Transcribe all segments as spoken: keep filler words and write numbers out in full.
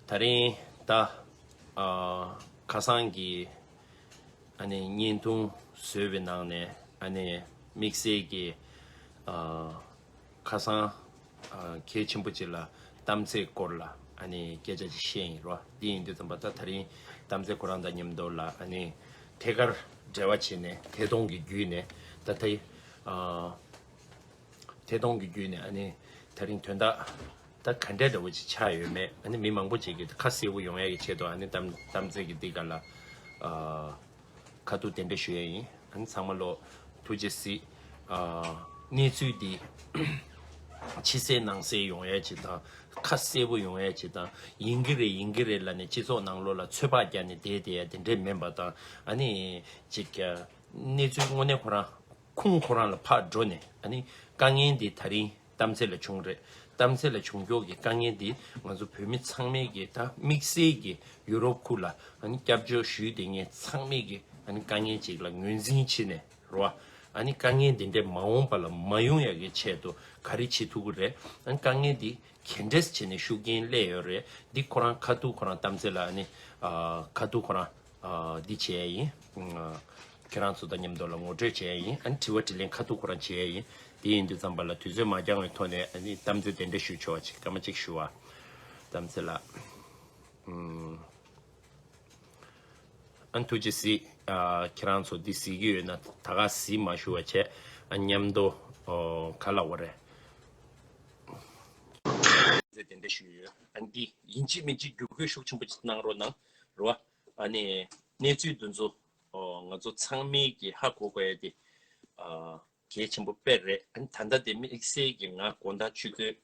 ད་རིང་ད་ཨ་ཁ་སང་གི་ཨ་ནི་བརྙན་ཐུང་བཟོས་པའི་ནང་ནས་ཨ་ནི་དམིགས་བསལ་གྱི་ཨ་ཁ་སང་ཨ་གལ་ཆེན་པོ་ཅིག་ལ་གཏམ་ཚེས་སྐོར་ལ་ཨ་ནི་སྐད་ཆ་ཅིག་བཤད་ཡིན་རོ། འདི་ཡིན་དུས་ཙམ་པ་ད་ད་རིང་གཏམ་ཚེས་ཁོ་རང་དང་མཉམ་དུ་ལ་ཨ་ནི་ཐད་ཀར་འབྲེལ་བ་བྱས་ནས་ཐད་གཏོང་གི་བརྒྱུད་ནས་ད་ལྟ་ཨ་ཐད་གཏོང་གི་བརྒྱུད་ནས་ཨ་ནི་ད་རིང་དོན་དག་ད་ག་འདྲ་འདྲ་བོ་ཅིག་ཆགས་ཡོད་མེད། ཨ་ནི་མི་མང་པོ་ཅིག་གིས་ཁ་གསལ་པོ་ཡོང་ཡ་གི་ཆེད་དུ་ཨ་ནི་གཏམ་གཏམ་ཚེས་ཀྱི་འདི་ག་ལ་ཨ་ཁ་ཐུག་དེ་འདྲ་ཞུ་ཡ་ཡིན། ཨ་ནི་ཚང་མ་ལོ་ཐུགས་རྗེ་གཟིགས། ཨ་གནས་ཚུལ་འདི་ཕྱི་གསལ་ནང་གསལ་ཡོང་ཡ་ཅིག་དང་ཁ་གསལ་པོ་ཡོང་ཡ་ཅིག་དང་ཡིན་གྱི་རེད་ཡིན་གྱི་རེད་ལབ་ནས་སྤྱི་ཚོགས་ནང་ལོགས་ལ་ཚོད་དཔག་རྒྱག་ནས་བསྡད་བསྡད་ཡ་དེ་འདྲས་མིན་པ་དང་། ཨ་ནི་ཅིག་གནས་ཚུལ་དངོས་གནས་ཁོ་རང་ཁུངས་ཁོ་རང་ལ་ཕར་འགྲོ་ནས་ཨ་ནི་དཀའ་ངལ་འདི་ད་རིང་གཏམ་ཚེས་ལ་བྱུང་རེད། གཏམ་ཚེས་ལ་བྱུང་ཀྱོག་གི་དཀའ་ངལ་འདི་ང་ཚོ་བོད་མི་ཚང་མས་ཀྱི་ད་དམིགས་བསལ་གྱི་ཡུ་རོབ་ཁུལ་ལ་ཨ་ནི་སྐྱབས་བཅོལ་ཞུས་བསྡད་མཁན་ཚང་མས་ཀྱི་ཨ་ནི་དཀའ་ངལ་ཅིག་ལ་ངོས་འཛིན་བྱས་ནས་རེད་བ། ཨ་ནི་དཀའ་ངལ་འདི་འདྲས་མ་འོངས་པ་ལ་མ་ཡོང་ཡག་གི་ཆེད་དུ་ག་རེ་བྱེད་ཐུབ་ཀྱི་རེད། ཨ་ནི་དཀའ་ངལ་འདི་ག་འདྲས་བྱས་ནས་ཤུགས་རྐྱེན་སླེབས་ཡོད་རེད། འདི་ཁོ་རང་ཁ་ཐུག་ཁོ་རང་གཏམ་ཚེས་ལ་ཨ་ནི་ཨ་ཁ་ཐུག་ཁོ་རང་ཨ་འདི་བྱས་ཡ་ཡིན། ཨ་ཁྱེད་རང་ཚོ་དང་མཉམ་དུ་ལ་ངོ་སྤྲོད་བྱས་ཡ་ཡིན། ཨ་ནི་དྲི་བ་དྲིས་ལན་ཁ་ཐུག་ཁོ་རང་བྱས་ཡ་ཡིན། དེ་ཡིན་དུས་ཙམ་པ་ལ་དུས་ཚོད་མ་འགྱངས་པའི་ཐོག་ནས་ཨ་ནི་གཏམ་ཚེས་དེ་འདྲ་ཞུ་ཆོག་པ་ཅིག་སྐར་མ་གཅིག་ཞུ་བ། གཏམ་ཚེས་ལགས། ཨུམ། ཨ་ཐུགས་རྗེ་གཟིགས། ཨ་ཁྱེད་རང་ཚོ་འདི་གཟིགས་ཀྱི་ཡོད་ན་ད་ག་གཟིགས་མ་ཞུ་བ་བྱས། ཨ་མཉམ་དུ་ཨོ་ག་ལབ་དགོས་རེད། དེ་འདྲ་ཞུས་ཡོད། ཨ་འདི་ཡིན་གཅིག་མིན་གཅིག་བསྒྱུར་བཀོད་ཤུགས་ཆེན་པོ་ཅིག་གནང་རོགས་གནང་རོ། ཨ་ནི་གནས་ཚུལ་འདི་ཚོ་ཨོ་ང་ཚོ་ཚང་མས་ཀྱི་ཧ་གོ་དགོས་ཡ་དེ་ཨ་གལ་ཆེན་པོ་དཔེ་རེད། ཨ་ནི་ད་ལྟ་དེ་དམིགས་བསལ་གྱི་ང་དགོང་དག་ཆུ་ཚོད་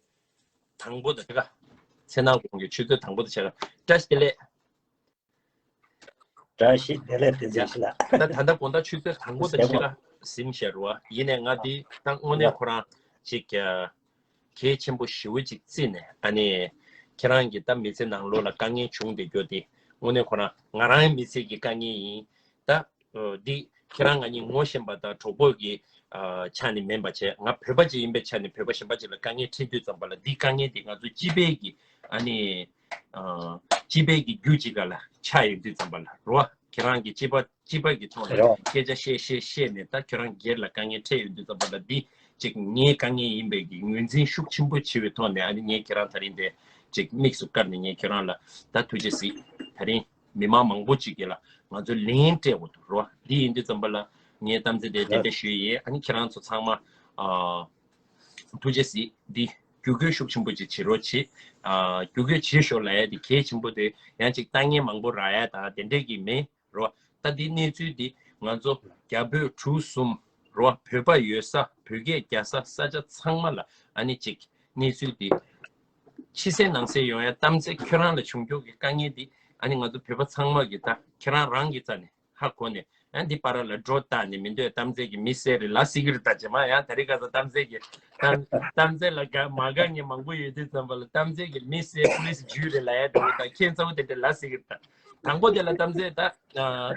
དང་པོ་དང་ཕྱེད་ཀ་ཚེ་ནང་དགོང་གི་ཆུ་ཚོད་དང་པོ་དང་ཕྱེད་ཀ་བཀྲ་ཤིས་བདེ་ལེགས། བཀྲ་ཤིས་བདེ་ལེགས་བསྟན་འཛིན་ཡ། ཞིག་ལ། ད་ད་ལྟ་དགོང་དག་ཆུ་ཚོད་དང་པོ་དང་ཕྱེད་ཀ་ཟིན་བཞག་རེད་བ། ཡིན་ནའི་ང་འདི་ད་དངོས་གནས་ཁོ་རང་ཅིག་གལ་ཆེན་པོ་ཞེ་པོ་ཅིག་བརྩིས་ནས། ཨ་ནི་ཁྱེད་རང་གི་ད་མི་ཚེ་ནང་ལོགས་ལ་དཀའ་ངལ་བྱུང་བསྡད་རྒྱུ་དེ་དངོས་གནས་ཁོ་རང་ང་རང་མི་ཚེ་གི་དཀའ་ངལ་ཡིན། ད་འདི་ཁྱེད་རང་ང་གཉིས་ངོ་ཤེས་པ་དང་གྲོགས་པོ་གི་ཆ་ནས་མིན་པ་བྱས། ང་བོད་པ་ཅིག་ཡིན་པའི་ཆ་ནས་བོད་པ་གཞན་པ་ཅིག་ལ་དཀའ་ངལ་འཕྲད་དུས་ཙམ་པ་ལ་འདི་དཀའ་ངལ་འདི་ང་ཚོ་སྤྱི་པའི་གི་ཨ་ནི་སྤྱི་པའི་གི་རྒྱུ་ཅིག་ག་ལ་ཆགས་ཡོང་དུས་ཙམ་པ་ལ་རོ། ཁྱེད་རང་གི་སྤྱི་པ་སྤྱི་པ་གི་ཐོག་ནས་རོ། སྐད་ཆ་བཤད་བཤད་བཤད་ནས་ད་ཁྱོད་རང་སྒེར་ལ་དཀའ་ངལ་འཕྲད་ཡོང་དུས་ཙམ་པ་ལ་འདི་ཅིག་ངའི་དཀའ་ངལ་ཡིན་པའི་གི་ངོས་འཛིན་ཤུགས་ཆེན་པོ་བྱེད་པའི་ཐོག་ནས། ཨ་ནི་ངས་ཁྱེད་རང་ད་རིང་དེ་ཅིག་དམིགས་སུ་བཀར་ནས་ངས་ཁྱེད་རང་ལ་ད་ཐུགས་རྗེ་གཟིགས། ད་རིང་མི་མང་མང་པོ་ཅིག་གིས་ལ་ང་ཚོ་ལན་སྤྲད་འོ་འདུག་རོ། འདི་ཡིན་དུས་ཙམ་པ་ལ་ངས་གཏམ་ཚེ་དེ་དེ་འདྲ་ཞུས་ཡིན། ཨ་ནི་ཁྱེད་རང་ཚོ་ཚང་མ་ཨ་ཐུགས་རྗེ་གཟིགས། འདི་བསྒྱུར་བཀོད་ཤུགས་ཆེན་པོ་ཅིག་བྱེད་རོགས་བྱེད། ཨ་བསྒྱུར་བཀོད་བྱེད་ཤོག་ལབ་ཡ་དེ་གལ་ཆེན་པོ་དེ་ཡང་ཅིག་ལྟ་ངན་མང་པོ་རག་ཡ་དང་དེ་འདྲས་ཀྱི་མེད་རོ། ད་འདི་གནས་ཚུལ་འདི་ང་ཚོ་རྒྱ་བོད་གྲུ་གསུམ་རོ། བོད་པ་ཡོད་ས་བོད་སྐད་རྒྱག་ས་ས་ཆ་ཚང་མ་ལ་ཨ་ནི་ཅིག་གནས་ཚུལ་འདི་ཕྱི་གསལ་ནང་གསལ་ཡོང་ཡ། གཏམ་ཚེ་ཁྱོད་རང་ལ་བྱུང་རྒྱུ་གི་དཀའ་ངལ་འདི་ཨ་ནི་ང་ཚོ་བོད་པ་ཚང་མ་གི་ད་ཁྱེད་རང་རང་གི་རྩ་ནས་ཧ་གོ་ནས། ཡང་འདི་པར་ལ་སྒྲོ་བཏགས་ནས་མི་འདོད་གཏམ་ཚེ་གི་མི་སེར་རེད་ལ་ཟེར་གི་རེད། ད་རྗེས་མ་ཡང་དེ་རིང་ཁ་སང་གཏམ་ཚེ་གི་གཏམ་གཏམ་ཚེ་ལ་དགའ་མ་དགའ་ངན་མང་པོ་ཡོད་དུས་ཙམ་པ་ལ་གཏམ་ཚེ་གི་མི་སེར་པུ་ལིས་ཇུ་རེད་ལབ་ཡ་འདུག་ད་ཁྱེད་ཚ་བོ་དེ་འདྲ་ལ་ཟེར་གི་རེད། ད་དང་པོ་དེ་ལ་གཏམ་ཚེ་ད་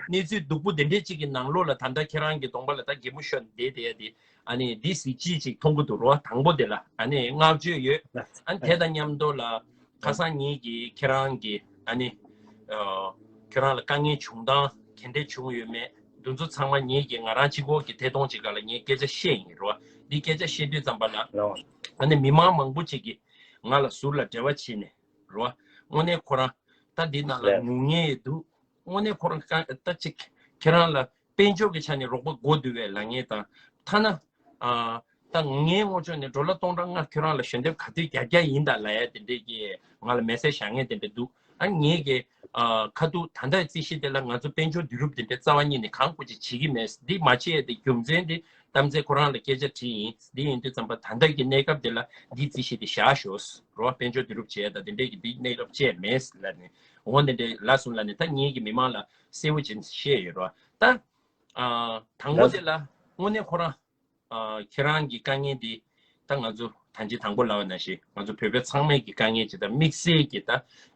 གནས་ཚུལ་སྡུག་པོ་དེ་འདྲས་ཅིག་གི་ནང་ལོགས་ལ་ད་ལྟ་ཁྱེད་རང་གི་གདོང་པ་ལ་ད་གད་མོ་ཤོར་ནས་བསྡད་བསྡད་ཡ་དེ་ཨ་ནི་འདི་ཟིག་ཅིག་ཅིག་མཐོང་གི་འདུག་རོ། དང་པོ་དེ་ལ་ཨ་ནི་བསྔགས་བརྗོད་ཡོད། ཨ་ནི་དེ་དང་མཉམ་དུ་ལ་ཁ་སང་ཉིད་ཀྱིས་ཁྱེད་རང་གི་ཨ་ནི་ཨ་ཁྱོད་རང་ལ་དཀའ་ངལ་བྱུང་སྟངས་ག་འདྲས་བྱུང་ཡོད་མེད་འདི་ཚོ་ཚང་མ་ཉིད་ཀྱིས་ང་རང་གཅིག་པོ་གི་ཐད་གཏོང་ཅིག་ག་ལ་ངས་སྐད་ཆ་བཤད་ཡིན་རོ། འདི་སྐད་ཆ་བཤད་དུས་ཙམ་པ་ལ་ཨ་ནི་མི་མང་མང་པོ་ཅིག་གིས་ང་ལ་ཟུར་ལ་འབྲེལ་བ་བྱས་ནས་རོ། དངོས་གནས་ཁོ་རང་ད་འདི་ནང་ལ་ངུ་མཁན་ཡོད་འདུག་དངོས་གནས་ཁོ་རང་ད་ཅིག་ཁྱེད་རང་ལ་དཔལ་འབྱོར་གྱི་ཆ་ནས་རོགས་པ་དགོས་འདུག་བས་ལབ་མཁན་དང་། ཐ་ན་ཨ་ད་ངའི་ངོ་ཕྱོགས་ནས་ཌོ་ལར་སྟོང་ཕྲག་ལྔ་ཁྱོད་རང་ལ་ཞལ་འདེབས་ག་དུས་རྒྱག་རྒྱག་ཡིན་ད་ལབ་ཡ་དེ་འདྲས་ཀྱི་ང་ལ་མེ་སེ་ཇི་བཞག་མཁན་དེ་འདྲས་འདུག་ཨ་ངས་ཀྱི་ཨ་ཁ་ཐུག་ད་ལྟའི་རྩིས་གཞི་དེ་ལ་ང་ཚོ་དཔལ་འབྱོར་བསྡུ་རུབ་དེ་འདྲས་རྩ་བ་ཉིད་ནས་གང་དགོས་ཅིག་བྱེད་ཀྱི་མེད། འདི་མ་བྱེད་ཡ་དེ་རྒྱུ་མཚན་དེ་གཏམ་ཚེ་ཁོ་རང་ལ་སྐད་ཆ་དྲིས་ཡིན། འདི་ཡིན་དུས་ཙམ་པ་ད་ལྟ་གི་གནས་སྐབས་དེ་ལ་འདི་རྩིས་གཞི་དེ་བཞག་ཤོག་རོ། དཔལ་འབྱོར་བསྡུ་རུབ་བྱས་ད་དེ་འདྲས་ཀྱི་འདི་གནས་སྐབས་བཅས་མེད་ལབ་ནས་འོ་དེ་འདྲས་ལབ་སོང་ལབ་ནས་ད་ངེད་ཀྱི་མི་མང་ལ་གསལ་བོ་བྱས་ནས་བཤད་ཡོད་རོ། ད་ཨ་དང་པོ་དེ་ལ་དངོས་གནས་ཁོ་རང་ཨ་ཁྱེད་རང་གི་དཀའ་ངལ་འདི་ད་ང་ཚོ་ད་ཅི་དང་པོ་ལབ་པ་ནང་བཞིན་ང་ཚོ་བོད་པ་ཚང་མས་ཀྱི་དཀའ་ངལ་ཅིག་དང་དམིགས་བསལ་གྱི་ད་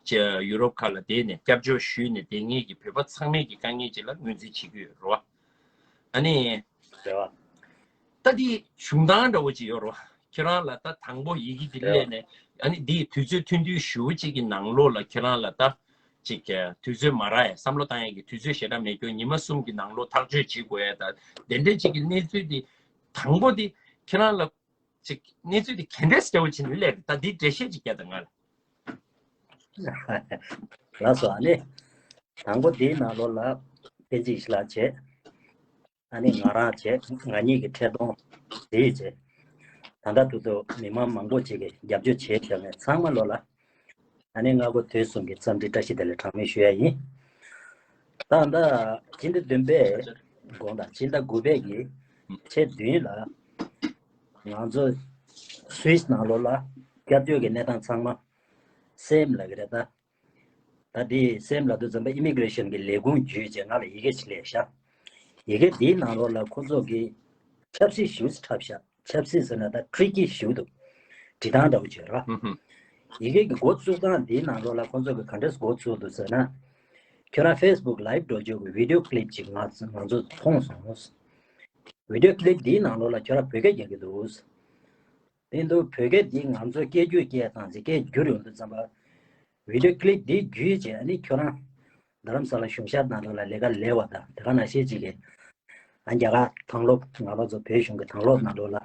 ཅི་ཡུ་རོབ་ཁག་ལ་བསྡད་ནས་སྐྱབས་བཅོལ་ཞུས་ནས་བསྡད་མཁན་གྱི་བོད་པ་ཚང་མས་ཀྱི་དཀའ་ངལ་ཅིག་ལ་ངོས་འཛིན་བྱེད་ཀྱི་ཡོད་རོ། ཨ་ནི་རེད་བ། ད་འདི་བྱུང་སྟངས་འདྲ་བོ་ཅིག་ཡོད་རོ། ཁྱེད་རང་ལ་ད་དང་པོ་ཡི་གེ་འདི་ལས་ནས་ཨ་ནི་འདིའི་དུས་ཚོད་ཐུང་ཐུང་ཞེ་པོ་ཅིག་གི་ནང་ལོགས་ལ་ཁྱེད་རང་ལ་ད་ཅིག་དུས་ཚོད་མ་རག་ཡ་བསམ་བློ་བཏང་ཡ་གི་དུས་ཚོད་ཞེ་དྲག་མེད་སྐྱོ་ཉི་མ་གསུམ་གྱི་ནང་ལོགས་ཐག་གཅོད་བྱེད་དགོས་ཡ་ད་དེ་འདྲ་ཅིག་གི་གནས་ཚུལ་འདི་དང་པོ་འདི་ཁྱེད་རང་ལ་ཅིག་གནས་ཚུལ་འདི་ག་འདྲས་སྐྱ་བོ་ཕྱིན་ནས་སླེབས་ད་འདི་འགྲེལ་བཤད་ཅིག་རྒྱག་ད་ང་ལ། ལགས་སོ་ཨ་ནི། དང་པོ་འདིའི་ནང་ལོགས་ལ་བསྟན་འཛིན་ཞི་ལགས་བྱས། ཨ་ནི་ང་རང་བྱས་ང་གཉིས་ཀྱི་འཕྲིན་གཏོང་དེ་བྱས། ད་ལྟ་ཐུག་ཐུག་མི་མང་མང་པོ་ཅིག་གིས་རྒྱབ་སྐྱོར་བྱས་བྱས་ནས་ཚང་མ་ལོ་ལ། ཨ་ནི་སྔ་དགོང་དུས་གསུམ་གྱི་འཚམས་འདྲི་བཀྲ་ཤིས་བདེ་ལེགས་གྲངས་མེད་ཞུ་ཡ་ཡིན། ད་ལྟ་སྤྱི་ཟླ་བདུན་པའི་དགོང་དག་སྤྱི་ཟླ་དགུ་པའི་གི་ཚེས་བདུན་ལ་ང་ཚོ་སུད་སི་ནང་ལོགས་ལ་སྐྱབས་བཅོལ་གྱི་གནས་སྟངས་ཚང་མ་སེམས་ལ་གི་རེད་ད། ད་དེ་སེམས་ལ་དུ་འཛོམས་པ་ཨི་མི་གྷི་རེ་ཤན་གྱི་ལས་ཁུངས་བརྒྱུད་བྱས་ང་ལ་ཡི་གེ་ཞིག་སླེབས་ཤག་ཡི་གེ་དེའི་ནང་ལོགས་ལ་ཁོ་ཚོ་གིས་ཆབ་སྲིད་ཞེ་པོ་འཁྲབ་ཤག་ཆབ་སྲིད་ཟེར་ན་ད་ཁྲིག་ཀི་ཞེ་པོ་འདུག་འབྲི་སྟངས་འདྲ་བོ་བྱས་ར། ཧུམ་ཧུམ། ཡི་གེ་གི་འགོ་བཙུགས་སྟངས་དེའི་ནང་ལོགས་ལ་ཁོ་ཚོ་གིས་ག་འདྲས་འགོ་བཙུགས་འདུག་ཟེར་ན། ཁྱོད་རང་ཕེ་སི་བུག་ལའིབ་འགྲོ་རྒྱུ་གི་བི་ཌིའོ་ཀི་ལིབ་ཅིག་ང་ང་ཚོ་མཐོང་སོང་། བི་ཌིའོ་ཀི་ལིབ་དེའི་ནང་ལོགས་ལ་ཁྱོད་རང་བོད་སྐད་རྒྱག་གི་འདུག་དེ་འདུག་བོད་སྐད་འདི་ང་ཚོ་སྐད་སྒྱུར་སྐད་བཏང་ཚེ་སྐད་སྒྱུར་ཡོང་དུས་ཙམ་པ། བི་ཌིའོ་ཀི་ལིབ་འདི་བརྒྱུད་བྱས་ཨ་ནི་ཁྱོད་རང་རྡ་རམ་ས་ལ་གཞུང་ཞབས་ནང་ལོགས་ལ་ལས་ཀ་ལས་པ་དང་དེ་ག་ནང་བཞིན་ཅིག་གིས་ཨ་རྒྱ་གར་དང་སློབ་ང་རང་ཚོ་བོད་གཞུང་གི་དང་སློབ་ནང་ལོགས་ལ་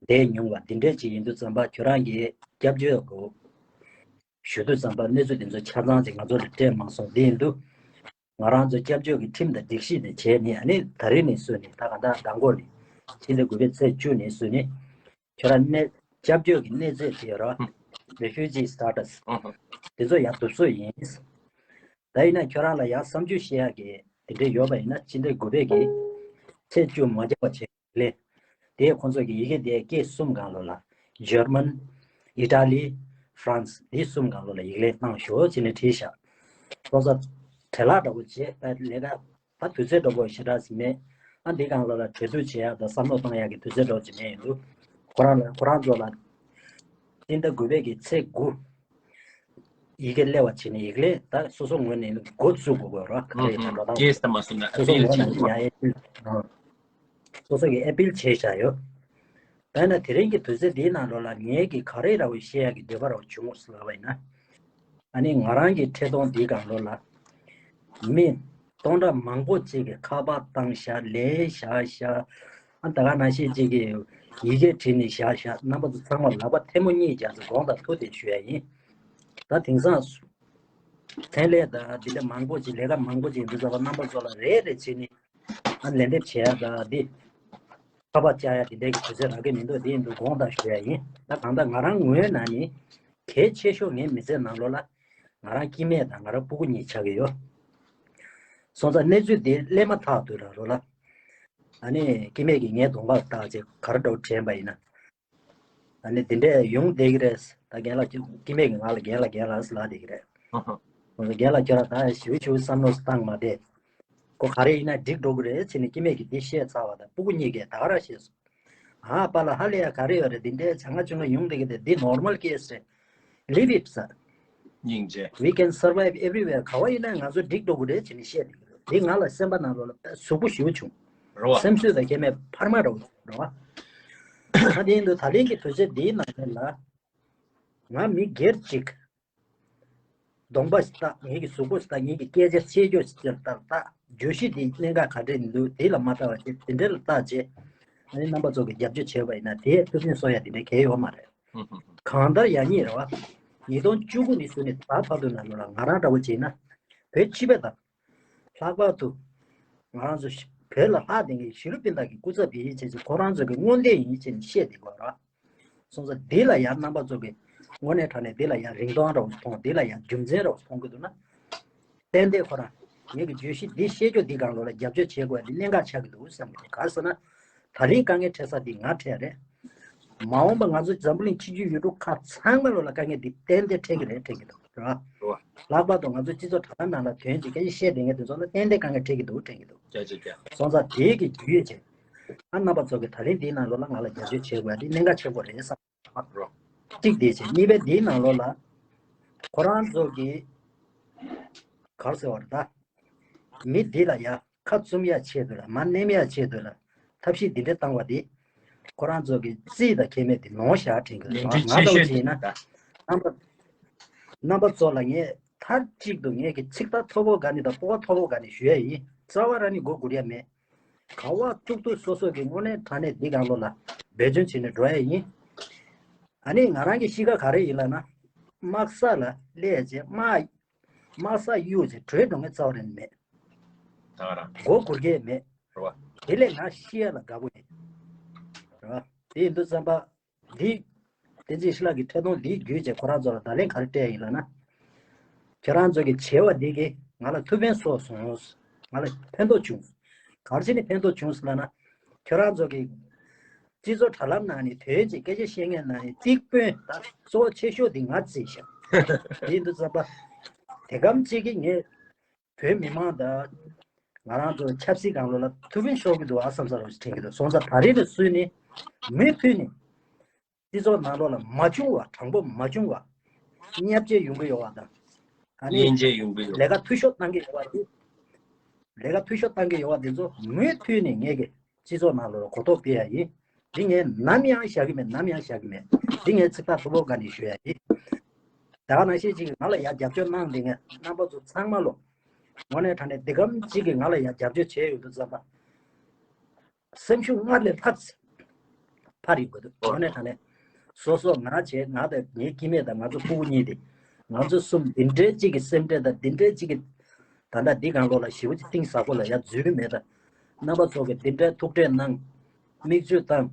བསྡད་མྱོང་བ་འདི་འདྲས་ཅིག་ཡིན་དུས་ཙམ་པ་ཁྱོད་རང་གིས་སྐྱབས་བཅོལ་དགོས་ཞུ་དུས་ཙམ་པ་གནས་ཚུལ་འདི་ཚོ་ཆ་ཚང་ཅིག་ང་ཚོ་ལ་སྤྲད་མ་སོང་། འདི་ཡིན་དུས་ང་རང་ཚོ་སྐྱབས་བཅོལ་གྱི་ཁྲིམས་དང་སྒྲིག་གཞི་དེ་བྱས་ནས་ཨ་ནི་ད་རེས་ནས་བཟུང་ནས་ད་ག་ད་ཟླ་འགོ་ནས་ཕྱི་ཟླ་དགུ་པའི་ཚེས་བཅུ་ནས་བཟུང་ནས། ཁྱོད་རང་གནས་སྐྱབས་བཅོལ་གྱི་གནས་ཚད་དེ་ཡོད་རེད་བ། Refugee status དེ་ཚོ་ཡང་སྡུག་སོ་ཡིན། ད་ཡིན་ན་ཁྱོད་རང་ལ་ཡང་བསམ་ཚུལ་བཤད་ཡག་གི་དེ་འདྲས་ཡོད་པ་ཡིན་ན་ཕྱི་ཟླ་དགུ་པའི་གི་ཚེས་བཅུ་མ་འགྱངས་པ་བྱས་ལེ། དེ་ཁོང་ཚོ་གི་ཡི་གེ་དེ་སྐད་གསུམ་སྒང་ལོགས་ལ་German, Italy, France དེ་གསུམ་སྒང་ལོགས་ལ་ཡིག་ལན་བཏང་ཤོག་ཅེས་ནས་བྲིས་ཤག་སོང་ཙང་བྲེལ་ལག་འདྲ་པོ་བྱས་ད་ལས་ཀ་ད་དུས་ཚོད་འདྲ་པོ་ཞེ་དྲག་ཞིག་མེད། ཨ་འདི་སྒང་ལོགས་ལ་གྲོས་བསྡུར་བྱེད་ཡག་དང་བསམ་བློ་གཏོང་ཡག་གི་དུས་ཚོད་འདྲ་པོ་ཅིག་མེད་ཡིན་འདུག་ཁོ་རང་ལ་ཁོ་རང་ཚོ་ལ་སྤྱི་ཟླ་དགུ་པའི་གི་ཚེས་དགུ་ཡི་གེ་སླེབས་པ་བྱས་ནས་ཡིག་ལན་ད་སོ་སོ་ངོས་ནས་འགོ་བཙུགས་དགོས་དགོས་རོགས་ག་རེ་ཡིན་ན་འགྲོ་སྟངས་ཀེས་དང་མ་སོང་ན་སོ་སོ་ཨ་པིལ་ངོས་ནས་བྱེད་དགོས། ཡང་ཨེ་པིལ་སོ་སོ་གི་ཨེ་པིལ་བྱས་བཞག་ཡོད། ད་ན་དེ་རིང་གི་དུས་ཚོད་འདིའི་ནང་ལོགས་ལ་ངས་ཀྱི་ག་རེ་ར་བའི་བཤད་ཡག་གི་འདོད་པ་ར་བ་བྱུང་ངོ་ཟེར་ལབ་པ་ཡིན་ན། ཨ་ནི་ང་རང་གི་འཕྲིན་གཏོང་འདིའི་སྒང་ལོགས་ལ་མི་སྟོང་ཕྲག་མང་པོ་ཅིག་གིས་ཁ་པར་བཏང་ཤག་ལན་བཞག་ཤག་ཨ་ད་ག་ནང་བཞིན་ཅིག་གིས་ཡི་གེ་བྲིས་ནས་བཞག་ཤག་རྣམ་པ་ཚོ་ཚང་མ་ལག་པ་ཐལ་མོ་གཉིས་སྦྱར་ཚེ་དགོངས་དག་ཐུགས་བདེ་ཞུ་ཡ་ཡིན། ད་དེང་སང་མཚན་ལས་དང་འདི་འདྲ་མང་པོ་ཅིག་ལས་ཀ་མང་པོ་ཅིག་འདུག་ཟེར་བ་རྣམ་པ་ཚོ་ལ་རེ་རེ་བྱས་ནས་ཨ་ལན་འདེབས་བྱེད་ཡ་དང་འདི་ཁ་པར་བཅར་ཡ་དེ་འདྲའི་གི་དུས་ཚོད་རག་གི་མི་འདུག་དེ་ཡིན་དུས་དགོངས་དག་ཞུ་ཡ་ཡིན། ད་གང་ལྟར་ང་རང་ངོས་ནས་ནི་གལ་ཆེ་ཤོས་ངའི་མི་ཚེ་ནང་ལོགས་ལ་ང་རང་སྐྱེ་དམན་དང་ང་རང་སྤུ་གུ་གཉིས་ཆགས་ཀྱི་ཡོད། སོང་ཙང་གནས་ཚུལ་འདི་སླེབས་མ་ཐག་ཏུ་ར་རོ་ལ་ཨ་ནི་སྐྱེ་དམན་གྱིས་ངའི་གདོང་པར་བལྟས་བྱས་ག་རེ་འདྲ་བོ་དྲན་པ་ཡིན་ན། ཨ་ནི་འདི་འདྲས་ཡོང་བསྡད་ཀྱི་རེད། ད་རྒན་ལགས་ཀྱི་སྐྱེ་དམན་གྱིས་ང་ལ་རྒན་ལགས་རྒན་ལགས་ཟེར་ལབ་བསྡད་ཀྱི་རེད། ཨ་ཧ། རྒན་ལགས་ཁྱོད་རང་ད་ཞིབ་ཞིབ་བསམ་བློ་བཏང་མ་བསྡད། ཁོ་ག་རེ་ཡིན་ན་འགྲིག་འགྲོ་གི་རེད་ཟེར་ནས་སྐྱེ་དམན་གྱིས་འདི་བཤད་ཚར་བ་དང་སྤུ་གུ་གཉིས་ཀས་ད་ག་རང་བཤད་སོང་། ཨ་པཱ་ལགས་ཧ་ལས་ཡ་ག་རེ་ཡོད་རེད། འདི་འདྲས་ཆ་ང་ཆུང་ང་ཡོང་བསྡད་ཀྱི་རེད། འདི་normal case རེད། Leave it sir. སྙིང་རྗེ། We can survive everywhere. ག་བ་ཡིན་ན་ང་ཚོ་འགྲིག་འགྲོ་གི་རེད་ཅེས་ནས་བཤད་འདུག་འདི་ང་ལ་སེམས་པ་ནང་ལོགས་ལ་ཟུག་པོ་ཞེ་པོ་བྱུང་། རེད་བ། སེམས་གསོ་དང་སྐྱེ་དམན་འཕར་མ་འདྲ་བོ་རེད་བ། ད་དེ་ཡིན་དུས་ད་ལན་གྱི་དུས་ཚོད་འདིའི་ནང་ལ་ང་མི་སྒེར་གཅིག་གདོང་པ་ཞིག་བལྟ། ངེད་ཀྱི་གཟུགས་པོ་ཞིག་བལྟ། ངེད་ཀྱི་སྐད་ཆ་བཤད་རྒྱུ་ཞིག་ལྟ་བལྟ། བརྗོད་གཞི་འདི་གནད་འགག་ག་འདྲས་འདུག་འདི་ལ་མ་ལྟ་བ་བྱས་དེ་འདྲ་ལ་བལྟ་བྱས་ཨ་ནི་རྣམ་པ་ཚོ་གིས་རྒྱབ་སྐྱོར་བྱས་པ་ཡིན་ན་དེ་ཕུགས་ཕན་གསོ་ཡ་དེ་འདྲ་གལ་ཡོད་མ་རེད། གང་ལྟར་ཡང་ཉིད་རེད་བ། ཉིས་སྟོང་བཅུ་དགུ་ནས་བཟུང་ནས་ད་བར་དུ་ནང་ལོགས་ལ་ང་རང་འདྲ་བོ་བྱས་ན་བོད་སྤྱི་པ་དང་། ལྷག་པར་དུ་ང་རང་ཚོ་བོད་ལ་ལྷག་བསྡད་མཁན་ཞི་ལུ་སྤུན་ཟླ་གི་སྐུ་ཚབ་ཡིན་བྱས་ཚེ་ཁོ་རང་ཚོ་གི་དངོས་འབྲེལ་ཡིན་བྱས་ནས་བཤད་བསྡད་དགོས་རེད་བ། སོང་ཙང་འདི་ལ་ཡང་རྣམ་པ་ཚོ་གི་དངོས་གནས་དྲང་གནས་འདི་ལ་ཡང་རིན་ཐང་འདྲ་བོ་མཐོང་། འདི་ལ་ཡང་རྒྱུ་མཚན་འདྲ་བོ་མཐོང་གི་འདུག་ན། ཏན་ཏན་ཁོ་རང་ངེད་ཀྱི་བརྗོད་གཞི་འདི་བཤད་རྒྱུ་འདི་སྒང་ལོགས་ལ་རྒྱབ་སྐྱོར་བྱེད་དགོས་ཡ་འདི་གནད་འགག་ཆགས་ཀྱི་འདུག་བསམ་གྱི་འདུག་ག་རེ་ཟེར་ན། ད་ལན་དཀའ་ངལ་འཕྲད་ས་འདི་ང་འཕྲད་རེད། མ་འོངས་པ་ང་ཚོ་འཛམ་བུ་གླིང་ཕྱི་རྒྱལ་ཡུལ་གྲུ་ཁག་ཚང་མ་ལོགས་ལ་དཀའ་ངལ་འདི་ཏན་ཏན་འཕྲད་ཀྱི་རེད་དྲན་གྱི་འདུག་རེད་བ། རེད་བ། ལྷག་པར་དུ་ང་ཚོ་སྤྱི་ཚོགས་དྲ་ལམ་ནང་ལ་དོན་གཅིག་སྐད་ཆ་བཤད་བསྡད་མཁན་དེ་ཚོ་ལ་ཏན་ཏན་དཀའ་ངལ་འཕྲད་ཀྱི་འདུག་དྲན་གྱི་འདུག་བྱས་བྱས་བྱས། སོང་ཙང་དེའི་གི་རྒྱུས་ཡོད་བྱས། ཨ་རྣམ་པ་ཚོ་གི་ད་ལན་འདིའི་ནང་ལོགས་ལ་ང་ལ་རྒྱབ་སྐྱོར་བྱེད་དགོས་ཡ་འདི་གནད་འགག་ཆེན་པོ་རེད་བསམ། རོ། གཅིག་དེ་བྱས། གཉིས་པའི་འདིའི་ནང་ལོགས་ལ་ཁོ་རང་ཚོ་གི་ག་རེ་ཟེར་བ་རེད་ད། མི་འདི་ལ་ཡ་ཁ་བཙུམ་ཡ་ཆེད་དུ་ལ་མ་ནེམ་ཡ་ཆེད་དུ་ལ་ཐབས་ཤེས་འདི་འདྲ་བཏང་བ་འདི། ཁོ་རང་ཚོ་གི་རྩིས་དང་ཁྱད་མེད་དེ་ནོར་བཞག་དྲན་གི་འདུག་ང་ལྟ་བུ་ཅིག་ཡིན་ན་རྣམ་པ་རྣམ་པ་ཚོ་ལ་ངས་མཐའ་གཅིག་ཏུ་ངས་ཀྱི་ཚིག་ཐག་མཐོ་པོ་ག་ནས་དང་སྤོབས་པ་མཐོ་པོ་ག་ནས་ཞུ་ཡ་ཡིན། རྩ་བ་རང་ནས་མགོ་སྒུར་ཡ་མེད། ག་བ་ཐུག་ཐུག་སོ་སོ་གི་དངོས་གནས་དྲང་གནས་འདི་གང་ལོ་ལ་འབད་བརྩོན་བྱས་ནས་འགྲོ་ཡ་ཡིན། ཨ་ནི་ང་རང་གི་གཤིས་ཀ་ག་རེ་ཡིན་ལབ་ན། དམག་ས་ལ་སླེབས་རྗེས་དམག་དམག་ས་གཡུག་རྗེས་བྲོས་འགྲོ་མཁན་རྩ་བ་རང་ནས་མེད། ད་ག་རང་མགོ་སྒུར་མཁན་མེད། རེད་བ། དེ་ལས་ང་ཤི་ཡ་ལ་དགའ་པོ་ཡིན། རེད་བ། དེ་ཡིན་དུས་ཙམ་པ། འདི། བསྟན་འཛིན་ཤི་ལགས་ཀྱིས་ཐད་གཏོང་འདིའི་བརྒྱུད་བྱས་ཁོ་རང་ཚོ་ལ་བརྡ་ལན་ག་རེ་སྤྲད་ཡིན་ལབ་ན། ཁྱེད་རང་ཚོ་གི་བྱས་པ་འདི་གིས་ང་ལ་ཐུགས་ཕན་གསོས་སོང་། ང་ལ་ཕན་ཐོགས་བྱུང་། ག་རེ་བྱས་ནས་ཕན་ཐོགས་བྱུང་ཟེར་ལབ་ན། ཁྱེད་རང་ཚོ་གི་སྤྱི་ཚོགས་དྲ་ལམ་ནང་ནས་དོན་གྱི་སྐད་ཆ་བཤད་མཁན་ནང་ནས་རྩིག་དཔོན་ད་གཙོ་བོ་ཆེ་ཤོས་འདི་ང་བརྩིས་ཤག་དེ་ཡིན་དུས་ཙམ་པ། དེ་གམ་གཅིག་གིས་ངས། བོད་མི་མང་དང་། ང་རང་ཚོ་ཆབ་སྲིད་སྒང་ལོགས་ལ་ཐུགས་ཕན་གསོས་ཀྱི་འདུག་ཨ་བསམ་ས་རོགས་ཞིག་དྲན་གྱི་འདུག་སོང་ཙང་ད་རེས་ནས་བཟུང་ནས་མུ་མཐུད་ནས་སྤྱི་ཚོགས་ནང་ལོགས་ལ་མ་བྱུང་བ་དྲང་པོ་མ་བྱུང་བ་བརྙས་བཅོས་ཡོང་གི་ཡོད་པ་དང་། ཨ་ནི་དབྱེ་འབྱེད་ཡོང་གི་ཡོད། ལས་ཀ་འཐུས་ཤོར་བཏང་གི་ཡོད་པ་དེ། ལས་ཀ་འཐུས་ཤོར་བཏང་གི་ཡོད་པ་དེ་ཚོ་མུ་མཐུད་ནས་ངས་ཀྱི་སྤྱི་ཚོགས་ནང་ལོགས་ལ་གོ་རྟོགས་སྤེལ་ཡ་ཡིན། འདི་ངས་ནམ་ཡང་བཞག་གི་མེད། ནམ་ཡང་བཞག་གི་མེད། འདི་ངས་ཚིག་ཐག་མཐོ་པོ་སྒང་ནས་ཞུ་ཡ་ཡིན། ད་ག་ནང་བཞིན་ཅིག་ང་ལ་ཡ་རྒྱབ་སྐྱོར་གནང་འདི་ངས་རྣམ་པ་ཚོ་ཚང་མ་ལོ། དངོས་གནས་དྲང་གནས་འདི་གམ་ཅིག་གིས་ང་ལ་ཡ་རྒྱབ་སྐྱོར་བྱས་ཡོད་དུས་ཙམ་པ། སེམས་ཤུགས་སྔར་ལས་ལྷག་ཙམ་འཕར་ཡོང་གི་འདུག་དངོས་གནས་དྲང་གནས། སོ་སོ་ང་བྱས་ང་དང་ངའི་སྐྱེ་དམན་དང་ང་ཚོ་ཕྲུ་གུ་གཉིས་དེ། ང་ཚོ་གསུམ་འདི་འདྲའི་ཅིག་གི་སེམས་ཁྲལ་དང་འདི་འདྲའི་ཅིག་གི། ད་ལྟ་འདི་གང་ལོགས་ལ་ཞེ་པོ་ཅིག་གཏིང་ཟབ་པོ་ལ་ཡ་འཛུལ་གི་མེད་ད། རྣམ་པ་ཚོ་གི་འདི་འདྲའི་ཐུགས་ཁྲལ་གནང་། མིག་ཆུ་བཏང་།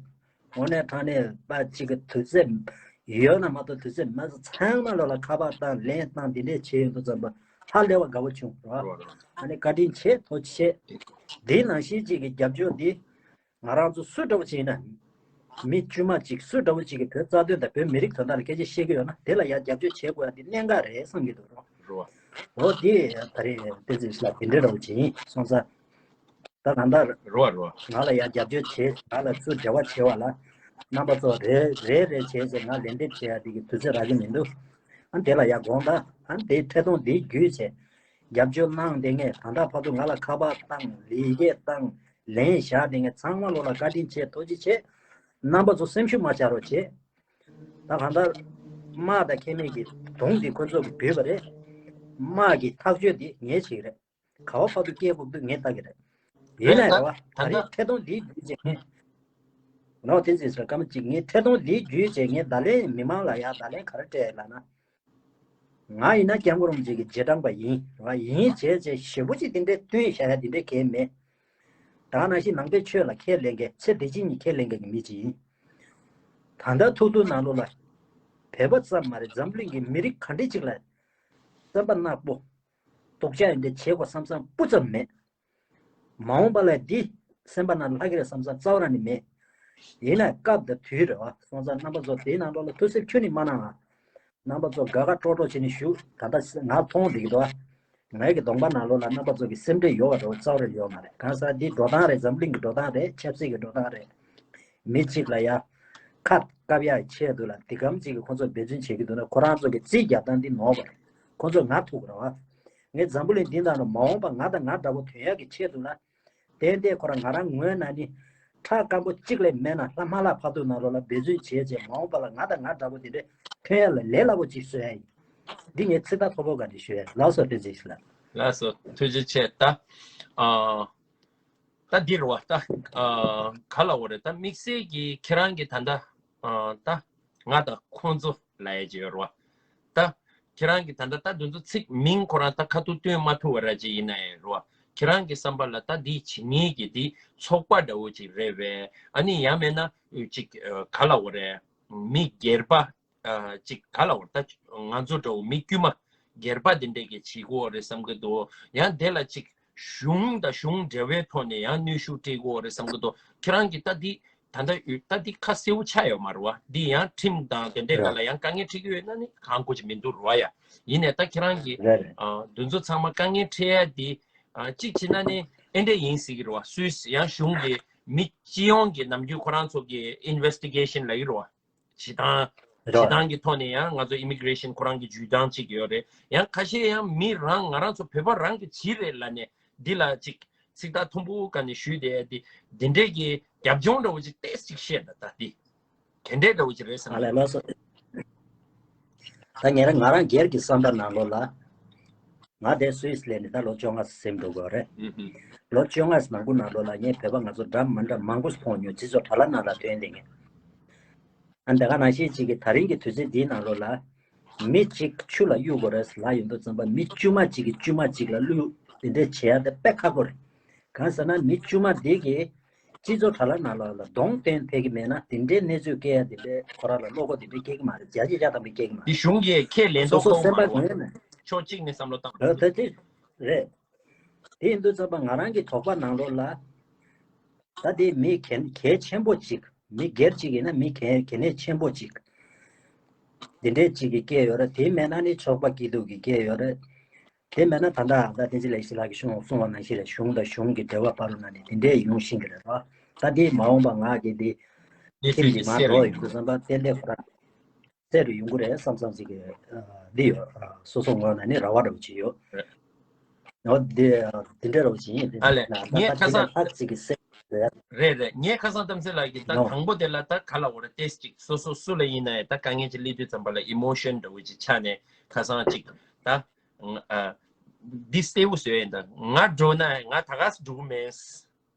དངོས་གནས་དྲང་གནས་པ་གཅིག་གི་དུས་ཚོད་ཡོད་ན་མ་གཏོགས་དུས་ཚོད་མ་ཚང་མ་ལོ་ལ་ཁ་པར་བཏང་ལན་བཏང་འདི་འདྲས་བྱས་ཡོང་དུས་ཙམ་པ་ཧ་ལས་པ་དགའ་བོ་བྱུང་རོ། རོ་རོ། ཨ་ནི་བཀའ་དྲིན་ཆེ་ཐུགས་རྗེ་ཆེ། འདི་ནང་བཞིན་གཅིག་གི་རྒྱབ་སྐྱོར་འདི་ང་རང་ཚོ་སུ་འདྲ་བོ་བྱས་ན་མི་དཀྱུས་མ་གཅིག་སུ་འདྲ་བོ་གཅིག་གི་བོད་རྩ་དོན་དང་བོད་མི་རིགས་དོན་དག་ལ་སྐད་ཆ་བཤད་ཀྱི་ཡོད་ན་དེ་ལ་ཡང་རྒྱབ་སྐྱོར་བྱེད་དགོས་ཡ་འདི་གནད་འགག་རེད་བསམ་གྱི་འདུག་རོ། རོ། འོ་དེ་ད་རེས་བསྟན་འཛིན་ལགས་འདི་འདྲ་འདྲ་བོ་བྱས་ཡིན་སོང་ཙང་། ད་གང་ལྟར། རོ་རོ། ང་ལ་ཡང་རྒྱབ་སྐྱོར་བྱེད། ང་ལ་ཚུར་འབྲེལ་བ་བྱེད་པ་ལ། རྣམ་པ་ཚོ་རེ་རེ་རེ་བྱས་ཚེ་ང་ལན་འདེབས་བྱེད་ཡ་དེ་གི་དུས་ཚོད་རག་གི་མི་འདུག་ཨ་དེ་ལ་ཡང་དགོངས་དག་ཨ་དེ་འཕྲལ་གཏོང་དེ་བརྒྱུད་བྱས། རྒྱབ་སྐྱོར་གནང་དེ་ངས་ད་ལྟ་བར་དུ་ང་ལ་ཁ་པར་བཏང་ལས་ཀས་བཏང་ལན་བཞག་དེ་ངས་ཚང་མ་ལོ་ལ་བཀའ་དྲིན་ཆེ་ཐུགས་རྗེ་ཆེ། རྣམ་པ་ཚོ་སེམས་ཤུགས་མ་ཆག་རོགས་བྱེད། ད་གང་ལྟར། དམག་དང་ཁེ་མེད་ཀྱི་གདོང་དེ་ཁོ་ཚོ་གི་བུད་པ་རེད། དམག་གི་ཐག་གཅོད་དེ་ངས་བྱེད་ཀྱི་རེད། ག་བ་བར་དུ་སྐྱེལ་དགོས་འདུག་ངས་ལྟ་གི་རེད། ཡིན་ནའི་རེད་བ་ད་རེས་འཕྲལ་གཏོང་འདིའི་བརྒྱུད་བྱས་ངས། ནོ་དེ་ཚོས་སྐར་མ་གཅིག་ངས་འཕྲལ་གཏོང་འདིའི་བརྒྱུད་བྱས་ངས་བརྡ་ལན་མི་མང་ལ་ཡང་བརྡ་ལན་ག་རེ་སྤྲད་ལབ་ན། ང་ཡིན་ན་སྐྱབས་མགོན་རིན་པོ་ཆེ་གི་རྗེས་འབྲང་པ་ཡིན་རེད་བ། ཡིན་བྱས་བྱས་ཞེ་པོ་ཅིག་དེ་འདྲའི་བསྟུན་བཞག་ཡ་དེ་འདྲའི་གལ་མེད། ད་ནང་བཞིན་ནང་པའི་ཆོས་ལ་ཁས་ལེན་མཁན་ཚེ་འདི་ཕྱི་གཉིས་ཁས་ལེན་མཁན་གྱི་མི་ཅིག་ཡིན། ད་ལྟ་ཐུག་ཐུག་ནང་ལོགས་ལ། བོད་པ་ཙམ་མ་རེད་འཛམ་གླིང་གི་མི་རིགས་ག་འདྲ་ཅིག་ལ། བསམ་པ་ནག་པོ། སྡུག་ཅག་ཡིན་འདྲ་བྱེད་དགོས་བསམ་བསམ་སྤུ་ཙམ་མེད། མ་འོངས་པ་ལ་འདི་སེམས་པ་ནང་ལྷག་གི་རེད་བསམ་བསམ་རྩ་བ་རང་ནས་མེད། ཡིན་ནའི་སྐབས་དང་དུས་རེད་བ་སོང་ཙང་རྣམ་པ་ཚོ་དེའི་ནང་ལོགས་ལ་ཐུགས་སེམས་ཁྱོན་ནས་མ་གནང་ང་། རྣམ་པ་ཚོ་དགའ་དགའ་སྤྲོ་སྤྲོ་བྱས་ནས་བཞུགས། ད་ལྟ་ང་མཐོང་བསྡད་ཀྱི་འདུག་ཨ། ངའི་གི་གདོང་པ་ནང་ལོགས་ལ་རྣམ་པ་ཚོ་གི་སེམས་ཁྲལ་ཡོད་པ་འདྲ་བོ་རྩ་བ་རེ་ཡོད་མ་རེད། གང་ཟེར་འདི་འགྲོ་སྟངས་རེད། འཛམ་གླིང་གི་འགྲོ་སྟངས་རེད། ཆབ་སྲིད་ཀྱི་འགྲོ་སྟངས་རེད། མི་གཅིག་ལ་ཡ་ཁ་བཀབ་ཡག་ཆེད་དུ་ལ་འདི་གམ་གཅིག་གི་ཁོ་ཚོ་འབད་བརྩོན་བྱེད་ཀྱི་འདུག་ན་ཁོ་རང་ཚོ་གི་རྩིས་རྒྱག་སྟངས་འདི་ནོར་བ་རེད། ཁོ་ཚོ་ང་ཐུག་རེད་བ། ངས་འཛམ་བུ་གླིང་འདི་ནང་ལ་མ་འོངས་པ་ང་དང་ང་འདྲ་པོ་ཐོན་ཡག་གི་ཆེད་དུ་ལ། ཏན་ཏན་ཁོ་རང་ང་རང་ངོས་ནས་ནི་ཁྲག་སྐམ་པོ་གཅིག་ལས་མེད་ན་ལྷ་མ་ལྷ་ཕ་ཐུག་ནང་ལོགས་ལ་འབད་བརྩོན་བྱས་རྗེས་མ་འོངས་པ་ལ་ང་དང་ང་འདྲ་པོ་དེ་འདྲས་ཐོན་ཡ་ལ་ལས་སླ་པོ་ཅིག་བཟོ་ཡ་ཡིན། འདི་ངས་ཚིག་ཐག་མཐོ་པོ་ག་ནས་ཞུ་ཡ་ལགས་སོ། བསྟན་འཛིན་ལགས། ལགས་སོ་ཐུགས་རྗེ་ཆེ། ད་ཨ་ད་འདི་རུ་བ་ད་ཨ་ག་ལ་འོ་རེད། ད་དམིགས་བསལ་གྱི་ཁྱེད་རང་གི་ད་ལྟ་ཨ་ད་ང་དང་ཁོང་ཚོ་ལ་ཡ་ཅིག་ཡོད་རུ་བ། ད་ཁྱེད་རང་གིས་ད་ལྟ་ད་དེ་ཚོ་ཚིག་མིང་ཁོ་རང་ད་ཁ་ཐུག་སྟོན་མ་ཐུབ་པ་ར་ཅིག་ཡིན་ན་ཡང་རོ། ཁྱེད་རང་གི་བསམ་པ་ལ་ད་འདི་བྱེད་མཁན་གྱི་འདི་ཚོགས་པ་འདྲ་བོ་ཅིག་རེད་པས། ཨ་ནི་ཡང་མེད་ན་ཅིག་ག་ལ་འོ་རེད། མི་སྒེར་པ་ཅིག་ག་ལ་འོ་རེད། ད་ང་ཚོ་འདྲ་བོ་མི་དཀྱུས་མ་སྒེར་པ་འདི་འདྲས་ཀྱི་བྱེད་དགོས་རེད་བསམ་གི་འདུག་ཡང་དེ་ལ་ཅིག་གཞུང་དང་གཞུང་འབྲེལ་བའི་ཐོག་ནས་ཡང་གནོན་ཤུགས་སྤྲད་དགོས་རེད་བསམ་གི་འདུག་ཁྱེད་རང་གིས་ད་འདི་ད་ལྟ་ཡོད་ད་འདི་ཁ་གསལ་པོ་ཆགས་ཡོད་མ་རེད་བ། འདི་ཡང་ཁྲིམས་དང་དེ་འདྲའི་སྒང་ལ་ཡང་དཀའ་ངལ་འཕྲད་ཀྱི་ཡོད་ན་ནི་གང་དགོས་ཀྱི་མི་འདུག་རེད་བ་ཡ། ཡིན་ནའི་ད་ཁྱེད་རང་གིས་རེད་རེད། ཨ་འདི་ཚོ་ཚང་མ་དཀའ་ངལ་འཕྲད་ཡ་འདི་ཨ་གཅིག་བྱས་ན་ནི་ཨེ་འདྲ་ཡིན་སྲིད་ཀྱི་རེད་བ། སུས་ཡང་གཞུང་གི་མི་སྤྱི་ཡོངས་ཀྱི་ནམ་རྒྱུན་ཁོ་རང་ཚོ་གི་ཨིན་ཝེ་སི་ཊི་གེ་ཤན་ལབ་ཀྱི་རེད་བ། བྱེད་སྟངས། རེད་བྱེད་བ། སྟངས་ཀྱི་ཐོག་ནས་ཡང་ང་ཚོ་ཨི་མི་གི་རེ་ཤན་ཁོ་རང་གི་བརྒྱུད་སྟངས་གཅིག་ཡོད་རེད། ཡང་ཁ་ཤས་ཡང་མི་རང་ང་རང་ཚོ་བོད་པ་རང་གི་གྱི་རེད་ལབ་ནས་འདི་ལ་ཅིག་ཚིག་ཐག་མཐོན་པོ་ག་ནས་ཞུས་ཏེ་འདི་འདི་འདྲས་ཀྱི་ རྒྱབ་ལྗོངས་འདྲ་བོ་ཅིག་ཏོག་ཙམ་ཅིག་བཤད་ད། ད་འདི་དེ་འདྲའི་འདྲ་བོ་ཅིག་རེད་བསམ་གི་ཨ་ལས། ལགས་སོ། ད་ངས་རང་ང་རང་སྒེར་གྱི་བསམ་པ་ནང་ལོགས་ལ། ང་དེ་སུད་སི་ལ་ནི་ད་ལོ་བཅོ་ལྔ་ཟིན་འགྲོ་གི་རེད། ལོ་བཅོ་ལྔ་ནང་ཁུལ་ནང་ལོགས་ལ་ངས་བོད་པ་ང་ཚོ་འདྲ་མི་འདྲ་མང་པོ་མཐོང་མྱོང་། སྤྱི་ཚོགས་དྲ་ལམ་ནང་ལ་ཐོན་བསྡད་མཁན། ཨ་འདི་ག་ནང་བཞིན་ཅིག་གི་ད་རིང་གི་དུས་ཚོད་འདིའི་ནང་ལོགས་ལ། མི་གཅིག་ཆུ་ལ་གཡུག་དགོས་རེད་ལབ་ཡོང་དུས་ཙམ་པ། མི་དཀྱུས་མ་གཅིག་གིས་དཀྱུས་མ་གཅིག་ལ་གླུ་འདི་འདྲ་བྱེད་ཡ་དེ་དཔེ་ཁག་པོ་རེད། གང་ཟེར་ན་མི་དཀྱུས་མ་འདི་གིས་སྤྱི་ཚོགས་དྲ་ལམ་ནང་ལོགས་ལ་གདོང་སྟོན་ཕེབས་ཀྱི་མེད་ན། དེ་འདྲའི་གནས་ཚུལ་སྐད་ཡ་དེ་འདྲའི་ཁོ་རང་ལ་བློ་ཁོག་དེ་འདྲའི་སྐྱེ་གི་མ་རེད། བརྒྱ་ཆ་བརྒྱ་ཐམ་པ་སྐྱེ་གི་མ་རེད། འདི་གཞུང་གིས་ཁས་ལེན་མདོག་ཁ་པོ་མ་རེད་བ། ཕྱོགས་གཅིག་ནས་བསམ་བློ་བཏང་དགོས་འདུག་ད་དེ་རེད། དེ་ཡིན་དུས་ཙམ་པ་ང་རང་གི་དོགས་པ་ནང་ལོགས་ལ། ད་དེ་མི་གལ་གལ་ཆེན་པོ་གཅིག་མི་སྒེར་གཅིག་ཡིན་ན་མི་གལ་གལ་གནད་ཆེན་པོ་གཅིག་དེ་འདྲའི་གཅིག་གིས་སྐྱེས་ཡོད་རེད། དེ་མེད་ན་ནི་ཚོགས་པ་སྐྱིད་སྡུག་གིས་སྐྱེས་ཡོད་རེད། དེ་མེད་ན་ད་ལྟ་ད་བསྟན་འཛིན་ལེགས་བཤད་ལགས་ཀྱིས་གསུངས་གསུངས་པ་ནང་བཞིན་རེད། གཞུང་དང་གཞུང་གི་འབྲེལ་བ་བར་ལ་ནི་དེ་འདྲའི་ཡོང་བཞིན་གི་རེད་བ། ད་དེ་མ་འོངས་པ་ང་གི་དེ་ཁྱིམ་གྱི་མ་འགྲོ་ཡོང་དུས་ཙམ་པ་ཏན་ཏན་ཁོ་རང་གསལ་རུ་ཡོང་གི་རེད་བསམ་བསམ་ཞིག་གི་འདི་ཡོད། སོ་སོ་ངོས་ནས་ནི་རེ་བ་འདྲ་བོ་ཅིག་ཡོད། འོ་དེ་དེ་འདྲ་རོ་ཅིག་ཡིན། དེ་ཨ་ལས། ད་ངས་ད་ཁ་དེ་སང་ལ་ལྷག་ཅིག་གི་སེ་རེད། རེད་རེད། ངས་ཁ་སང་གཏམ་ཚེ་ལགས་ཀྱིས་ད་ནོ། དང་པོ་དེ་ལ་ད་ག་ལ་འོ་རེད། ཏེས་ཅིག་སོ་སོ་སུ་ལ་ཡིན་ན་ཡང་ད་དཀའ་ངལ་ཅིག་སླེབས་དུས་ཙམ་པ་ལ་ཨི་མོ་ཤན་འདྲ་བོ་ཅིག་ཆགས་ནས་ཁ་སང་ཅིག་ད་ཨ་འདི་གསལ་བོ་བཟོས་ཡིན། ད་ང་འགྲོ་ན་ང་ད་ག་སེ་འགྲོ་གི་མེད།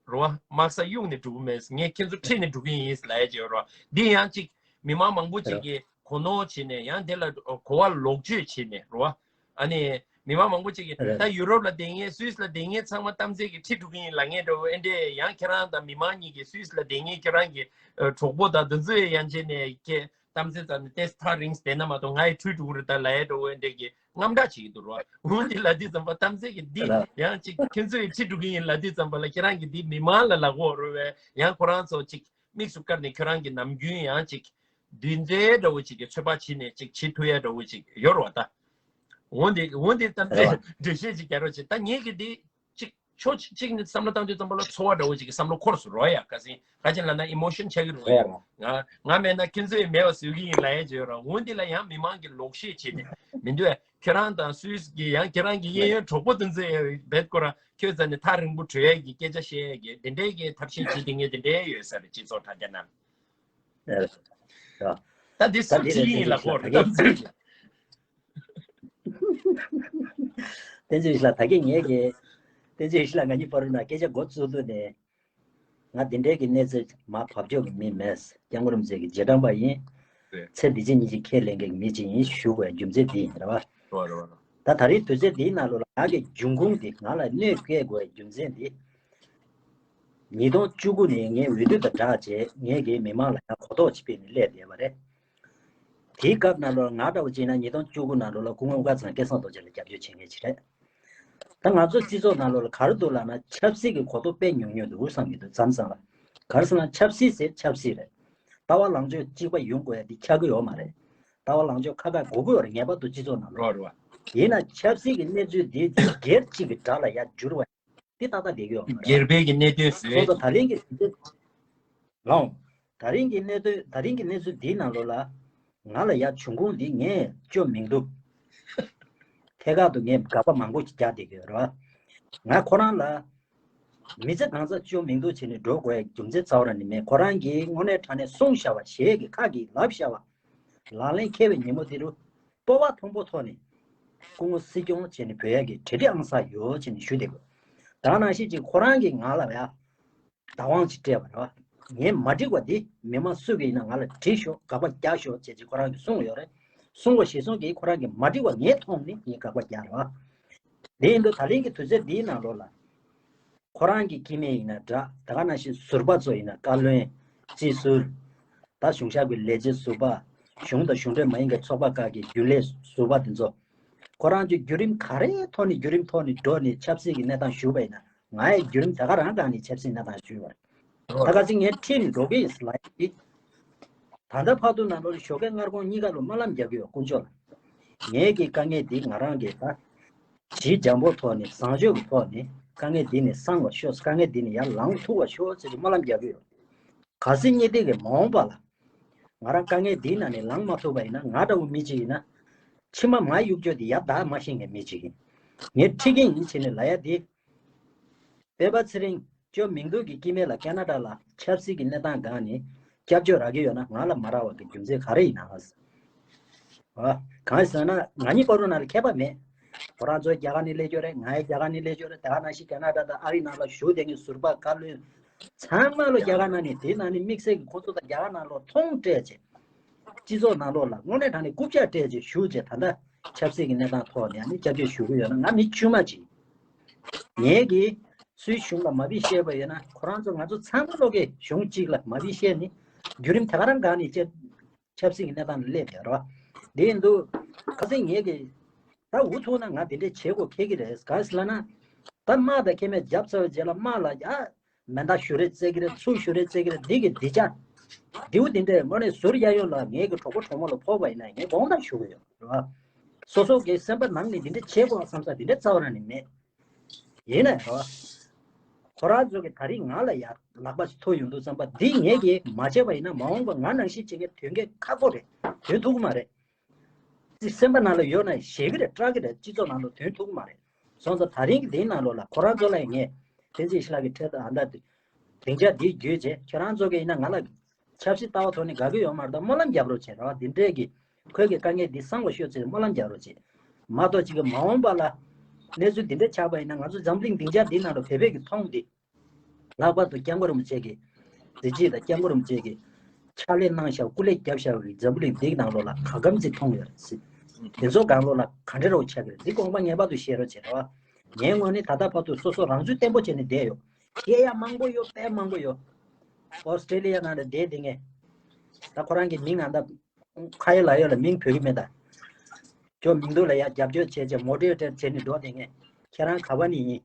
རེད་བ། དམག་ས་གཡུག་ནས་འགྲོ་གི་མེད། ངས་ཁྱེད་ཚོ་ཁྲིད་ནས་འགྲོ་གི་ཡིན་ལབ་ཡ་ཅིག་ཡོད་རེད་བ། འདི་ཡང་ཅིག་མི་མང་མང་པོ་ཅིག་གིས་གོ་ནོར་བྱས་ནས་ཡང་དེ་ལ་གོ་བ་ལོག་སྤྱོད་བྱས་ནས་རེད་བ། ཨ་ནི་མི་མང་མང་པོ་ཅིག་གིས་རེད། ད་ཡུ་རོབ་ལ་བསྡད་མཁན་སུད་སི་ལ་བསྡད་མཁན་ཚང་མ་གཏམ་ཚེ་གིས་ཁྲིད་འགྲོ་གི་ཡིན་ལབ་མཁན་འདྲ་བོ། ཨེ་འདྲས་ཡང་ཁྱེད་རང་དང་མི་མང་གཉིས་ཀྱིས་སུད་སི་ལ་བསྡད་མཁན་ཁྱེད་རང་གི་གྲོགས་པོ་དང་དེ་ཚོ་ཡང་བྱས་ནས་ཀྱེ་གཏམ་ཚེ་ཙམ་ནས་ཏེས་ཐག་རིང་བསྡད་ན་མ་གཏོགས་ང་ཡི་ཁྲུས་འགྲོ་གི་རེད་ད་ལབ་ཡ་འདྲ་བོ། ཨེ་འདྲས་ཀྱི་དངངས་སྐྲག་བྱེད་ཀྱི་འདུག་རོ། འོ་འདི་ལ་འདི་ཙམ་པ་གཏམ་ཚེ་གི་འདི་ཡང་ཅིག་ཁྱོད་ཚོས་ཁྲིད་འགྲོ་གི་ཡིན་ལ་འདི་ཙམ་པ་ལ་ཁྱེད་རང་གི་འདི་མི་མང་ལ་ལག་འོག་རོལ་བས། ཡང་ཁོ་རང་ཚོ་ཅིག་དམིགས་སུ་བཀར་ནས་ཁྱོད་རང་གི་ནམ་རྒྱུན་ཡང་ཅིག་འདུན་འཛེ་འདྲ་བོ་ཅིག་གི་ཚོད་དཔག་བྱེད་ནས་ཅིག་བྱེད་ཐུབ་ཡ་འདྲ་བོ་ཅིག་ཡོད་རོ་ད། འོ་འདི་འོ་འདི་གཏམ་ཚེ་འགྲེལ་བཤད་ཅིག་རྒྱག་རོགས་བྱེད། ད་ངེད་ཀྱི་འདི་ཅིག་ཕྱོགས་གཅིག་གཅིག་ནས་བསམ་བློ་བཏང་དུས་ཙམ་པ་ལ་ཚོར་བ་འདྲ་བོ་ཅིག་གི་བསམ་བློ་འཁོར་སོང་རོ་ཡ། ག་ཟིན་ག་ཅིག་ལབ་ན་ཨི་མོ་ཤན་ཆགས་ཀྱི་རོ་ཡ། ང་ང་མེད་ན་ཁྱོད་ཚོས་མེད་པ་བཟོ་གི་ཡིན་ལབ་ཡ་བརྗོད་རོ། འོ་འདི་ལ་ཡང་མི་མང་གིས་ལོག་བཤད་བྱས་ནས་མི་འདུག་ཨ། ཁྱེད་རང་དང་སུད་སི་གི་ཡང་ཁྱེད་རང་གི་གཡས་གཡོན་གྲོགས་པོ་དེ་ཚོས་རྦད་ཁོ་རང་ཁྱོད་རྩ་ནས་ཐག་རིང་པོ་བྲོས་ཡ་གི་སྐད་ཆ་བཤད་ཡ་གི་དེ་འདྲའི་གི་ཐབས་ཤེས་བྱེད་དེ་ངས་དེ་འདྲའི་ཡོད་ས་རེད། སྤྱི་ཚོགས་དྲ་རྒྱ་ནང་། ད་འདི་སུ་ཁྲིད་ཀྱི་ཡིན་ལབ་ཁོ་རེད། བསྟན་འཛིན་ལགས། ད་གིན་ངས་ཀྱི་བསྟན་འཛིན་ལགས་ང་གཉིས་བར་ན་སྐད་ཆ་འགོ་བཙུགས་དུས་ནས་ང་འདི་འདྲའི་གི་གནས་ཚུལ་མར་བབས་ཕྱོགས་ཀྱི་མི་མེད། སྐྱབས་མགོན་རིན་པོ་ཆེ་གི་རྗེས་འབྲང་པ་ཡིན། ཚེ་འདི་ཕྱི་གཉིས་ཀྱི་ཁས་ལེན་མཁན་གྱི་མི་ཅིག་ཡིན་ཞུ་དགོས་རྒྱུ་མཚན་འདི་ཡིན་རེད་བ། ད་ད་རེས་དུས་ཚོད་འདིའི་ནང་ལོགས་ལ་ང་གི་འབྱུང་ཁུངས་འདི་ང་ལ་གནོད་སྐྱེལ་དགོས་རྒྱུ་མཚན་འདི། ཉིས་སྟོང་བཅུ་དགུ་ནས་ངས་འོས་བསྡུ་དང་སྦྲགས་བྱས་ངས་ཀྱི་མི་མང་ལ་ཡང་གོ་རྟོགས་ཅིག་སྤེལ་ནས་སླེབས་བསྡད་པ་རེད། དེའི་སྐབས་ནང་ལོགས་ང་འདྲ་བོ་བྱས་ན་ཉིས་སྟོང་བཅུ་དགུ་ནང་ལོགས་ལ་སྐུ་ངོ་དབུ་དཀར་ཚང་སྐལ་བཟང་རྡོ་རྗེ་ལ་རྒྱབ་སྐྱོར་བྱེད་མཁན་ཅིག་རེད། ད་ང་ཚོ་སྤྱི་ཚོགས་ནང་ལོགས་ལ་ག་རེ་འདུག་ལབ་ན་ཆབ་སྲིད་ཀྱི་གོ་རྟོགས་དཔེ་ཉུང་ཉུང་འདུག་བསམ་གྱི་འདུག་མཚམས་མཚམས་ལ། ག་རེ་ཟེར་ན་ཆབ་སྲིད་ཟེར་ཆབ་སྲིད་རེད། ལྟ་བ་ལངས་ཕྱོགས་གཅིག་པ་ཡོང་དགོས་ཡ་འདི་ཆགས་ཀྱི་ཡོད་མ་རེད། ལྟ་བ་ལངས་ཕྱོགས་ཁ་ཁ་དགོས་ཀྱི་ཡོད་རེད། ངེས་པར་དུ་སྤྱི་ཚོགས་ནང་ལོགས། རོ་རོ། ཡིན་ན་ཆབ་སྲིད་ཀྱི་གནས་ཚུལ་འདི་སྒེར་གཅིག་གི་དགྲ་ལ་ཡ་འགྱུར་བ་འདི་ཏག་ཏག་བསྡད་ཀྱི་ཡོད་མ་རེད། སྒེར་པའི་གི་གནད་དོན་བཟོས། སོང་ཙང་ད་རིང་གི་དུས་ཚོད་ལའང་། ད་རིང་གི་གནད་དོན་ད་རིང་གི་གནས་ཚུལ་འདིའི་ནང་ལོགས་ལ། ང་ལ་ཡ་བྱུང་ཁུངས་འདི་ངས་བཅོ་མི་འདུག་ཐད་ཀར་དུ་ངས་དགག་པ་མང་པོ་ཞིག་རྒྱག་བསྡད་ཀྱི་ཡོད་རེད་བ། ང་ཁོ་རང་ལ། མི་ཚེ་གང་ཚ་བཅོ་མི་འདུག་བྱས་ནས་འགྲོ་དགོས་རྒྱུ་མཚན་རྩ་བ་རང་ནས་མེད། ཁོ་རང་གིས་དངོས་གནས་དྲང་གནས་གསུངས་བཞག་པ་ཞལ་གྱིས་ཁ་གིས་ལབ་བཞག་པ། ལག་ལེན་འཁེལ་བའི་ཉིན་མོ་དེ་རུ། སྤོབས་པ་མཐོན་པོ་ཐོག་ནས། སྐུ་ངོ་སྲིད་སྐྱོང་བྱས་ནས་བོད་ཡ་གི་གྲ་སྒྲིག་ཨང་གསར་ཡོད་བྱས་ནས་ཞུ་བསྡད་དགོས། ད་ནང་བཞིན་གྱི་ཁོ་རང་གིས་ང་ལ་ཡ། བདག་དབང་ཅིག་སྤྲད་པ་རེད་བ། ངས་མ་འགྲིག་པ་འདི་མི་མང་སུ་གིས་ཡིན་ན་ང་ལ་འགྲིག་ཤོག་དགག་པ་རྒྱག་ཤོག་ཅེས་ཅིག་ཁོ་རང་གིས་གསུངས་ཡོད་རེད། གསུངས་པ་གཞིར་བཟུང་གིས་ཁོ་རང་གིས་མ་འགྲིག་པ་ངས་མཐོང་ནས་ངས་དགག་པ་རྒྱག་རེད་བ། དེ་ཡིན་དུས་ད་ལན་གྱི་དུས་ཚོད་འདིའི་ནང་ལོགས་ལ། ཁོ་རང་གི་སྐྱེ་དམན་ཡིན་ན་འདྲ། ད་ག་ནང་བཞིན་ཟུར་པ་ཚོ་ཡིན་ན་བཀའ་བློན། རྩིས་ཟུར། ད་གཞུང་ཞབས་ཀྱི་ལས་བྱེད་ཟུར་པ། གཞུང་དང་གཞུང་འབྲེལ་མ་ཡིན་པའི་ཚོགས་པ་ཁག་གི་རྒྱུན་ལས་ཟུར་པ་དེ་ཚོ། ཁོ་རང་ཚོས་བརྒྱུད་རིམ་ག་རེའི་ཐོག་ནས་བརྒྱུད་རིམ་ཐོག་ནས་འགྲོ་ནས་ཆབ་སྲིད་ཀྱི་གནས་སྟངས་ཞུས་པ་ཡིན་ན། ང་ཡི་བརྒྱུད་རིམ་ད་ག་རང་སྒང་ནས་ཆབ་སྲིད་གནས་སྟངས་ཞུས་པ་རེད། ད་ག་ཚོད་ངས་ཁྲིད་ནས་འགྲོ་གི་ཡིན་ལབ་ཡིན། ད་ལྟ་བར་དུ་ནང་ལོགས་ཞོགས་ཀས་སྔ་དགོང་གཉིས་ཀ་ལ་སྨོན་ལམ་རྒྱག་གི་ཡོད། དཀོན་མཆོག་ལ། ངེད་ཀྱི་དཀའ་ངལ་འདི་ང་རང་གིས་ད་ཇི་འཇམ་པོ་ཐོག་ནས་བཟང་སྤྱོད་ཀྱི་ཐོག་ནས་དཀའ་ངལ་འདི་ནས་སངས་པར་ཤོག་དཀའ་ངལ་འདི་ནས་ཡར་ལངས་ཐུབ་པར་ཤོག་ཟེར་གྱི་སྨོན་ལམ་རྒྱག་གི་ཡོད། གལ་སྲིད་གཉིས་ལྡན་གྱི་མ་འོངས་པ་ལ་ང་རང་དཀའ་ངལ་འདིའི་ནང་ནས་ལངས་མ་ཐུབ་པ་ཡིན་ན། ང་འདྲ་བོ་མི་གཅིག་ཡིན་ན་ཕྱི་མ་མ་གཡུག་རྒྱུ་འདི་ཡར་བདའ་མ་ཤེས་མཁན་མི་གཅིག་ཡིན། ངས་ཁྲིད་མཁན་ཡིན་བྱས་ནས་ལབ་ཡ་འདི། སྤེན་པ་ཚེ་རིང་ ཅོ་མིང་འདུག་གི་སྐྱེ་དམན་ལ་ཁེ་ན་ཌ་ལ་ཆབ་སྲིད་ཀྱི་གནས་སྟངས་སྒང་ནས་སྐྱབས་བཅོལ་རག་གི་ཡོད་ན་ང་ལ་མ་རག་པ་གི་རྒྱུ་མཚན་ག་རེ་ཡིན་ན། ཨ། གང་ཡིན་ཟེར་ན་ང་གཉིས་བར་དུ་ནང་ལ་ཁྱད་པར་མེད། ཁོ་རང་ཚོ་རྒྱ་གར་ནས་སླེབས་ཡོད་རེད། ང་ཡང་རྒྱ་གར་ནས་སླེབས་ཡོད་རེད། དེ་ག་ནང་བཞིན་ཁེ་ན་ཌ་དང་ཨ་རིའི་ནང་ལ་བཞུགས་བསྡད་མཁན་ཟུར་པ་བཀའ་བློན་ཚང་མ་ལོ་རྒྱ་གར་ནང་ནས་དེའི་ནང་ནས་དམིགས་བསལ་གྱི་ཁོ་ཚོ་དང་རྒྱ་གར་ནང་ལོ་མཐོང་སྤྲད་བྱས། སྤྱི་ཚོགས་ནང་ལོགས་ལ་དངོས་གནས་དྲང་གནས་རྐུབ་བཀྱག་སྤྲད་བྱས་བཞུགས་བྱས། ད་ལྟ་ཆབ་སྲིད་ཀྱི་གནས་སྟངས་ཐོག་ནས་ཨ་ནི་སྐྱབས་བཅོལ་ཞུ་གི་ཡོད་ན་ང་མི་དཀྱུས་མ་ཅིག་ངས་ཀྱིས་སུའི་གཞུང་ལ་མ་དཔེ་བཤད་པ་ཡིན་ན་ཁོ་རང་ཚོ་ང་ཚོ་ཚང་མ་ལོག་གི་གཞུང་གཅིག་ལ་མ་དཔེ་བཤད་ནི་བརྒྱུད་རིམ་དེ་ག་རང་སྒང་ནས་ཆབ་ཆབ་སྲིད་ཀྱི་གནས་སྟངས་ལ་སླེབས་ཡོད་རེད་བ། དེ་ཡིན་དུས་ཁ་སང་ངས་ཀྱིས་ད་འུ་ཐུག་ན་ང་དེ་འདྲས་བྱེད་དགོས་ཁེལ་གི་རེད། ག་ཟེར་ལབ་ན་ད་དམག་དང་ཁེ་མེད་རྒྱབ་ཚར་བའི་རྗེས་ལ་དམག་ལ་ཡ། མེ་མདའ་གཞུ་རེས་བཙལ་གི་རེད། ཚུར་གཞུ་རེས་བཙལ་གི་རེད། འདི་གི་འདི་ཅག་འདིའུ་འདི་འདྲས་དངོས་གནས་ཟུར་གཡས་གཡོན་ལ་ངེད་ཀྱི་གྲོགས་པོ་གྲོགས་མོ་ལ་ཕོག་པ་ཡིན་ན་ངས་དགོངས་དག་ཞུ་གི་ཡོད་རེད་བ། སོ་སོ་གི་སེམས་པ་ནང་ནས་འདི་འདྲས་བྱེད་དགོས་བསམ་ས་འདི་འདྲས་རྩ་བ་རང་ནས་མེད། ཡིན་ནའི་རེད་བ། ཁོ་རང་ཚོ་གི་ད་རིང་ང་ལ་ཡ་ལག་པ་ཞིག་ཐོབ་ཡོང་དུས་ཙམ་པ་འདི་ངེད་ཀྱིས་མ་བྱས་པ་ཡིན་ན་མ་འོངས་པ་ང་ནང་བཞིན་བྱེད་མཁན་ཐོན་མཁན་ཁག་པོ་རེད། ཐོན་ཐུབ་ཀྱི་མ་རེད། ཅིག་སེམས་པ་ནང་ལ་ཡོད་ན་ཞེད་ཀྱི་རེད། སྐྲག་གི་རེད། སྤྱི་ཚོགས་ནང་ལ་དོན་ཐུག་གི་མ་རེད། སོང་ཙང་ད་རིང་གི་འདིའི་ནང་ལོགས་ལ་ཁོ་རང་ཚོ་ལ་ངས་བསྟན་འཛིན་ཞི་ལགས་ཀྱི་འཕྲལ་དུ་ཨ་མདའ་དེ་སྡིངས་ཆ་འདི་བརྒྱུད་བྱས་ཁྱོད་རང་ཚོ་གིས་ཡིན་ན་ང་ལ་ཆབ་སྲིད་ལྟ་བ་ཐོག་ནས་དགའ་གི་ཡོད་མ་རེད་ད། སྨོན་ལམ་རྒྱབ་རོགས་བྱེད་རོགས། འདི་འདྲས་ཀྱི་ཁོས་ཀྱི་དཀའ་ངལ་འདི་སངས་པ་ཤོག་ཅེས་སྨོན་ལམ་རྒྱབ་རོགས་བྱེད། མ་གཏོགས་ཅིག་གི་མ་འོངས་པ་ལ་གནས་ཚུལ་འདི་འདྲས་ཆགས་པ་ཡིན་ན་ང་ཚོ་འཛམ་གླིང་སྡིངས་ཆ་འདིའི་ནང་ལ་བོད་པས་ཀྱི་མཐོང་འདི། ལྷག་པར་དུ་སྐྱབས་མགོན་རིན་པོ་ཆེ་གིས་གཟི་བརྗིད་དང་སྐྱབས་མགོན་རིན་པོ་ཆེ་གིས་ཕྱག་ལས་གནང་བཞག་སྐུ་ལས་བརྒྱབ་བཞག་པའི་འཛམ་བུ་གླིང་འདིའི་ནང་ལོགས་ལ་ག་གམ་ཅིག་མཐོང་ཡོད་རེད་ཟེར། དེ་ཚོ་སྒང་ལོགས་ལ་ག་འདྲ་རོགས་ཆགས་ཀྱི་རེད། འདི་དགོངས་པ་ངེས་པར་དུ་བཞེས་རོགས་བྱེད་རོགས། ངའི་ངོས་ནས་ད་ལྟ་བར་དུ་སོ་སོ་རང་ཚུགས་བརྟན་པོ་བྱས་ནས་བསྡད་ཡོད། སྐད་ཡ་མང་པོ་ཡོད། དཔེ་མང་པོ་ཡོད། ཨོ་སི་ཀྲེ་ལི་ཡ་ནང་ལ་བསྡད་བསྡད་མཁན། ད་ཁོ་རང་གི་མིང་ང་ད། ཁ་ཡོད་ལག་ཡོད་ལ་མིང་བོད་ཀྱི་མེད་ད། ཁྱོད་མིང་འདུག་ལ་ཡ་རྒྱབ་སྐྱོར་བྱས་བྱས་མོ་ཊི་ཝེ་ཊར་བྱས་ནས་འགྲོ་བསྡད་མཁན། ཁྱེད་རང་ག་བ་ནས་ཡིན།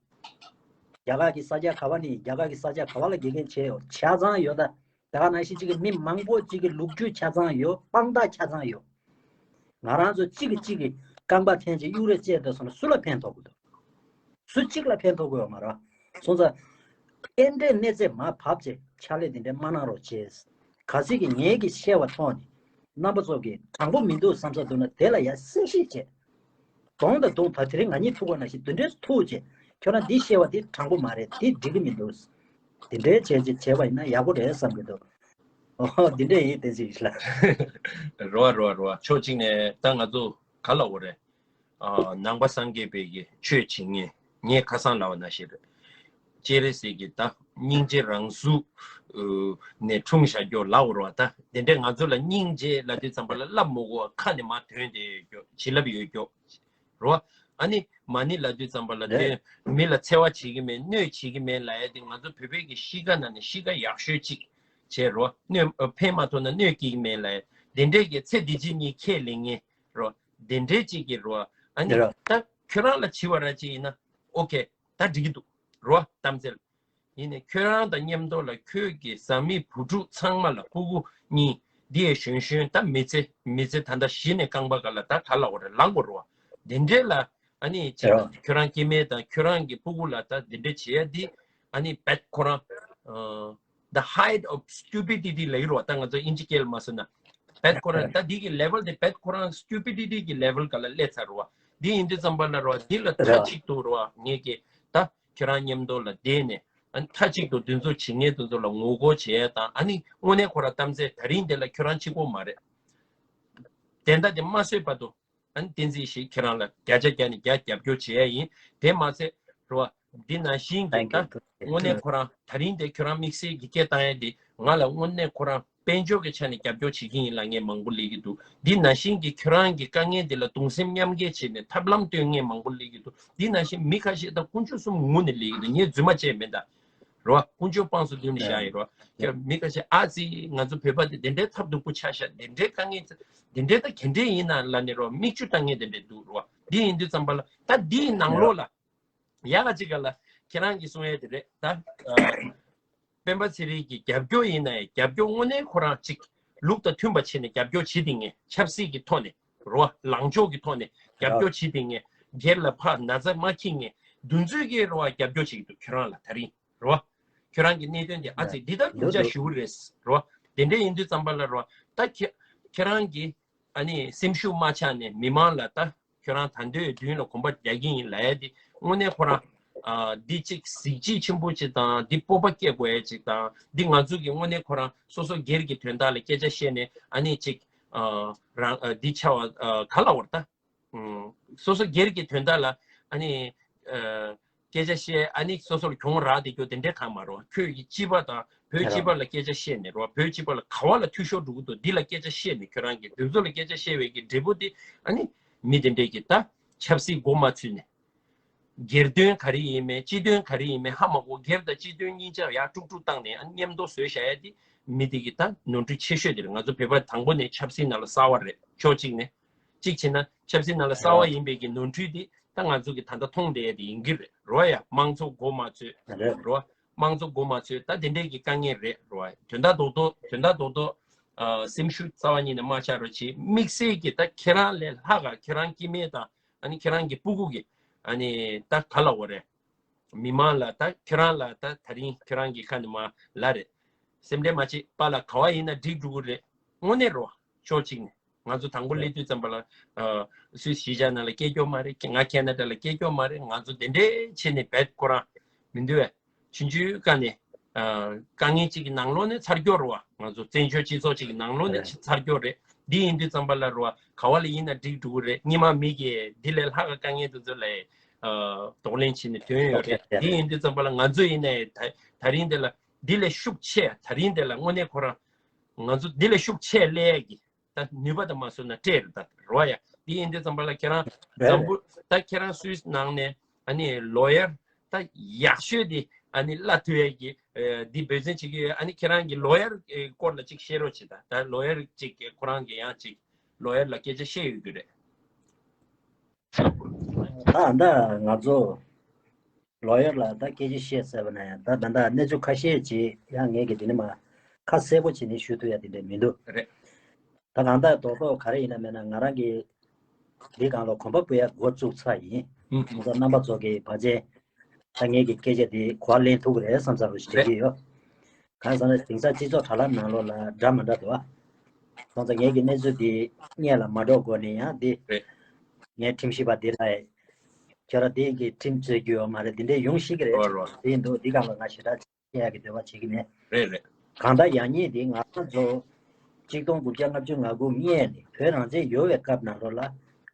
རྒྱ་གར་གྱི་ས་ཆ་ག་བ་ནས་ཡིན། རྒྱ་གར་གྱི་ས་ཆ་ག་བ་ལ་དགེ་རྒན་བྱས་ཡོད། ཆ་ཚང་ཡོད་ད། ད་ག་ནང་བཞིན་གཅིག་གི་མི་མང་པོ་གཅིག་གི་ལོ་རྒྱུས་ཆ་ཚང་ཡོད། དཔང་རྟགས་ཆ་ཚང་ཡོད། ང་རང་ཚོ་གཅིག་གིས་གཅིག་གི་རྐང་པ་འཐེན་བྱས་གཡུག་རེས་བྱས་བསྡད་སོང་ན་སུ་ལ་ཕན་ཐོགས་ཀྱི་འདུག་སུ་གཅིག་ལ་ཕན་ཐོགས་དགོས་ཡོད་མ་རེད། སོང་ཙང་། རྟེན་འབྲེལ་གནས་ཚད་མར་བབས་བྱས་ཕྱག་ལས་དེ་འདྲ་མ་གནང་རོགས་བྱས། གལ་སྲིད་ཀྱི་ངེད་ཀྱིས་བཤད་པ་ཐོག་ནས་རྣམ་པ་ཚོ་གིས་དྲང་པོ་མི་འདུག་བསམ་ས་འདུག་ན་དེ་ལ་ཡ་གསལ་བཤད་བྱས། གདོང་དང་གདོང་ད་དེ་རིང་ང་གཉིས་ཐུག་པ་ནང་བཞིན་དེ་འདྲས་ཐུག་བྱས་ཁྱོད་རང་འདི་བཤད་པ་འདི་དྲང་པོ་མ་རེད། འདི་འགྲིག་གི་མི་འདུག་དེ་འདྲའི་བྱས་བྱས་བྱས་པ་ཡིན་ན་ཡག་པོ་རེད་བསམ་གྱི་འདུག་ཨོ་དེ་འདྲས་ཡིན་བསྟན་འཛིན་ལགས། རེད་བ་རེད་བ་རེད་བ། ཕྱོགས་གཅིག་ནས་ད་ང་ཚོ་ག་ལབ་དགོས་རེད། ཨ་ནང་པ་སངས་རྒྱས་པའི་གི་ཆོས་བྱེད་མཁན་ངས་ཁ་སང་ལབ་པ་ནང་བཞིན་རེད། སྤྱན་རས་གཟིགས་ཀྱི་ད་སྙིང་རྗེ་རང་གཟུགས་ནས་འཁྲུངས་བཞག་རྒྱུ་ལབ་དགོས་རེད་བ། ད་དེ་འདྲས་ང་ཚོ་ལ་སྙིང་རྗེ་ལབ་དུས་ཙམ་པ་ལ་ལབ་མི་དགོས་པ་ཁ་ནས་མར་ཐོན་བསྡད་ཡོད་རྒྱུ་བྱིན་རླབས་ཡོད་རྒྱུ། རེད་བ། ཨ་ནི་མ་ཎི་ལབ་དུས་ཙམ་པ་ལ་དེ་མི་ལ་འཚེ་བ་བྱེད་ཀྱི་མེད། གནོད་བྱེད་ཀྱི་མེད་ལབ་ཡ་དེ་ང་ཚོ་བོད་པའི་གི་གཤིས་ཀ་ནང་ནས་གཤིས་ཀ་ཡག་ཤོས་གཅིག་བྱས་རོ། གནོད་ཨ་ཕན་མ་ཐོགས་ན་གནོད་སྐྱེལ་གྱི་མེད་ལབ་ཡ་དེ་འདྲས་ཀྱི་ཚེ་འདི་ཕྱི་གཉིས་ཁས་ལེན་མཁན་རོ། དེ་འདྲས་གཅིག་གི་རོ། ཨ་ནི་རོ། ད་ཁྱོད་རང་ལ་བྱི་བ་ར་ཅིག་ཡིན་ན་ཨོ་ཁེ་ད་འགྲིག་གི་འདུག་རོ། གཏམ་ཚེ་ལ། ཡིན་ནའི་ཁྱོད་རང་དང་མཉམ་དུ་ལ་ཁྱོད་ཀྱི་བཟའ་མི་བུ་ཕྲུག་ཚང་མ་ལ་སྤུ་གུ་གཉིས་འདི་ཡས་གཞོན་གཞོན་ད་མི་ཚེ་མི་ཚེ་ད་ལྟ་གཞི་ནས་རྐང་པ་ག་ལ་ད་ག་ལ་བ་རེ་ལངས་དགོས་རེད་བ། དེ་འདྲས་ལ་ཨ་ནི་ཅིག་ཡ། ཁྱོད་རང་སྐྱེ་དམན་དང་ཁྱོད་རང་གི་སྤུ་གུ་ལ་ད་དེ་འདྲས་བྱེད་ཡ་འདི་ཨ་ནི་བེད་ཁོ་རང་ཨ། the height of stupidity ལབ་ཀྱི་རེད་བ། ད་ང་ཚོ་དབྱིན་ཇི་སྐད་ལ་མ་སོང་ན་བེད་ཁོ་རང་ད་འདི་གི་ལེ་ཝལ་དེ་བེད་ཁོ་རང་སི་ཊུ་པི་ཌི་ཊི་གི་ལེ་ཝལ་ག་ལ་སླེབས་ཚར་རེད་བ། འདི་ཡིན་དུས་ཙམ་པ་ལ་རེད་བ་འདི་ལ་མཐའ་གཅིག་ཏུ་རེད་བ་ངེད་ཀྱིས་ད། ཁྱོད་རང་མཉམ་དུ་ལ་བསྡད་ནས་ཨ་ནི་མཐའ་གཅིག་ཏུ་འདི་ཚོ་བྱེད་མཁན་དེ་ཚོ་ལ་ངོ་རྒོལ་བྱེད་ཡ་དང་། ཨ་ནི་དངོས་གནས་ཁོ་རང་གཏམ་ཚེ་ད་རིང་འདི་ལ་ཁྱོད་རང་གཅིག་པོ་མ་རེད། དེ་འདྲ་དེ་མ་བཟོས་བར་དུ་ཨ་ནི་བསྟན་འཛིན་ཞིག་ཁྱེད་རང་ལ་བརྒྱ་ཆ་བརྒྱ་ནས་བརྒྱ་རྒྱབ་སྐྱོར་བྱེད་ཡ་ཡིན། དེ་མ་ཚད་རེད་བ། འདི་ནང་བཞིན་གྱི་ད་དངོས་གནས་ཁོ་རང་ད་རིང་དེ་ཁྱོད་རང་དམིགས་བསལ་གྱི་སྐད་བཏང་ཡ་དེ་ང་ལ་དངོས་གནས་ཁོ་རང་དཔལ་འབྱོར་གྱི་ཆ་ནས་རྒྱབ་སྐྱོར་བྱེད་ཀྱི་ཡིན་ལབ་མཁན་མང་པོ་སླེབས་ཀྱི་འདུག་འདི་ནང་བཞིན་གྱི་ཁྱོད་རང་གི་དཀའ་ངལ་འདི་ལ་གདུང་སེམས་མཉམ་སྐྱེད་བྱས་ནས་ཐབས་ལམ་སྟོན་མཁན་མང་པོ་སླེབས་ཀྱི་འདུག་འདི་ནང་བཞིན་མི་ཁ་ཤས་དང་དཀོན་མཆོག་གསུམ་ངུ་ནས་སླེབས་ཀྱི་འདུག་ངས་རྫུན་མ་བྱས་མེད་ད། རེད་བ། དཀོན་མཆོག་དཔངས་སུ་བསྡུས་ནས་བཞག་ཡིན་རེད་བ། ཁྱོད་མི་ཁ་ཤས་ཨ་ཙི་ང་ཚོ་བོད་པ་དེ་དེ་འདྲའི་ཐབས་སྡུག་པོ་ཆགས་ཤག་དེ་འདྲའི་དཀའ་ངལ་དེ་འདྲའི་ད་ག་འདྲའི་ཡིན་ན་ལབ་ནས་རེད་བ། མིག་ཆུ་བཏང་མཁན་དེ་འདྲའི་འདུག་རེད་བ། འདི་ཡིན་དུས་ཙམ་པ་ལ་ད་འདིའི་ནང་ལོགས་ལ། ཡ་ག་ཅིག་ག་ལ་ཁྱེད་རང་གིས་གསུང་ཡས་དེ་རེད་ད། སྤེན་པ་ཚེ་རིང་གི་རྒྱབ་སྐྱོར་ཡིན་ན་ཡང་རྒྱབ་སྐྱོར་དངོས་གནས་ཁོ་རང་ཅིག་ལུགས་དང་མཐུན་པ་བྱས་ནས་རྒྱབ་སྐྱོར་བྱེད་དེ་ངས་ཆབ་སྲིད་ཀྱི་ཐོག་ནས་རོ། ལངས་ཕྱོགས་ཀྱི་ཐོག་ནས་རྒྱབ་སྐྱོར་བྱེད་དེ་ངས་སྒེར་ལ་ཕར་ན་ཚ་མ་འཁྱེར་ངས་འདུ་འཛོམས་ཀྱི་རོ་རྒྱབ་སྐྱོར་བྱེད་ཀྱི་འདུག་ཁྱོད་རང་ལ་ད་རིང་རོ། ཁྱོད་རང་གི་གནད་དོན་དེ་ཨ་ཙི་འདི་ལྟར་སྡུག་ཅག་ཞུ་གི་རེད་རོ། དེ་འདྲ་ཡིན་དུས་ཙམ་པ་ལ་རོ། ད་ཁྱེད་ཁྱེད་རང་གི་ཨ་ནི་སེམས་ཤུགས་མ་ཆག་ནས་མི་མང་ལ་ད་ཁྱོད་རང་ད་འདོད་མདུན་ལ་གོམ་པ་རྒྱག་གི་ཡིན་ལབ་ཡ་དེ་དངོས་གནས་ཁོ་རང་ ཨ་འདི་གཅིག་གཟི་བརྗིད་ཆེན་པོ་ཅིག་དང་འདི་སྤོབས་པ་སྐྱེ་དགོས་ཡ་ཅིག་དང་འདི་ང་ཚོ་གི་དངོས་གནས་ཁོ་རང་སོ་སོ་སྒེར་གྱི་དོན་དག་ལ་སྐད་ཆ་བཤད་ནས་ཨ་ནི་ཅིག་ཨ་རང་ཨ་འདི་ཆ་བ་ཨ་ག་ལ་བར་ད། ཨུམ། སོ་སོ་སྒེར་གྱི་དོན་དག་ལ་ཨ་ནི་ཨ་སྐད་ཆ་བཤད་ཨ་ནི་སོ་སོར་གྱོང་རག་དེ་རྒྱུ་དེ་འདྲའི་གང་མ་རོ། ཁྱོད་ཀྱི་སྤྱི་པ་དང་བོད་སྤྱི་པ་ལ་སྐད་ཆ་བཤད་ནས་རོ། བོད་སྤྱི་པ་ལ་ག་བ་ལ་འཐུས་ཤོར་འགྲོ་གི་འདུག་འདི་ལ་སྐད་ཆ་བཤད་ནས་ཁྱོད་རང་གི་དེ་ཚོ་ལ་སྐད་ཆ་བཤད་པའི་གི་འབྲས་བུ་དེ་ཨ་ནི་མི་དེ་འདྲའི་གི་ད་ཆབ་སྲིད་མགོ་མ་ཚོས་ནས། སྒེར་དོན་ག་རེ་ཡིན་མིན་སྤྱི་དོན་ག་རེ་ཡིན་མིན་ཧ་མ་གོ། སྒེར་དང་སྤྱི་དོན་གཉིས་ཆ་ཡར་དཀྲུག་དཀྲུག་བཏང་ནས་ཨ་ནི་མཉམ་དུ་བཟོས་བཞག་ཡ་དེ་མི་དེ་གི་ད་ནོར་འཁྲུལ་ཆེ་ཤོས་དེ་རེད། ང་ཚོ་བོད་པ་དང་པོ་ནས་ཆབ་སྲིད་ནང་ལ་གསར་བ་རེད། ཕྱོགས་གཅིག་ནས། གཅིག་བྱས་ན་ཆབ་སྲིད་ནང་ལ་གསར་བ་ཡིན་པའི་གི་ནོར་འཁྲུལ་དེ་ད་ང་ཚོ་གི་ད་ལྟ་མཐོང་བསྡད་ཡ་དེ་ཡིན་གྱི་རེད་རོ། ཡ་དམངས་གཙོ་མགོ་མ་ཚོས་རེད་རོ། དམངས་གཙོ་མགོ་མ་ཚོས་ད་དེ་འདྲའི་གི་དཀའ་ངལ་རེད་རོ། དོན་དག་རྡོག་རྡོག་དོན་དག་རྡོག་རྡོག་ཨ་སེམས་ཤུགས་རྩ་བ་ཉིད་ནས་མ་ཆག་རོགས་བྱེད། དམིགས་བསལ་གྱི་ད་ཁྱེད་རང་ལས་ལྷག་ག་ཁྱེད་རང་སྐྱེ་དམན་དང་ཨ་ནི་ཁྱེད་རང་གི་སྤུ་གུ་གི་ཨ་ནི་ད་ག་ལ་འོ་རེད། མི་མང་ལ་ད་ཁྱེད་རང་ལ་ད་ད་རིང་ཁྱེད་རང་གི་ཁ་ནས་མ་ལ་རེད། སེམས་ཁྲལ་མ་བྱེད་པ་ལ་ག་བ་ཡིན་ན་འགྲིག་འགྲོ་གི་རེད། དངོས་གནས་རོ། ཕྱོགས་གཅིག་ནས་ང་ཚོ་དང་པོ་སླེབས་དུས་ཙམ་པ་ལ་ཨ་སུད་སི་གཞིས་ཆགས་ནང་ལ་སྐྱེས་སྐྱོ་མ་རེད། ང་ཁེ་ན་ཌ་ལ་སྐྱེས་སྐྱོ་མ་རེད། ང་ཚོ་དེ་འདྲའི་བྱས་ནས་བེད་ཁོ་རང་མི་འདུག་བས། ཆུང་ཆུང་ཀ་ནས་ཨ་དཀའ་ངལ་གཅིག་གི་ནང་ལོགས་ནས་ཚར་སྐྱོ་རེད་བ། ང་ཚོ་བཙན་བྱོལ་སྤྱི་ཚོགས་གཅིག་གི་ནང་ལོགས་ནས་ཚར་སྐྱོ་རེད། འདི་ཡིན་དུས་ཙམ་པ་ལ་རེད་བ། ག་བ་ལ་ཡིན་ན་འགྲིག་འགྲོ་གི་རེད། སྔོན་མ་མི་གིས་འདི་ལས་ལྷག་ག་དཀའ་ངལ་དེ་ཚོ་ལ་ཨ་གདོང་ལེན་བྱས་ནས་ཐོན་ཡོད་རེད། འདི་ཡིན་དུས་ཙམ་པ་ལ་ང་ཚོ་ཡིན་ནའི་ད་ད་རིང་འདི་ལ་འདི་ལས་ཤུགས་ཆེ་ད་རིང་འདི་ལ་དངོས་གནས་ཁོ་རང་ང་ཚོ་འདི་ལས་ཤུགས་ཆེ་སླེབས་ཡ་གི་ད་ནུས་པ་དང་མ་བཟོ་ན་སྤྲད་རེད་ད་རོ་ཡ། འདི་ཡིན་དུས་ཙམ་པ་ལ་ཁྱེད་རང་འཛམ་བུ་ད་ཁྱེད་རང་སུད་སི་ནང་ནས་ཨ་ནི་ལོ་ཡར་ད་ཡག་ཤོས་དེ་ཨ་ནི་གླ་ཐུབ་ཡ་གི་འདི་འབད་བརྩོན་བྱེད་ཀྱི་ཡོད། ཨ་ནི་ཁྱེད་རང་གི་ལོ་ཡར་སྐོར་ལ་ཅིག་བཤད་རོགས་བྱེད་ད། ད་ལོ་ཡར་ཅིག་ཁོ་རང་གི་ཡང་ཅིག་ལོ་ཡར་ལ་སྐད་ཆ་བཤད་ཡོད་རྒྱུ་རེད། ད་ད་ང་ཚོ་ལོ་ཡར་ལ་ད་སྐད་ཆ་བཤད་ཟེར་བ་ན་ཡང་ད་ད་ད་གནས་ཚུལ་ཁ་ཤས་ཅིག་ཡང་ངས་ཀྱི་དེ་ནི་མ་ཁ་གསལ་པོ་བྱས་ནས་ཞུ་ཐུབ་ཡ་དེ་འདྲ་མི་འདུག་རེད། ད་གང་ལྟར་རྡོག་རྡོག་ག་རེ་ཡིན་ན་མེད་ན་ང་རང་གི་འདི་གང་ལ་གོམ་པ་སྤོ་ཡ་འགོ་བཙུགས་ཚར་ཡིན། ང་ཚོ་རྣམ་པ་ཚོ་གི་བར་ཆད་ད་ངས་ཀྱི་སྐད་ཆ་དེ་གོ་བ་ལེན་ཐུབ་ཀྱི་རེད་བསམ་ཚར་རུ་ཞིག་བྱེད་ཀྱི་ཡོད། གང་ཟེར་ན་དེང་སང་སྤྱི་ཚོགས་དྲ་ལམ་ནང་ལོགས་ལ་འདྲ་མི་འདྲ་འདུག་ཨ། སོང་ཙང་ངས་ཀྱི་གནས་ཚུལ་འདི་སྔོན་ལ་མ་འགྲོ་སྒོ་ནས་ཡང་འདི་རེད། ངས་ཁྲིམས་ཞིབ་པ་འདི་ལ་ཁྱོད་རང་འདི་གི་ཁྲིམས་རྩོད་རྒྱུ་ཡོད་མ་རེད། འདི་འདྲས་ཡོང་ཤེས་ཀྱི་རེད། རོ་རོ། དེ་ཡིན་དུས་འདི་སྒང་ལ་ང་ཞེ་དྲག་བཤད་ཡག་གི་འདོད་པ་བྱེད་ཀྱི་མེད། རེད་རེད། གང་ལྟར་ཡང་སྙིང་འདི་ང་རང་ཚོ་གཅིག་སྟོང་དགུ་བརྒྱ་ལྔ་བཅུ་ང་དགུ་སྔོན་ནས་བོད་རང་བཙན་ཡོད་པའི་སྐབས་ནང་ལོགས་ལ་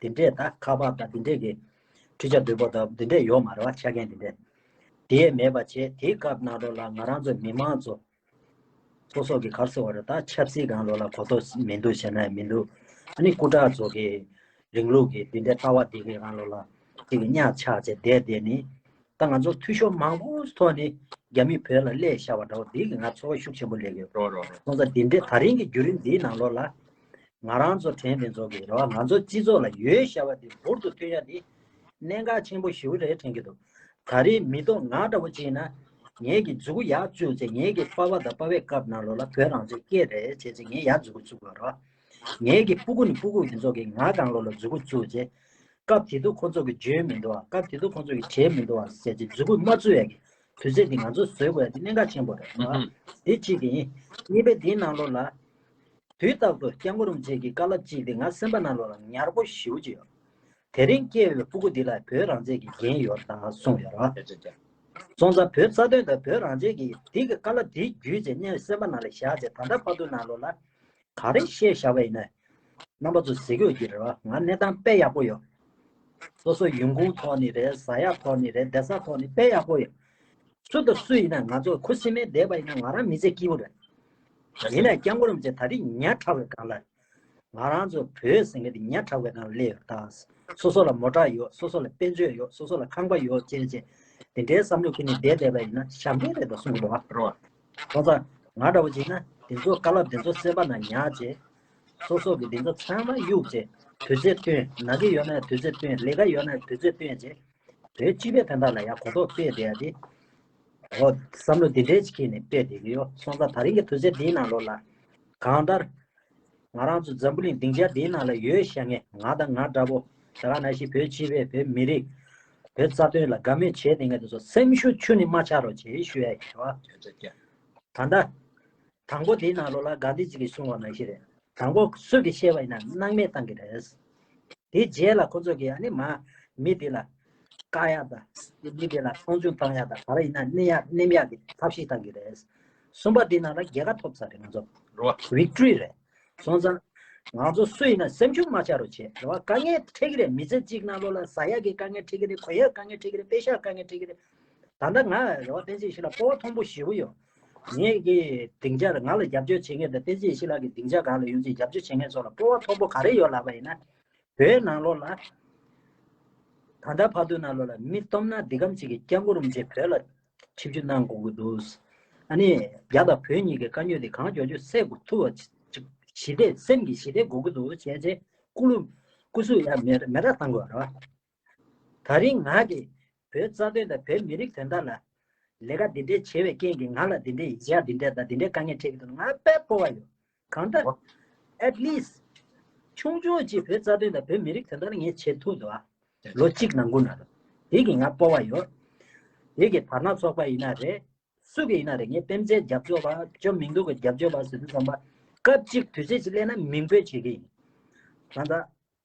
འདི་འདྲས་ད་ཁ་པར་དང་འདི་འདྲས་ཀྱི་འཕྲུལ་ཆས་དོད་པོ་དང་འདི་འདྲས་ཡོད་མ་རེད་བ། ཆ་རྐྱེན་འདི་འདྲས་དེ་མེད་པ་བྱས། དེའི་སྐབས་ནང་ལོགས་ལ་ང་རང་ཚོ་མི་མང་ཚོ་སོ་སོ་གི་ག་རེ་ཟེར་བ་རེད། ད་ཆབ་སྲིད་སྒང་ལོགས་ལ་གོ་རྟོགས་མི་འདུག་བྱས་ན་ཡང་མི་འདུག་ཨ་ནི་སྐུ་དྲག་ཚོ་གི་རིང་ལུགས་ཀྱི་འདི་འདྲའི་ལྟ་བ་འདི་གི་སྒང་ལོགས་ལ་ཅིག་གི་གཉའ་ཆག་བྱས་བསྡད་བསྡད་ནི། ད་ང་ཚོ་འཐུས་ཤོར་མང་པོ་ཐོག་ནས་རྒྱ་མི་བོད་ལ་སླེབས་བཞག་པ་འདྲ་བོ་འདི་གི་ང་ཚོར་བ་ཤུགས་ཆེན་པོ་སླེབས་ཡོད། རོ་རོ་རོ། སོང་ཙང་འདི་འདྲའི་ད་རིང་གི་བརྒྱུད་རིམ་འདིའི་ནང་ལོགས་ལ་ང་རང་ཚོ་དྲན་དེ་ཚོ་གི་རེད་བ། ང་ཚོ་སྤྱི་ཚོགས་ལ་ཡོད་བཞག་པ་འདི་འབུར་དུ་ཐོན་ཡ་འདི་གནད་འགག་ཆེན་པོ་ཞེ་པོ་རེད་དྲན་གྱི་འདུག་ད་རེས་མི་ཐོག་ང་འདྲ་བོ་ཅིག་ཡིན་ན་ངེད་ཀྱི་མཛུ་གུ་ཡར་བཙུགས་བྱས། ངེད་ཀྱི་པ་ཕ་དང་པ་ཕའི་སྐབས་ནང་ལོགས་ལ་བོད་རང་བཙན་སྐད་རེད་བྱས་བྱས་ངས་ཡར་མཛུ་གུ་བཙུགས་པ་རེད། ངེད་ཀྱི་སྤུ་གུ་ནས་སྤུ་གུ་དེ་ཚོ་གིས་ང་སྒང་ལོགས་ལ་མཛུ་གུ་བཙུགས་བྱས། སྐབས་དེ་དུས་ཁོ་ཚོ་གིས་འཇོན་མི་འདུག་བ། སྐབས་དེ་དུས་ཁོ་ཚོ་གིས་བྱས་མི་འདུག་བ་ཟེར་བྱས་མཛུ་གུ་མ་བཙུགས་ཡ་གི་དུས་ཚོད་འདི་ང་ཚོས་བཟོ་དགོས་ཡ་འདི་གནད་འགག་ཆེན་པོ་རེད། ཨུ་ཧུམ། དེ་གཅིག་གི་ཡིན། གཉིས་པའི་འདིའི་ནང་ལོགས་ལ། དུས་རྟག་ཏུ་སྐྱབས་མགོན་རིན་པོ་ཆེ་གི་བཀའ་སློབ་གཅིག་དེ་ང་སེམས་པ་ནང་ལོགས་ལ་ཉར་པོ་ཞེ་པོ་ཅིག་ཡོད། དེ་རིང་སྐྱེས་པའི་སྤུ་གུ་འདི་ལ་བོད་རང་བཙན་གྱི་འགན་ཡོད་དང་གསུངས་ཡོད་རེད་བ། སོང་ཙང་བོད་རྩ་དོན་དང་བོད་རང་བཙན་གྱི་དེ་གི་བཀའ་སློབ་དེའི་བརྒྱུད་བྱས་ངས་སེམས་པ་ནང་ལ་བཞག་བྱས་ད་ལྟ་བར་དུ་ནང་ལོགས་ལ་ག་རེ་བཤད་བཞག་པ་ཡིན་ན། རྣམ་པ་ཚོ་གཟིགས་དགོས་ཀྱི་རེད་བ། ང་གནས་སྟངས་དཔེ་ཡག་པོ་ཡོད། སོ་སོ་ཡོང་ཁུངས་ཐོག་ནས་རེད། ཟ་ཡག་ཐོག་ནས་རེད། བསྡད་ས་ཐོག་ནས་དཔེ་ཡག་པོ་ཡོད། སུ་དང་སུ་ཡིན་ན་ང་ཚོ་ཁུ་སིམ་མེར་བསྡད་པ་ཡིན་ན་ང་རང་མི་ཚེ་སྐྱིད་པོ་རེད། ཡིན་ནའི་སྐྱབས་མགོན་རིན་པོ་ཆེ་ད་རེས་ཉག་ཕྲ་བའི་སྒང་ལ། ང་རང་ཚོ་བོད་ཟེར་མཁན་དེ་ཉག་ཕྲ་བའི་སྒང་ལ་སླེབས་ཡོད་ད། སོ་སོ་ལ་མོ་ཊ་ཡོད། སོ་སོ་ལ་དཔལ་འབྱོར་ཡོད། སོ་སོ་ལ་ཁང་པ་ཡོད་ཅེས་བྱས། དེ་འདྲའི་བསམ་བློ་ཁྱེར་ནས་བསྡད་བསྡད་པ་ཡིན་ན་ཞབས་འདྲེན་རེད་ད་གསུང་གི་འདུག་བ། རོ། སོང་ཙང་ང་འདྲ་བོ་བྱས་ན་དེ་ཚོ་བཀའ་སློབ་དེ་ཚོ་སེམས་པ་ནང་ཉར་བྱས། སོ་སོ་གི་དེ་ཚོ་ཚང་མ་གཡུག་བྱས། དུས་ཚོད་བཏོན། ན་གི་ཡོད་ན་དུས་ཚོད་བཏོན། ལས་ཀ་ཡོད་ན་དུས་ཚོད་བཏོན་བྱས། བོད་སྤྱི་པའི་དོན་དག་ལ་ཡང་གོ་རྟོགས་སྤེལ་བསྡད་ཡ་དེ། འོ། བསམ་བློ་འདི་འདྲའི་ཅིག་ཁྱེར་ནས་སྤེལ་བསྡད་ཀྱི་ཡོད། སོང་ཙང་ད་རིང་གི་དུས་ཚོད་འདིའི་ནང་ལོགས་ལ། གང་ལྟར། ང་རང་ཚོ་འཛམ་བུ་གླིང་སྡིངས་ཆ་འདིའི་ནང་ལ་ཡོད་བཞག་མཁན་ང་དང་ང་འདྲ་པོ། དེ་ག་ནང་བཞིན་བོད་སྤྱི་པའི་བོད་མི་རིགས། བོད་རྩ་དོན་ལ་དགའ་མོས་བྱས་བསྡད་མཁན་དེ་ཚོ་སེམས་ཤུགས་ཆུ་ནས་མ་ཆག་རོགས་བྱེད་ཞུ་ཡ་ཡིན་བ། ད་ལྟ། དང་པོ་དེའི་ནང་ལོགས་ལ་གྷན་དྷི་ཇི་གིས་གསུངས་པ་ནང་བཞིན་རེད། དང་པོ་སུ་གིས་བཤད་པ་ཡིན་ན་སྣང་མེད་བཏང་གི་རེད། དེའི་རྗེས་ལ་ཁོ་ཚོ་གིས་ཨ་ནི་མ་མི་དེ་ལ་ བཀག་ཡག་དང་། མི་དེ་ལ་མཐོང་ཆུང་བཏང་ཡག་དང་། ག་རེ་ཡིན་ན་གནོན་ཡག་གནོན་ཡག་གི་ཐབས་ཤེས་བཏང་གི་རེད། གསུམ་པ་དེ་ནང་ལ་རྒྱལ་ཁ་ཐོབ་ཚར་རེད་ང་ཚོ། རེད་བ། ཝིག་ཊོ་རི་རེད། སོང་ཙང་། ང་ཚོ་སུ་ཡིན་ན་སེམས་ཤུགས་མ་ཆག་རོགས་བྱེད། རེད་བ། དཀའ་ངལ་འཕྲད་ཀྱི་རེད། མི་ཚེ་གཅིག་ནང་ལོགས་ལ་ཟ་ཡག་གི་དཀའ་ངལ་འཕྲད་ཀྱི་རེད། གོན་ཡག་དཀའ་ངལ་འཕྲད་ཀྱི་རེད། པེ་ཤག་དཀའ་ངལ་འཕྲད་ཀྱི་རེད། ད་ལྟ་ང་རེད་བ། བསྟན་འཛིན་ཡེ་ཤེས་ལགས་སྤོབས་པ་མཐོན་པོ་ཞེ་པོ་ཡོད། ངེད་ཀྱི་སྡིངས་ཆ་ང་ལ་རྒྱབ་སྐྱོར་བྱེད་མཁན་དང་། བསྟན་འཛིན་ཡེ་ཤེས་ལགས་ཀྱི་སྡིངས་ཆ་སྒང་ལ་ཡོང་ཅིག་རྒྱབ་སྐྱོར་བྱེད་མཁན་ཚོ་ལ་སྤོབས་པ་མཐོན་པོ་ག་རེ་ཡོད་ལབ་པ་ཡིན་ན། བོད་ནང་ལོགས་ལ་ད་ལྟ་བར་དུ་ནང་ལོགས་ལ་མི་སྟོང་ཕྲག་འདི་གམ་ཅིག་གིས་སྐྱབས་མགོན་རིན་པོ་ཆེ་བོད་ལ་ཆིབས་བསྒྱུར་གནང་དགོས་ཀྱི་འདུག། ཨ་ནི་རྒྱ་དང་བོད་གཉིས་ཀྱི་དཀའ་རྙོག་དེ་གང་མགྱོགས་མགྱོགས་སེལ་དགོས་ཐུབ་པ་ཅིག་ཞི་བདེ། སེམས་ཀྱི་ཞི་བདེ་དགོས་ཀྱི་འདུག་བྱས་རྗེས་སྐུ་ལུ་སྐུ་གཟུགས་ཡ་མེ་མེ་རག་བཏང་དགོས་རེད་བ། ད་རིང་ང་གིས་བོད་རྩ་དོན་དང་བོད་མི་རིགས་དོན་དག་ལ་ལས་ཀ་འདི་འདྲས་བྱས་པའི་རྐྱེན་གྱིས་ང་ལ་འདི་འདྲས་ཡིག་ཆ་འདི་འདྲས་དང་འདི་འདྲས་དཀའ་ངལ་འཕྲད་ཀྱི་འདུག་ན། ང་དཔེ་སྤོབས་པ་ཡོད། གང་ལྟར་ཨེཊ་ལིསཊ་ཆུང་ཆུང་ཅིག་བོད་རྩ་དོན་དང་བོད་མི་རིགས་དོན་དག་ལ་ངས་བྱེད་ཐུབ་འདུག་ཨ། ལོ་གཅིག་ནང་ཁུལ་ནང་ལ། དེ་གིས་ང་སྤོབས་པ་ཡོད། དེ་གིས་དར་ནག་ཚོགས་པ་ཡིན་ན་རེད། སུ་གི་ཡིན་ན་རེད། ངས་སྤེན་ཚེའི་རྒྱབ་སྐྱོར་བ། ཇོ་མིང་དུ་གི་རྒྱབ་སྐྱོར་བ་ཟེར་དུས་ཙམ་པ། སྐབས་གཅིག་དུས་ཚོད་ཅིག་སླེབས་ན་མིང་འབོད་བྱེད་ཀྱི་ཡིན། ད་ལྟ་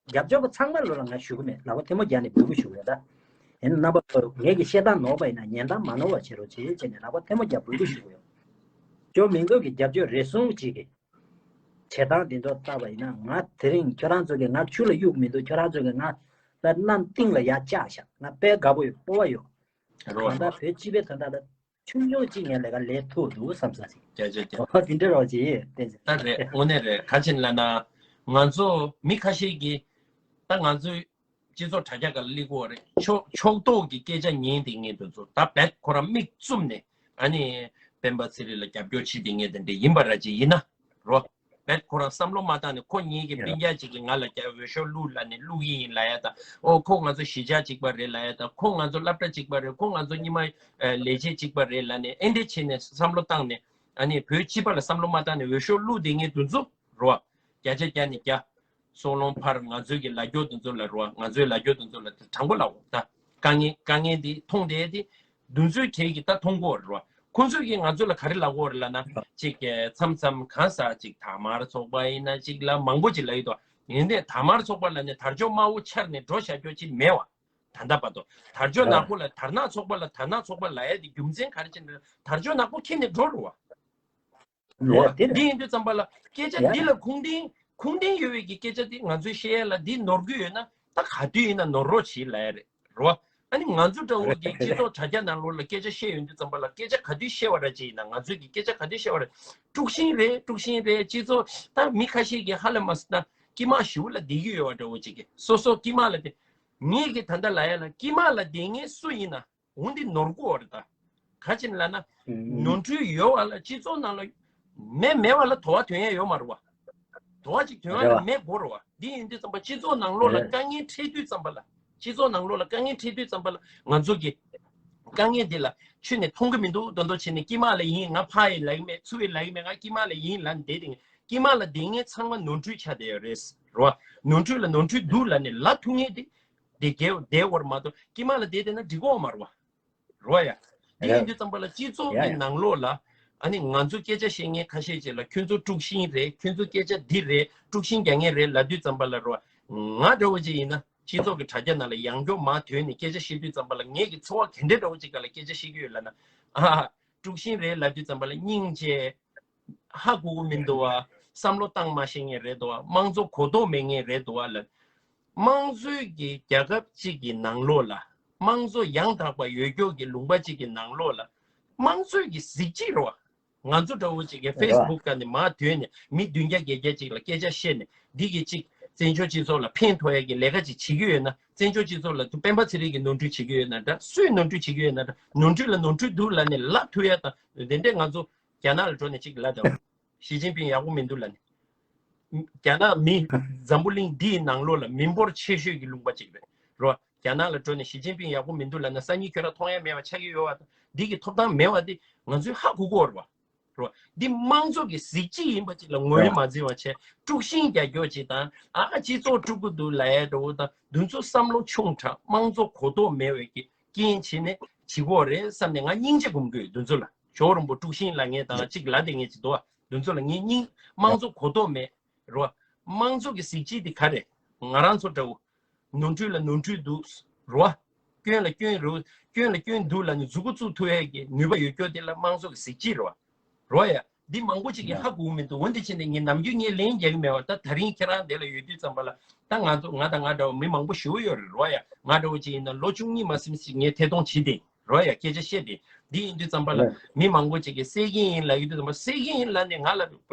རྒྱབ་སྐྱོར་བ་ཚང་མ་ལོ་ལ་ང་ཞུ་གི་མེད། ལག་པ་ཐལ་མོ་སྦྱར་ནས་འབོད་སྐུལ་ཞུ་གི་ཡོད་ད། ཡིན་ན་རྣམ་པ་ཚོ་ངེད་ཀྱི་བཤད་སྟངས་ནོར་བ་ཡིན་ན་ཉན་སྟངས་མ་ནོར་བ་བྱེད་རོགས་བྱེད་ཅེས་ནས་ལག་པ་ཐལ་མོ་སྦྱར་འབོད་སྐུལ་ཞུ་གི་ཡོད། ཇོ་མིང་དུ་གི་རྒྱབ་སྐྱོར་རེ་ཟུང་ཅིག་གི་བྱེད་སྟངས་དེ་ཚོ་བལྟས་པ་ཡིན་ན། ང་དེ་རིང་ཁྱོད་རང་ཚོ་གིས་ང་ཆུ་ལ་གཡུག་མི་འདུག། ཁྱོད་རང་ཚོ་གིས་ང་ལ་གནམ་སྟེང་ལ་ཡར་བཀྱགས་བཞག། ང་དཔེ་དགའ་པོ་ཡོད། སྤོབས་པ་ཡོད། རོ་གང་ལྟར་བོད་སྤྱི་པའི་དོན་དག་ལ་ཆུང་ཆུང་གཅིག་ངས་ལས་ཀ་ལས་ཐུབ་འདུག་བསམ་ས་ཞིག། རྒྱ་ཆེ་རྒྱ། འོ་དེ་འདྲ་རོགས་ཀྱིས་བསྟན་ཟིན། ད་རེད། དངོས་གནས་རེད། ག་ཅིན་ལབ་ན། ང་ཚོ་མི་ཁ་ཤས་ཀྱིས་ད་ང་ཚོའི་སྤྱི་ཚོགས་དྲ་རྒྱ་སྒང་ལ་སླེབས་ཀྱི་ཡོད་རེད། ཕྱོགས་ཕྱོགས་གཏོགས་ཀྱི་སྐད་ཆ་ཉན་བསྡད་མཁན་དེ་ཚོ་ད་རྦད་ཁོ་རང་མིག་བཙུམ་ནས། ཨ་ནི་སྤེན་པ་ཚེ་རིང་ལ་རྒྱབ་སྐྱོར་བྱེད་བསྡད་མཁན་དེ་འདྲ་ཡིན་པ་ར་ཅིག་ཡིན་ན། རོ། རྦད་ཁོ་རང་བསམ་བློ་མ་བཏང་ནས། ཁོ་གཉིས་ཀྱི་སྤུན་ཀྱག་ཅིག་གིས་ང་ལ་རྒྱ་འོས་ཤོག་བླུགས་ལབ་ནས་བླུགས་ཀྱི་ཡིན་ལབ་ཡ་དང་། ཨོ་ཁོ་ང་ཚོ་གཞིས་ཆགས་གཅིག་པ་རེད་ལབ་ཡ་དང་། ཁོ་ང་ཚོ་སློབ་གྲྭ་གཅིག་པ་རེད། ཁོ་ང་ཚོ་ཉི་མ་ལས་བྱེད་གཅིག་པ་རེད་ལབ་ནས། ཨེ་འདྲ་བྱས་ནས་བསམ་བློ་བཏང་ནས། ཨ་ནི་བོད་སྤྱི་པ་ལ་བསམ་བློ་མ་བཏང་ནས་འོས་ཤོག་བླུགས་བསྡད་མཁན་དེ་ཚོ་རོ། བརྒྱ་ཆ་བརྒྱ་ནས་བརྒྱ། སྲོག་ལོང་ཕར་ང་ཚོའི་གི་ལ་རྒྱོ་དེ་ཚོ་ལ་རོ། ང་ཚོའི་ལ་རྒྱོ་དེ་ཚོ་ལ་དྲང་པོ་ལབ་འོ་ད། དཀའ་ངལ་དཀའ་ངལ་འདི་མཐོང་བསྡད་དེ། དེ་ཚོའི་གྲས་ཀྱིས་ད་མཐོང་གི་ཡོད་རེད་བ། ཁོང་ཚོས་ཀྱིས་ང་ཚོ་ལ་ག་རེ་ལབ་ཀྱི་ཡོད་རེད་ལབ་ན། ཅིག་མཚམས་མཚམས་གང་ཟག་ཅིག་དར་དམར་ཚོགས་པ་ཡིན་ན་ཅིག་ལ་མང་པོ་ཅིག་ལབ་ཀྱི་འདུག། ཡིན་ནའི་དར་དམར་ཚོགས་པ་ལབ་ནས་དར་ལྕོག་དམར་པོ་འཕྱར་ནས་འགྲོ་བཞག་རྒྱུ་ཅིག་མེད་བ། ད་ལྟ་བར་དུ་དར་ལྕོག་ནག་པོ་ལ་དར་ནག་ཚོགས་པ་ལ་དར་ནག་ཚོགས་པ་ལབ་ཡ་དེ་རྒྱུ་མཚན་ག་རེ་བྱས་ནས་དར་ལྕོག་ནག་པོ་འཁྱེར་ནས་འགྲོ་རེད་བ། རེད་བ། ཡ་དེ་རེད། འདི་ཡིན་དུས་ཙམ་པ་ལ་སྐད་ཆ་ཡ། འདི་ལ་ཁུངས་ལྡན་ཁུངས་ལྡན་ཡོད་པའི་གི་སྐད་ཆ་འདི་ང་ཚོས་བཤད་ཡ་ལ་འདི་ནོར་གྱི་ཡོད་ན། ད་ག་དུས་ཡིན་ན་ནོར་རོགས་བྱེད་ལབ་ཡ་རེད། རེད་བ། ཨ་ནི་ང་ཚོ་འདྲ་བོ་གི་རེད་སྤྱི་རེད། ཚོགས་དྲ་རྒྱ་ནང་ལོགས་ལ་སྐད་ཆ་བཤད་ཡོང་དུས་ཙམ་པ་ལ། སྐད་ཆ་ག་དུས་བཤད་པ་ར་ཅིག་ཡིན་ན། ང་ཚོས་ཀྱི་སྐད་ཆ་ག་དུས་བཤད་པ་རེད། དཀྲུག་ཤིང་རེད། དཀྲུག་ཤིང་རེད། སྤྱི་ཚོགས་ད་མི་ཁ་ཤས་ཀྱིས་ཧ་ལས་མ་སོང་ན་དཀྱིལ་མ་ཞེ་པོ་ལ་བསྡད་ཀྱི་ཡོད་པ་འདྲ་བོ་ཅིག་གི། སོ་སོ་དཀྱིལ་མ་ལ་བསྡད། ངས་ཀྱི་ད་ལྟ་ལབ་ཡ་ལ་དཀྱིལ་མ་ལ་བསྡད་མཁན་སུ་ཡིན་ན། འོ་འདི་ནོར་གོ་བ་རེད་ད། ག་ཅིན་ལབ་ན། ཨུམ། ནོར་འཁྲུལ་ཡོད་པ་ལ་སྤྱི་ཚོགས་ནང་ལ་མེ་མེད་པ་ལ་དོ་བ་ཐོན་ཡ་ཡོད་མ་རེད་བ། དོ་བ་ཅིག་ཐོན་ཡ་རེད་ལ་བ། མེ་དགོས་རེད་བ། འདི་ཡིན་དུས་ཙམ་པ་སྤྱི་ཚོགས་ནང་ལོགས་ལ་རེད། དཀའ་ངལ་འཕྲད་དུས་ཙམ་པ་ལ། སྤྱི་ཚོགས་ནང་ལོགས་ལ་དཀའ་ངལ་འཕྲད་དུས་ཙམ་པ་ལ་ང་ཚོ་གི་དཀའ་ངལ་འདི་ལ་ཁྱོན་ནས་མཐོང་གི་མི་འདུག་མདོག་མདོག་བྱས་ནས་དཀྱིལ་མ་ལ་ཡིན། ང་ཕར་ཡིན་ལབ་ཀྱི་མེད། ཚུར་ཡིན་ལབ་ཀྱི་མེད། ང་དཀྱིལ་མ་ལ་ཡིན་ལབ་ནས་བསྡད་དེ། དཀྱིལ་མ་ལ་བསྡད་མཁན་ཚང་མ་ནོར་འཁྲུལ་ཆགས་བསྡད་ཡོད་རེད། རེད་བ། ནོར་འཁྲུལ་ལ་ནོར་འཁྲུལ་འདུག་ལབ་ནས་ལབ་ཐུབ་མཁན་དེ། དེ་རྒྱལ་བསྡད་བར་མ་གཏོགས། དཀྱིལ་མ་ལ་བསྡད་བསྡད་ན་འགྲིག་གི་ཡོད་མ་རེད་བ། རེད་བ་ཡ། དེ་ཡིན་དུས་ཙམ་པ་ལ་སྤྱི་ཚོགས་ཀྱི་ནང་ལོགས་ལ། ཨ་ནི་ང་ཚོ་སྐད་ཆ་བཤད་མཁན་ཁ་ཤས་ཅིག་ལ་ཁྱོད་ཚོ་དཀྲུག་ཤིང་རེད། ཁྱོད་ཚོ་སྐད་ཆ་འདི་རེད། དཀྲུག་ཤིང་རྒྱག་མཁན་རེད་ལབ་དུས་ཙམ་པ་ལ། རེད་བ། ང་འདྲ་བོ་ཅིག་ཡིན་ན་སྤྱི་ཚོགས་ཀྱི་དྲ་རྒྱ་ནང་ལ་ཡང་བསྐྱར་མར་ཐོན་ནས་སྐད་ཆ་བཤད་དུས་ཙམ་པ་ལ། ངས་ཀྱི་ཚོར་བ་ག་འདྲ་འདྲ་བོ་ཅིག་སྒང་ལ་སྐད་ཆ་བཤད་ཀྱི་ཡོད་ལབ་ན། ཨ་ཧ། དཀྲུག་ཤིང་རེད་ལབ་དུས་ཙམ་པ་ལ་སྙིང་རྗེ། ཧ་གོ་གི་མི་འདུག་བ། བསམ་བློ་བཏང་མ་ཤེས་མཁན་རེད་འདུག་བ། དམངས་གཙོ་གོ་རྟོགས་མེད་མཁན་རེད་འདུག་བ་ལབ། དམངས་གཙོའི་གི་རྒྱལ་ཁབ་ཅིག་གི་ནང་ལོགས་ལ། དམངས་གཙོ་ཡང་དག་པ་ཡོད་རྒྱུ་གི་ལུང་པ་ཅིག་གི་ནང་ལོགས་ལ། དམངས་གཙོའི་གི་གཟི་བརྗིད་རེད་བ། ང་ཚོ་འདྲ་བོ་ཅིག་གི་རེད་བ། ཕེ་སི་བུག་སྒང་ནས་མར་ཐོན་ནས་མི་བདུན་བརྒྱ་བརྒྱད་བརྒྱ་ཅིག་ལ་སྐད་ཆ་བཤད་ནས། འདི་གི་ཅིག་བཙན་བྱོལ་སྤྱི་ཚོགས་ལ་ཕན་ཐོགས་ཡ་གི་ལས་ཀ་ཅིག་བྱེད་ཀྱི་ཡོད་ན། བཙན་བྱོལ་སྤྱི་ཚོགས་ལ་དུ་སྤེན་པ་ཚེ་རིང་གིས་ནོར་འཁྲུལ་བྱེད་ཀྱི་ཡོད་ན་འདྲ། སུས་ནོར་འཁྲུལ་བྱེད་ཀྱི་ཡོད་ན་འདྲ། ནོར་འཁྲུལ་ལ་ནོར་འཁྲུལ་འདུག་ལབ་ནས་ལབ་ཐུབ་ཡ་དང་། དེ་འདྲས་ང་ཚོ་རྒྱ་ནག་ལ་འགྲོ་ནས་ཅིག་ལབ་དང་། ཞི་ཅིན་ཕིང་ཡག་པོ་མི་འདུག་ལབ་ནས། རྒྱ་ནག་མི། འཛམ་བུ་གླིང་འདིའི་ནང་ལོགས་ལ་མི་འབོར་ཆེ་ཤོས་ཀྱི་ལུང་པ་ཅིག་རེད། རོ། རྒྱ་ནག་ལ་འགྲོ་ནས་ཞི་ཅིན་ཕིང་ཡག་པོ་མི་འདུག་ལབ་ན། སང་ཉིན་ཁྱོད་རང་མཐོང་ཡ་མེད་པ་ཆགས་ཀྱི་ཡོད་བ་དང་། འདི་གི་ཐོབ་ཐང་མེད་བ་འདི་ང་ཚོས་ཧ་གོ་གོ་རེད་བ། རོ། འདི་དམངས་གཙོ་གི་གཟི་བརྗིད་ཡིན་པ་ཅིག་ལ་ངོས་ལེན་མ་འཛིན་པ་བྱས། དཀྲུག་ཤིང་རྒྱག་རྒྱུ་ཅིག་དང་། ཨ་སྤྱི་ཚོགས་དཀྲུག་གི་འདུག་ལབ་ཡ་འདྲ་བོ་དང་། འདི་ཚོ་བསམ་བློ་ཆུང་དྲགས། དམངས་གཙོ་གོ་རྟོགས་མེད་པའི་གི་རྐྱེན་བྱས་ནས་བྱེད་ཀྱི་ཡོད་རེད་བསམ་ནས་ང་སྙིང་རྗེ་སྒོམ་གི་ཡོད། འདི་ཚོ་ལ། ཇོ་བོ་རིན་པོ་དཀྲུག་ཤིང་ལབ་མཁན་དང་ཅིག་ལབ་བསྡད་མཁན་ཅིག་འདུག་བ། འདི་ཚོ་ལ་ངས་སྙིང་། དམངས་གཙོ་གོ་རྟོགས་མེད། རོ། དམངས་གཙོ་གི་གཟི་བརྗིད་དེ་ག་རེ། ང་རང་ཚོ་འདྲ་བོ། ནོར་འཁྲུལ་ལ་ནོར་འཁྲུལ་འདུག། རོ། སྐྱོན་ལ་སྐྱོན་རུ་སྐྱོན་ལ་སྐྱོན་འདུག་ལབ་ནས་མཛུབ་གུ་བཙུགས་ཐུབ་ཡས་ཀྱི་ནུས་པ་ཡོད་རྒྱུ་དེ་ལ་དམངས་གཙོ་གི་གཟི་བརྗིད་རེད་བ། རོ་ཡ། འདི་མང་པོ་ཅིག་གིས་ཧ་གོ་གི་མི་འདུག་འོན་ཏེ་ཕྱིན་ནས་ངས་ནམ་རྒྱུན་ངས་ལན་རྒྱག་གི་མེད་པ། ད་དེ་རིང་ཁྱེད་རང་འདི་ལ་ཡོད་དུས་ཙམ་པ་ལ། ད་ང་ཚོ་ང་དང་ང་འདྲ་བ་མི་མང་པོ་ཞེ་པོ་ཡོད་རེད། རོ་ཡ། ང་འདྲ་བོ་ཅིག་ཡིན་ན་ལོ་བཅུ་གཉིས་མ་ཟིན་ཞིག་ངས་ཐད་གཏོང་བྱེད་དེ། རོ་ཡ། སྐད་ཆ་བཤད་དེ། འདི་ཡིན་དུས་ཙམ་པ་ལ་མི་མང་པོ་ཅིག་གིས་བསད་ཀྱི་ཡིན་ལབ་ཡོད་དུས་ཙམ་པ། བསད་ཀྱི་ཡིན་ལབ་ནས་ང་ལ་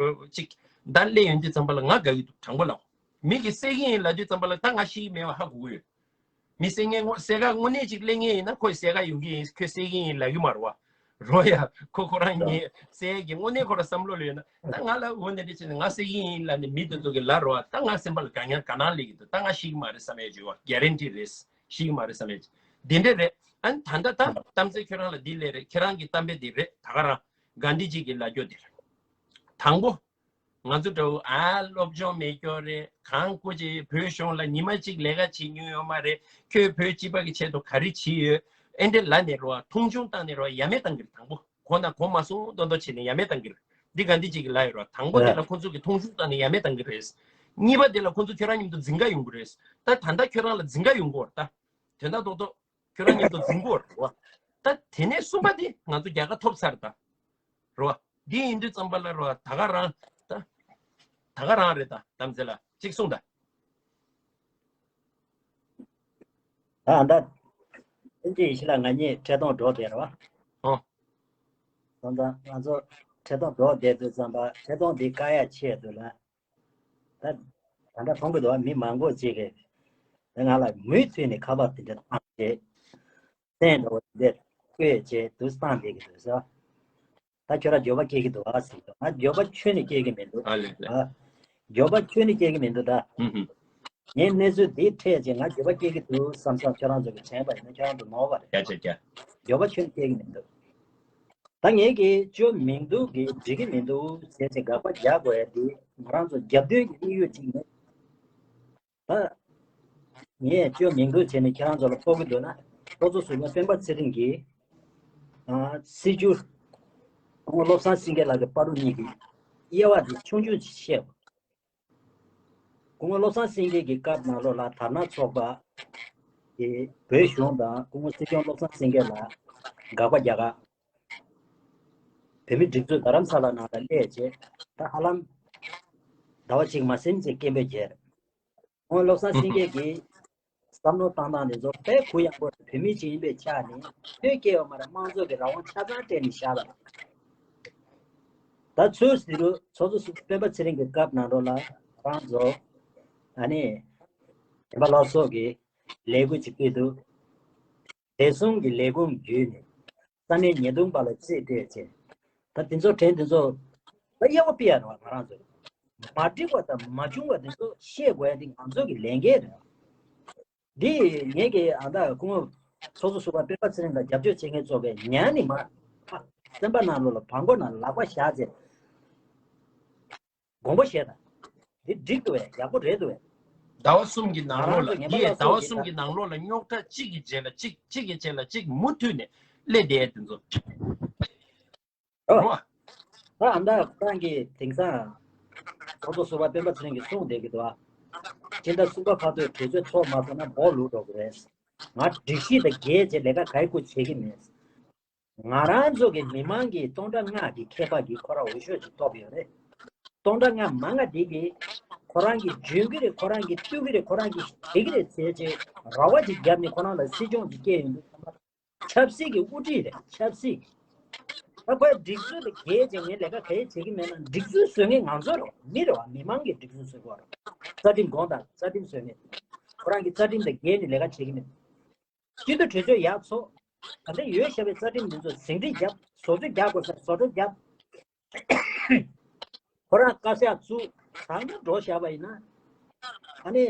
ཅིག་བརྡ་སླེབས་ཡོང་དུས་ཙམ་པ་ལ་ང་དགའ་གི་འདུག་དྲང་པོ་ལབ། མི་གིས་བསད་ཀྱི་ཡིན་ལབ་དུས་ཙམ་པ་ལ་ད་ང་ཤི་གི་མེད་པ་ཧ་གོ་གི་ཡོད། མི་བསད་ངན་ངོ་བསད་ཁ་དངོས་གནས་ཅིག་སླེབས་ངེས་ཡིན་ན་ཁོས་བསད་ཁ་ཡོང་གི་ཡིན། ཁོས་བསད་ཀྱི་ཡིན་ལབ་གི་མ་རེད་བ། རོ་ཡ། ཁོ་ཁོ་རང་ཉིད་བསད་ཀྱི་དངོས་གནས་ཁོ་རང་བསམ་བློ་ལ་ཡོད་ན། ད་ང་ལ་འོ་ནས་འདྲ་བྱས་ནས་ང་བསད་ཀྱི་ཡིན་ལབ་ནས་མི་དེ་ཚོ་གི་ལབ་རོགས། ད་ང་སེམས་པ་ལ་དཀའ་ངལ་ག་ནང་སླེབས་ཀྱི་འདུག་ད་ང་ཤི་གི་མ་རེད་བསམ་ཡས་བྱུང་བ། གྷ་རན་ཊི་རེད། ཤི་གི་མ་རེད་བསམ་ཡས་བྱུང་། དེ་འདྲ་རེད། ཨ་ནི་ད་ལྟ་ད་གཏམ་ཚེ་ཁྱོད་རང་ལ་འདི་སླེབས་རེད། ཁྱེད་རང་གི་གཏམ་དཔེ་འདི་རེད། ད་ག་རང་གྷན་དྷི་ཇི་གི་ལབ་རྒྱུ་འདི་རེད། དང་པོ། ང་ཚོ་འདྲ་བོ་ཨ་སློབ་སྦྱོང་མེད་སྐྱོ་རེད། གང་སྐུ་ཅིག་བོད་གཞུང་ལ་ཉི་མ་གཅིག་ལས་ཀ་བྱེད་མྱོང་ཡོད་མ་རེད། ཁྱོད་བོད་སྤྱི་པ་གི་ཆེད་དུ་ག་རེ་བྱེད་ཡོད། ཨེ་འདྲ་ལབ་ནས་རོ། མཐོང་ཆུང་བཏང་ནས་རོ། ཡ་མེད་བཏང་གི་རེད། དང་པོ་གོ་ན་གོ་མ་སོང་མདོག་མདོག་བྱས་ནས་ཡ་མེད་བཏང་གི་རེད། འདི་གྷན་དྷི་ཇི་གི་ལབ་ཡོད་རོ། དང་པོ་དེ་ལ་ཁོང་ཚོ་གི་མཐོང་ཆུང་བཏང་ནས་ཡ་མེད་བཏང་གི་རེད། གཉིས་པ་དེ་ལ་ཁོང་ཚོ་ཁྱོད་རང་མཉམ་དུ་འཛིང་ག་ཡོང་གི་རེད། ད་ད་ལྟ་ཁྱོད་རང་ལ་འཛིང་ག་ཡོང་གི་ཡོད་རེད། ད་དོན་དག་རྡོག་རྡོག་ཁྱོད་རང་མཉམ་དུ་འཛིང་གི་ཡོད་རེད་བ། ད་དེ་ནས་གསུམ་པ་དེ་ང་ཚོ་རྒྱལ་ཁ་ཐོབ་ཚར་ད། རོ། འདི་ཡིན་དུས་ཙམ་པ་ལ་རོ། ད་ག་རང་ད། ད་ག་རང་རེད་ད། དམ་ཚེ་ལ་གཅིག་གསུངས་ད། ད་ཨ་ད། ཨིན་ཇི་ཡི་ཤི་ལ་ང་གཉིས་འཕྲད་གཏོང་འགྲོ་བསྡད་རོ། ཨོ། སོང་ཙང་ང་ཚོ་འཕྲད་གཏོང་འགྲོ་བསྡད་དུས་ཙམ་པ་འཕྲད་གཏོང་འདི་བཀག་ཡ་ཆེད་དུ་ལ། ད་ད་ལྟ་མཐོང་གི་འདུག་མི་མང་པོ་ཅིག་གིས་ད་ང་ལ་མུ་མཐུད་ནས་ཁ་པར་དེ་འདྲ་བཏང་བྱས། སེམས་འདྲ་བོ་དེ་འདྲ་བཀོད་བྱས་དུ་བཏང་བསྡད་ཀྱི་འདུག་ཟེར། ད་ཁྱོད་རང་འགྱོད་པ་སྐྱེ་གི་འདུག་ཨ་ཟེར་གྱི་འདུག་ང་འགྱོད་པ་ཁྱོན་ནས་སྐྱེ་གི་མི་འདུག་ཨ་ལེ་ལེ། ཨ། འགྱོད་པ་ཁྱོན་ནས་སྐྱེ་གི་མི་འདུག་ད། ཧུམ་ཧུམ། ངས་གནས་ཚུལ་འདི་འཕྲད་རྗེས་ང་འགྱོད་པ་སྐྱེ་གི་འདུག་བསམ་བསམ། ཁྱོད་རང་ཚོ་གི་དྲན་པ་ཡིན་ན་ཁྱོད་རང་ཚོ་ནོར་བ་རེད། རྒྱ་ཆེ་རྒྱ། འགྱོད་པ་ཁྱོན་ནས་སྐྱེ་གི་མི་འདུག་ད་ངས་ཀྱིས་བཅོས་མི་འདུག་གི་འགྲིག་གི་མི་འདུག་ཟེར་ཏེ་དགག་པ་རྒྱག་དགོས་ཡ་འདི་ང་རང་ཚོ་རྒྱབ་མདུན་གྱི་དམིགས་ཡུལ་གཅིག་ནི། ད་ངས་བཅོས་མི་འདུག་བྱས་ནས་ཁྱེད་རང་ཚོ་ལ་སྤོ་གི་འདུག་ན། ཚོགས་གཙོ་ཟུར་པ་སྤེན་པ་ཚེ་རིང་གིས་ཨ་སྲིད་བྱུས་སྐུ་ངོ་བློ་བཟང་སེང་གེ་ལགས་ཀྱི་བར་དུ་གཉིས་ཀྱི་དབྱེ་བ་འདི་ཆུང་ཆུང་ཅིག་བཤད་པ། སྐུ་ངོ་བློ་བཟང་སེང་གེ་གི་སྐབས་ནང་ལོགས་ལ་དར་ནག་ཚོགས་པ་གིས་བོད་གཞུང་དང་སྐུ་ངོ་སྲིད་སྐྱོང་བློ་བཟང་སེང་གེ་ལ་དགག་པ་རྒྱག་ག་བོད་མི་སྒྲིག་འཛུགས་རྡ་རམ་ས་ལ་ནང་ལ་སླེབས་རྗེས་ད་ཧ་ལམ་ཟླ་བ་གཅིག་མ་ཟིན་ཙམ་སྐད་འབོད་བྱས། སྐུ་ངོ་བློ་བཟང་སེང་གེ་གིས་བསམ་བློ་བཏང་སྟངས་དེ་ཚོ་དཔེ་གུ་ཡངས་པོ་རེད། བོད་མི་ཅིག་ཡིན་པའི་ཆ་ནས་ཐོས་སྐྱེ་བ་མ་རེད། དམངས་གཙོ་གི་རང་དབང་ཆ་ཚང་སྤྲད་ནས་བཞག་པ་རེད། ད་ཚུར་ཟེར་རུ་ཚོགས་གཙོ་སྤེན་པ་ཚེ་རིང་གི་སྐབས་ནང་ལོགས་ལ་རང་ཚོ་ཨ་ནི་བདེན་པ་ལགས་སོགས་ཀྱི་ལས་འགུལ་ཅིག་སྤེལ་འདུག་བདེ་སྲུང་གི་ལས་ཁུངས་བརྒྱུད་ནས་ས་གནས་ཉེས་རྡུང་པ་ལ་རྩིས་སྤྲད་བྱས། ད་དེ་ཚོ་དྲན་དེ་ཚོ་ད་དབྱེ་བ་ཕྱེ་ཡ་རེད་བ། ང་རང་ཚོས་མ་འགྲིག་པ་དང་མ་བྱུང་བ་དེ་ཚོ་ཤེས་དགོས་ཡ་དེ་ང་ཚོ་གི་ལས་འགན་རེད་བ། འདི་ངེད་ཀྱི་ཨ་ད་སྐུ་ངོ་ཚོགས་གཙོ་ཟུར་པ་སྤེན་པ་ཚེ་རིང་ལ་རྒྱབ་སྐྱོར་བྱེད་མཁན་ཚོ་གས་ཉན་ནི་མ། ཨ། སེམས་པ་ནང་ལོགས་ལ་བང་མགོ་ནང་ལག་པ་བཞག་བྱས། དགོངས་པ་བཞེས་དང་། འདི་འགྲིག་འདུག་བས། ཡག་པོ་རེད་འདུག་བས། ཟླ་བ་གསུམ་གྱི་ནང་ལོགས་ལ། ང་རང་ཚོ་ངན་པ་ལྟ་བུ་ཟླ་བ་གསུམ་གྱི་ནང་ལོགས་ལ་རྙོག་དྲ་གཅིག་གི་རྗེས་ལ་གཅིག་གཅིག་གི་རྗེས་ལ་གཅིག་མུ་མཐུད་ནས་སླེབས་བསྡད་དེ་ཚོ། ཨོ། རོ། ད་ཨ་མདའ་ཁོ་རང་གིས་དེང་སང་ཚོགས་གཙོ་ཟུར་པ་སྤེན་པ་ཚེ་རིང་གིས་གསུངས་བསྡད་ཀྱི་འདུག་ཨ། སྤྱི་ཟླ་གསུམ་པ་བར་དུ་གྲོས་ཆོད་ཚོགས་མ་ཐུབ་ན་སྦོ་ལུག་འགྲོ་གི་རེད། ང་སྒྲིག་གཞི་དང་འགལ་བྱས་ལས་ཀ་ག་རེ་ཀུ་བྱེད་ཀྱི་མེད། ང་རང་ཚོ་གི་མི་མང་གི་སྟོང་ཕྲག་ལྔ་གི་མཁས་པ་གིས་ཁོ་རང་འོས་ཤོག་ཅིག་ཐོབ་ཡོད་རེད། སྟོང་ཕྲག་ལྔ་མང་ང་དེ་གིས་ཁོ་རང་གིས་འཇོན་གི་རེད། ཁོ་རང་གིས་བཏུལ་གི་རེད། ཁོ་རང་གིས་བྱེད་གི་རེད་ཟེར་བྱས་ར་བ་ཅིག་བརྒྱབ་ནས་ཁོ་རང་ལ་སྲིད་སྐྱོང་ཅིག་སྐྱེལ་ཡོང་དུས་ཚང་མ་ཆབ་སྲིད་ཀྱི་དབུ་ཁྲིད་རེད། ཆབ་སྲིད། ད་ཁོས་སྒྲིག་སྲོལ་ལ་འགལ་བྱས་ངས་ལས་ཀ་ག་རེ་བྱེད་ཀྱི་མེད་ན། སྒྲིག་སྲོལ་བཟོ་མཁན་ང་ཚོ་རེད། མི་རེད་བ། མི་མང་གིས་སྒྲིག་སྲོལ་བཟོ་དགོས་རེད། རྩ་ཁྲིམས་དགོངས་དག་རྩ་ཁྲིམས་བཟོ་མཁན། ཁོ་རང་གིས་རྩ་ཁྲིམས་དང་འགལ་ནས་ལས་ཀ་བྱེད་ཀྱི་མེད། སྤྱི་འཐུས་གྲོས་ཆོད་ཡར་ཚོགས། ད་ལྟ་ཡོད་བཞག་པའི་རྩ་ཁྲིམས་འདི་ཚོ་ཟིང་བྲིས་བརྒྱབ། བཟོ་བཅོས་རྒྱག་དགོས་ས་བཟོ་བཅོས་བརྒྱབ། ཁོ་རང་བཀའ་ཤག་བཙུགས། ད་ནི་འགྲོ་བཞག་པ་ཡིན་ན། ཨ་ནི།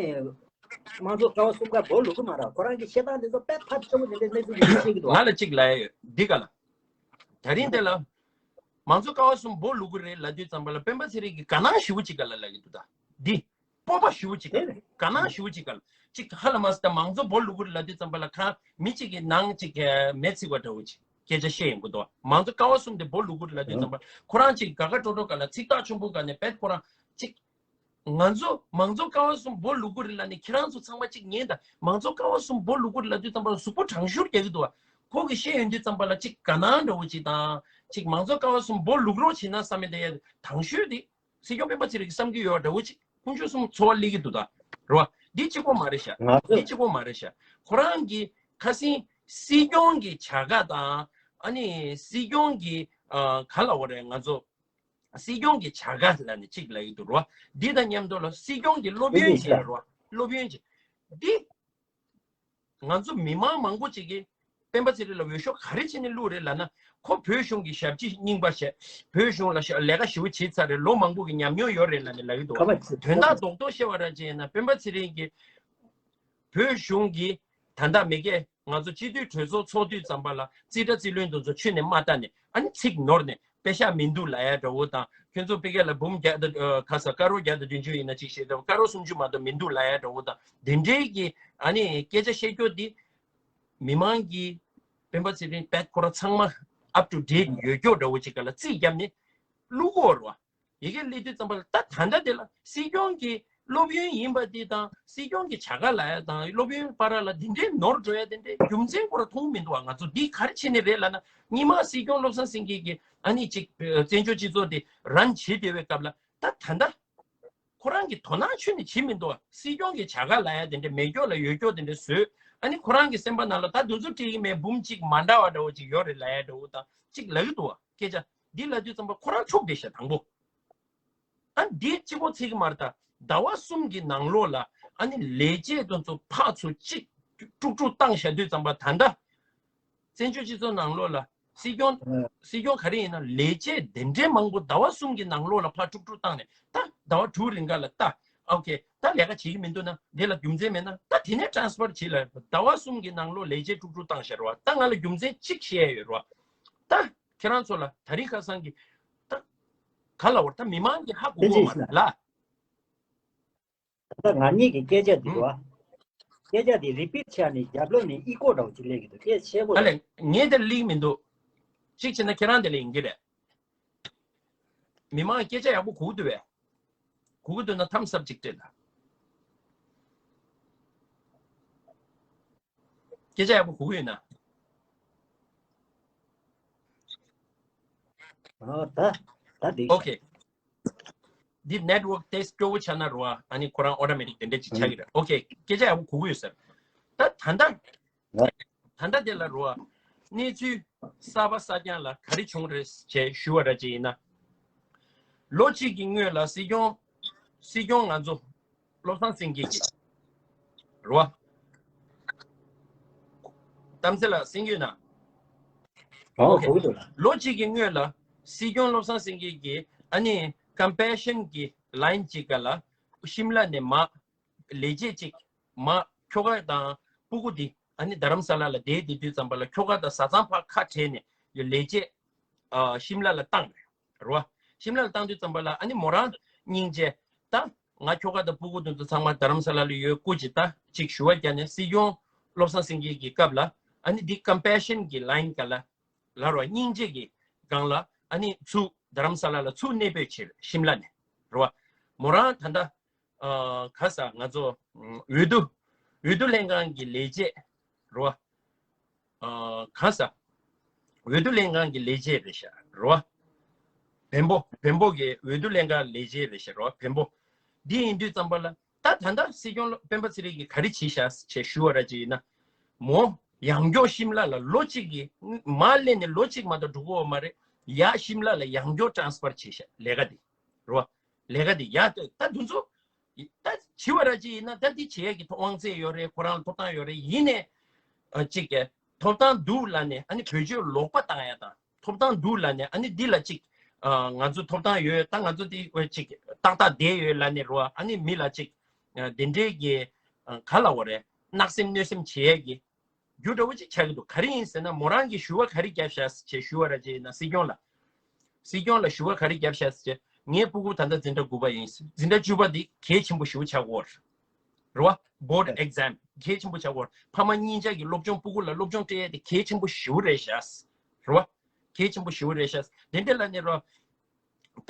དམངས་གཙོ་ཀ་བ་གསུམ་ཀ་སྦོ་ལུག་གི་མ་རེད། ཁོ་རང་གི་བཤད་སྟངས་འདི་ཚོ་དཔེ་ཐབས་སྐྱོ་པོ་འདི་འདྲའི་གནས་ཚུལ་འདི་འདྲ་བཤད་ཀྱི་འདུག་ང་ལ་གཅིག་ལབ་ཡ་ཡོད་འདི་ག་ལ། ད་རིང་འདི་ལ། མང་གཙོ་ཀ་བ་གསུམ་སྦོ་ལུག་གི་རེད་ལབ་དུས་ཙམ་པ་ལ་སྤེན་པ་ཚེ་རིང་གིས་དགའ་སྣང་ཞེ་པོ་ཅིག་ག་ལ་ལབ་ཀྱི་འདུག་ད་འདི། སྤོབས་པ་ཞེ་པོ་ཅིག་ག་ལ། དེ་རེད། དགའ་སྣང་ཞེ་པོ་ཅིག་ག་ལ། ཅིག་ཧ་ལ་མ་སི་ད་མང་གཙོ་སྦོ་ལུག་གི་རེད་ལབ་དུས་ཙམ་པ་ལ་ཁ་མི་གཅིག་གིས་ནང་གཅིག་མེ་ཚིག་པ་འདྲ་བོ་ཅིག་སྐད་ཆ་བཤད་ཡོང་གི་འདུག་མང་གཙོ་ཀ་བ་གསུམ་དེ་སྦོ་ལུག་གི་རེད་ལབ་དུས་ཙམ་པ་ཁོ་རང་གཅིག་དགའ་དགའ་སྤྲོ་སྤྲོ་ག་ལ་ཚིག་ཐག་ཆོད་པོ་ག་ནས་བེད་ཁོ་རང་གཅིག་ང་ཚོ་མང་གཙོ་ཀ་བ་གསུམ་སྦོ་ལུག་གུ་རེད་ལབ་ནས་ཁྱེད་རང་ཚོ་ཚང་མ་གཅིག་ཉན་དང་། མང་གཙོ་ཀ་བ་གསུམ་སྦོ་ལུག་གུ་རེད་ལབ་དུས་ཙམ་པ་ལ་གཟུགས་པོ་དྲང་ཤུར་རྒྱག་གི་འདུག་བ། ཁོ་གི་བཤད་ཡོང་དུས་ཙམ་པ་ལ་གཅིག་དགའ་སྣང་འདྲ་བོ་གཅིག་དང་། གཅིག་མང་གཙོ་ཀ་བ་གསུམ་སྦོ་ལུག་རོགས་བྱེད་ན་བསམ་མེད་དེ་ཡ་དྲང་ཤུར་དེ། སྲིད་སྐྱོང་སྤེན་པ་ཚེ་རིང་གིས་བསམ་གྱི་ཡོད་འདྲ་བོ་ཅིག་ཁོང་ཆོ་གསུམ་ཚོར་བ་སླེབས་ཀྱི་འདུག་ད། རེད་བ། འདི་གཅིག་པོ་མ་རེད་ཤག་ང་འདི་ཚོ་གཅིག་པོ་མ་རེད་ཤག་ཁོ་རང་གི་ཁ་སང་སྲིད་སྐྱོང་གི་བྱ་དགའ་དང་། ཨ་ནི་སྲིད་སྐྱོང་གི་ཨ་ག་ལབ་དགོས་རེད། ང་ཚོ་སྲིད་སྐྱོང་གི་བྱ་དགའ་ལབ་ནས་གཅིག་ལབ་ཀྱི་འདུག་རེད་བ། འདི་དང་མཉམ་དུ་ལ་སྲིད་སྐྱོང་གི་སློབ་ཡོན་བྱས་རེད་བ། སློབ་ཡོན་བྱས། འདི། ང་ཚོ་མི་མང་མང་པོ་ཅིག་གིས་སྤེན་པ་ཚེ་རིང་ལ་འོས་ཤོག་ག་རེ་བྱས་ནས་བླུགས་རེད་ལབ་ན། ཁོ་བོད་གཞུང་གི་ཞབས་ཕྱི་རྙིང་པ་བྱས། བོད་གཞུང་ལ་ཤ་ལས་ཀ་ཞེ་པོ་བྱས་ཚར་རེད། ལོ་མང་པོ་གི་ཉམས་མྱོང་ཡོད་རེད་ལབ་ནས་ལབ་ཀྱི་འདུག་ཁ་པ་ཚེ་དོན་དག་རྡོག་རྡོག་བཤད་པ་ར་བྱས་ན་སྤེན་པ་ཚེ་རིང་གིས་བོད་གཞུང་གི་ད་ལྟ་མི་སྒེར་ང་ཚོ་སྤྱི་འཐུས་གྲོས་ཚོགས་ཚོགས་དུས་ཙམ་པ་ལ་རྩིས་ཁྲ་རྩིས་ལོན་དེ་ཚོ་ཁྱོན་ནས་མ་ལྟ་ནས། ཨ་ནི་ཚིག་ནོར་ནས། པེ་ཤག་མི་འདུག་ལབ་ཡ་འདྲ་བོ་དང་། ཁྱོད་ཚོ་ཕ་གི་ལ་འབུམ་བརྒྱ་དང་ཨ་ག་ས་དཀར་པོ་བརྒྱ་དང་བདུན་ཅུ་ཡིན་ན་གཅིག་བཤད་དང་། དཀར་པོ་སུམ་ཅུ་མ་གཏོགས་མི་འདུག་ལབ་ཡ་འདྲ་བོ་དང་། དེ་འདྲའི་གི་ཨ་ནི་སྐད་ཆ་བཤད་རྒྱུ་དེ། མི་མང་གིས་སྤེན་པ་ཚེ་རིང་པད་ཁོ་ར་ཚང་མ་up to date་ཡོད་རྒྱུ་འདྲ་བོ་ཅིག་ག་ལ་རྩིས་བརྒྱབ་ནས་བླུག་གོ་ར་བ། ཡི་གེ་སླེབས་དུས་ཙམ་པ་ལ་ད་ད་ལྟ་དེ་ལ་སྲིད་སྐྱོང་གི་སློབ་ཡོན་ཡིན་པ་དེ་དང་། སྲིད་སྐྱོང་གི་བྱ་དགའ་ལབ་ཡ་དང་སློབ་ཡོན་བར་ལ་དེ་འདྲའི་ནོར་འགྲོ་ཡ་དེ་འདྲའི་རྒྱུ་མཚན་ཁོ་ར་མཐོང་མི་འདུག་བ། ང་ཚོ་འདི་ག་རེ་བྱས་ནས་རེད་ལབ་ན། སྔོན་མ་སྲིད་སྐྱོང་བློ་བཟང་སེང་གེ་གིས་ཨ་ནི་ཅིག་བཙན་བྱོལ་སྤྱི་ཚོགས་དེ་run་བྱེད་བསྡད་པའི་སྐབས་ལ། ད་ད་ལྟ་ཁོ་རང་གིས་དོ་སྣང་ཁྱོན་ནས་བྱེད་མི་འདུག་བ། སྲིད་སྐྱོང་གི་བྱ་དགའ་ལབ་ཡ་དེ་འདྲ་མེད་སྐྱོ་ལ་ཡོད་སྐྱོ་དེ་འདྲ་བཟོས། ཨ་ནི་ཁོ་རང་གི་སེམས་པ་ནང་ལ་ད་དུས་ཚོད་སྤྲད་ཀྱི་མེད། འབུམ་གཅིག་མ་འདྲ་བ་འདྲ་བོ་ཅིག་ཡོད་རེད་ལབ་ཡ་འདྲ་བོ་དང་ཅིག་ལབ་ཀྱི་འདུག་བ། སྐད་ཆ་འདི་ལབ་དུས་ཙམ་པ་ཁོ་རང་འཁྲུག་བསྡད་ཤག་དང་པོ། ཨ་འདི་གཅིག་པོ་ཚིག་གི་མ་རེད་ད། ཟླ་བ་གསུམ་གྱི་ནང་ལོགས་ལ་ཨ་ནི་ལས་བྱེད་དེ་ཚོ་ཕར་ཚུར་གཅིག་དཀྲུག་དཀྲུག་བཏང་བཞག་དུས་ཙམ་པ། ད་ལྟ་བཙན་བྱོལ་སྤྱི་ཚོགས་ནང་ལོགས་ལ་སྲིད་སྐྱོང་། ཨ། སྲིད་སྐྱོང་ག་རེ་ཡིན་ན་ལས་བྱེད་དེ་འདྲའི་མང་པོ་ཟླ་བ་གསུམ་གྱི་ནང་ལོགས་ལ་ཕར་དཀྲུག་དཀྲུག་བཏང་ནས། ད་ཟླ་བ་དྲུག་རིང་ག་ལ་ལྟ། ཨོ་ཁེ། ད་ལས་ཀ་བྱེད་ཀྱི་མི་འདུག་ན། དེ་ལ་རྒྱུ་མཚན་མེད་ན་ད་དེ་ནས་transfer་བྱེད་ལ། ཟླ་བ་གསུམ་གྱི་ནང་ལོགས་ལས་བྱེད་དཀྲུག་དཀྲུག་བཏང་བཞག་རེད་བ། ད་ང་ལ་རྒྱུ་མཚན་གཅིག་བཤད་ཡ་ཡོད་རེད་བ། ད་ཁྱེད་རང་ཚོ་ལ་ད་རིང་ཁ་སང་གི་ད་ག་ལ་བར་ད་མི་མང་གིས་ཧ་གོ་གི་ཡོད་མ་རེད་ལ། ད་ལྟ་ང་གཉིས་ཀྱི་སྐད་ཆ་འདི་ཧུམ། རེད་བ། སྐད་ཆ་འདི་repeat་བྱས་ནས་རྒྱབ་ལོགས་ནས་echo་འདྲ་བོ་ཅིག་སླེབས་ཀྱི་འདུག་སྐད་ཆ་ཆེན་པོ་ཨ་རེད། ལས་ངས་དེ་ལ་སླེབས་མི་འདུག་གཅིག་བྱས་ན་ཁྱེད་རང་དེ་ལ་ཡིན་གྱི་རེད། མི་མང་སྐད་ཆ་ཡག་པོ་གོ་གི་འདུག་བས། གོ་གི་འདུག་ན་thumbs up་ཅིག་སྤྲད་ད། སྐད་ཆ་ཡག་པོ་གོ་གི་ཡོད་ན། ཨོ་ད་ད་འགྲིག་ཤག་ཨོ་ཁེ། འདི་network་དེ་སྐྱོ་བོ་ཆགས་ན་རོ། ཨ་ནི་ཁོ་རང་automatic་དེ་འདྲ་ཅིག་ཆགས་ཀྱི་རེད། ཨོ་ཁེ། སྐད་ཆ་ཡག་པོ་གོ་གི་ཡོད་ཟེར། ད་ད་ལྟ། ད་ལྟ་དེ་ལ་རོ། གནས་ཚུལ་གསར་པ་གསར་རྐྱང་ལ་ག་རེ་བྱུང་རེད་ཅེས་ཞུ་བ་ར་ཅིག་ཡིན་ན། ལོ་གཅིག་གི་སྔོན་ལ་སྲིད་སྐྱོང་། སྲིད་སྐྱོང་ང་ཚོ་བློ་བཟང་སེང་གེ་གིས་རོ། གཏམ་ཚེ་ལ་གསན་གྱི་ཡོད་ན། ཨོ་ཨོ་ཁེ། གོ་གི་འདུག་ལ། ལོ་གཅིག་གི་སྔོན་ལ་སྲིད་སྐྱོང་བློ་བཟང་སེང་གེ་གིས་ཨ་ནི་compassion་གི་line་གཅིག་ག་ལ་ཤིམ་ལ་ནས་མར་ལས་བྱེད་ཅིག་མར་ཁྱོ་ག་དང་སྤུ་གུ་འདི་ཨ་ནི་རྡ་རམ་ས་ལ་ལ་བསྡད་བསྡད་དུས་ཙམ་པ་ལ་ཁྱོ་ག་དང་བཟའ་ཚང་ཕར་ཁ་བྲལ་ནས་ལས་བྱེད་ཨ་ཤིམ་ལ་ལ་བཏང་རེད་བ། ཤིམ་ལ་ལ་བཏང་དུས་ཙམ་པ་ལ་ཨ་ནི་མོ་རང་སྙིང་རྗེ། ད་ང་ཁྱོ་ག་དང་སྤུ་གུ་དེ་ཚོ་ཚང་མ་རྡ་རམ་ས་ལ་ལ་ཡོད། སྐུ་མཁྱེན་ད་ཅིག་ཞུ་བ་རྒྱག་ནས། སྲིད་སྐྱོང་བློ་བཟང་སེང་གེ་གི་སྐབས་ལ་ཨ་ནི་འདི་compassion་གི་line་ག་ལ་ལ་རོ། སྙིང་རྗེ་གི་སྒང་ལ་ཨ་ནི་ཚུར་རྡ་རམ་ས་ལ་ལ་ཚུར་གནས་སྤོས་བྱས་ཤིམ་ལ་ནས་རོ། མོ་རང་ད་ལྟ་ཨ་ག་ས་ང་ཚོ་འོས་བསྡུ་འོས་བསྡུ་ལྷན་ཁང་གི་ལས་བྱེད་རོ། ཨ་ག་ས་འོས་བསྡུ་ལྷན་ཁང་གི་ལས་བྱེད་རེད་ཤག་རོ། བེམ་པོ། བེམ་པོ་གི་འོས་བསྡུ་ལྷན་ཁང་ལས་བྱེད་རེད་ཤག་རོ། བེམ་པོ། འདི་ཡིན་དུས་ཙམ་པ་ལ་ད་ད་ལྟ་སྲིད་སྐྱོང་སྤེན་པ་ཚེ་རིང་གིས་ག་རེ་བྱས་ཤག་ཅེས་ཞུ་བ་ར་ཅིག་ཡིན་ན། མོ་ཡང་བསྐྱར་ཤིམ་ལ་ལ་ལོ་གཅིག་གི་མར་སླེབས་ནས་ལོ་གཅིག་མ་གཏོགས་འགྲོ་གི་ཡོད་མ་རེད། ཡ་ཤིམ་ལ་ལ་ཡང་བསྐྱར་transfer་བྱས་ཤག་ལས་ཀ་དེ་རོ། ལས་ཀ་དེ་ཡ་ད་ད་དུས་ཚོད། ད་བྱི་བ་ར་ཅིག་ཡིན་ན་ད་འདི་བྱེད་ཡས་ཀྱི་ཐོབ་དབང་ཚད་ཡོད་རེད། ཁོ་རང་ལ་ཐོབ་ཐང་ཡོད་རེད། ཡིན་ནའི་ཨ་ཅིག་གི་ཐོབ་ཐང་འདུག་ལབ་ནས་ཨ་ནི་བེད་སྤྱོད་ལོག་པ་བཏང་ཡ་དང་། ཐོབ་ཐང་འདུག་ལབ་ནས་ཨ་ནི་འདི་ལ་ཅིག་ཨ་ང་ཚོ་ཐོབ་ཐང་ཡོད། ད་ང་ཚོ་འདི་ཅིག་ཏག་ཏག་བསྡད་ཡོད་ལབ་ནས་རོ། ཨ་ནི་མི་ལ་ཅིག་ཨ་དེ་འདྲའི་གི་ཨ་ག་ལབ་དགོས་རེད། གནག་སེམས་གནོད་སེམས་བྱེད་ཡས་ཀྱི་རྒྱུ་འདྲ་བོ་ཅིག་ཆགས་ཀྱི་འདུག་ག་རེ་ཡིན་ཟེར་ན་མོ་རང་གིས་ཞུ་བ་ག་རེ་བརྒྱབ་ཤག་ཅེས་ཞུ་བ་ར་ཅིག་ཡིན་ན། སྲིད་སྐྱོང་ལ། སྲིད་སྐྱོང་ལ་ཞུ་བ་ག་རེ་བརྒྱབ་ཤག་ཟེར་བྱས། ངའི་སྤུ་གུ་ད་ལྟ་འཛིན་གྲྭ་དགུ་པ་ཡིན། འཛིན་གྲྭ་བཅུ་པ་འདི་གལ་ཆེན་པོ་ཞེ་པོ་ཆགས་ཀྱི་ཡོད་རེད་བ། Board exam་གལ་ཆེན་པོ་ཆགས་ཀྱི་ཡོད་རེད། ཕ་མ་གཉིས་ཆ་གི་སློབ་སྦྱོང་སྤུ་གུ་ལ་སློབ་སྦྱོང་སྤྲད་ཡས་དེ་གལ་ཆེན་པོ་ཞེ་པོ་རེད་ཤག་རེད་བ། གལ་ཆེན་པོ་ཞེ་པོ་རེད་ཤག་དེ་འདྲ་ལབ་ནས་རོ། ད་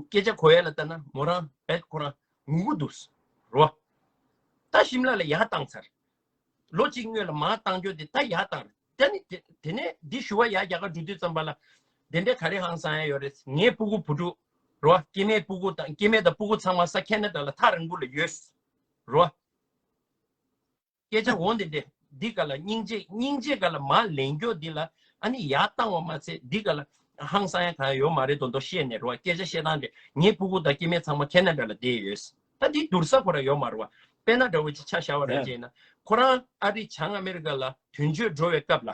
སྐད་ཆ་གོ་ཡ་ལ་ལྟ་ན་མོ་རང་བེད་ཁོ་རང་ ངུ་གི་འདུག་རོ། ད་ཤིམ་ལ་ལ་ཡར་བཏང་ཚར། ལོ་གཅིག་སྔོན་ལ་མར་བཏང་རྒྱུ་དེ་ད་ཡར་བཏང་རེད། ད་ནི་དེ་དེ་ནས་འདི་ཞུ་བ་ཡར་རྒྱ་གར་འགྲོ་དུས་ཙམ་པ་ལ། དེ་འདྲའི་ག་རེ་ཧང་སང་ཡ་ཡོད་རེད། ངའི་སྤུ་གུ་བུ་ཕྲུག་རོ། སྐྱེ་དམན་སྤུ་གུ་དང་སྐྱེ་དམན་དང་སྤུ་གུ་ཚང་མ་ས་ཁེ་ན་ཌ་ལ་ཐག་རིང་པོ་ལ་ཡོད་རོ། སྐད་ཆ་འོང་དེ་འདྲ། འདི་ག་ལ་སྙིང་རྗེ་སྙིང་རྗེ་ག་ལ་མར་ལེན་རྒྱུ་འདི་ལ་ཨ་ནི་ཡར་བཏང་བ་མ་ཚད་འདི་ག་ལ་ཧང་སང་ཡ་གང་ཡང་ཡོད་མ་རེད་མདོག་མདོག་བཤད་ནས་རོ། སྐད་ཆ་བཤད་སྟངས་དེ་ངའི་སྤུ་གུ་དང་སྐྱེ་དམན་ཚང་མ་ཁེ་ན་ཌ་ལ་བསྡད་ཡོད། ད་འདི་བསྡུར་ས་ཁོ་རང་ཡོད་མ་རེད་བ། དཔེར་ན་འདྲ་བོ་ཅིག་ཆ་བཞག་པ་རེད་ཅེ་ན། ཁོ་རང་ཨ་རི་བྱང་ཨ་མེ་རི་ཀ་ལ་དོན་གཅོད་འགྲོ་བའི་སྐབས་ལ།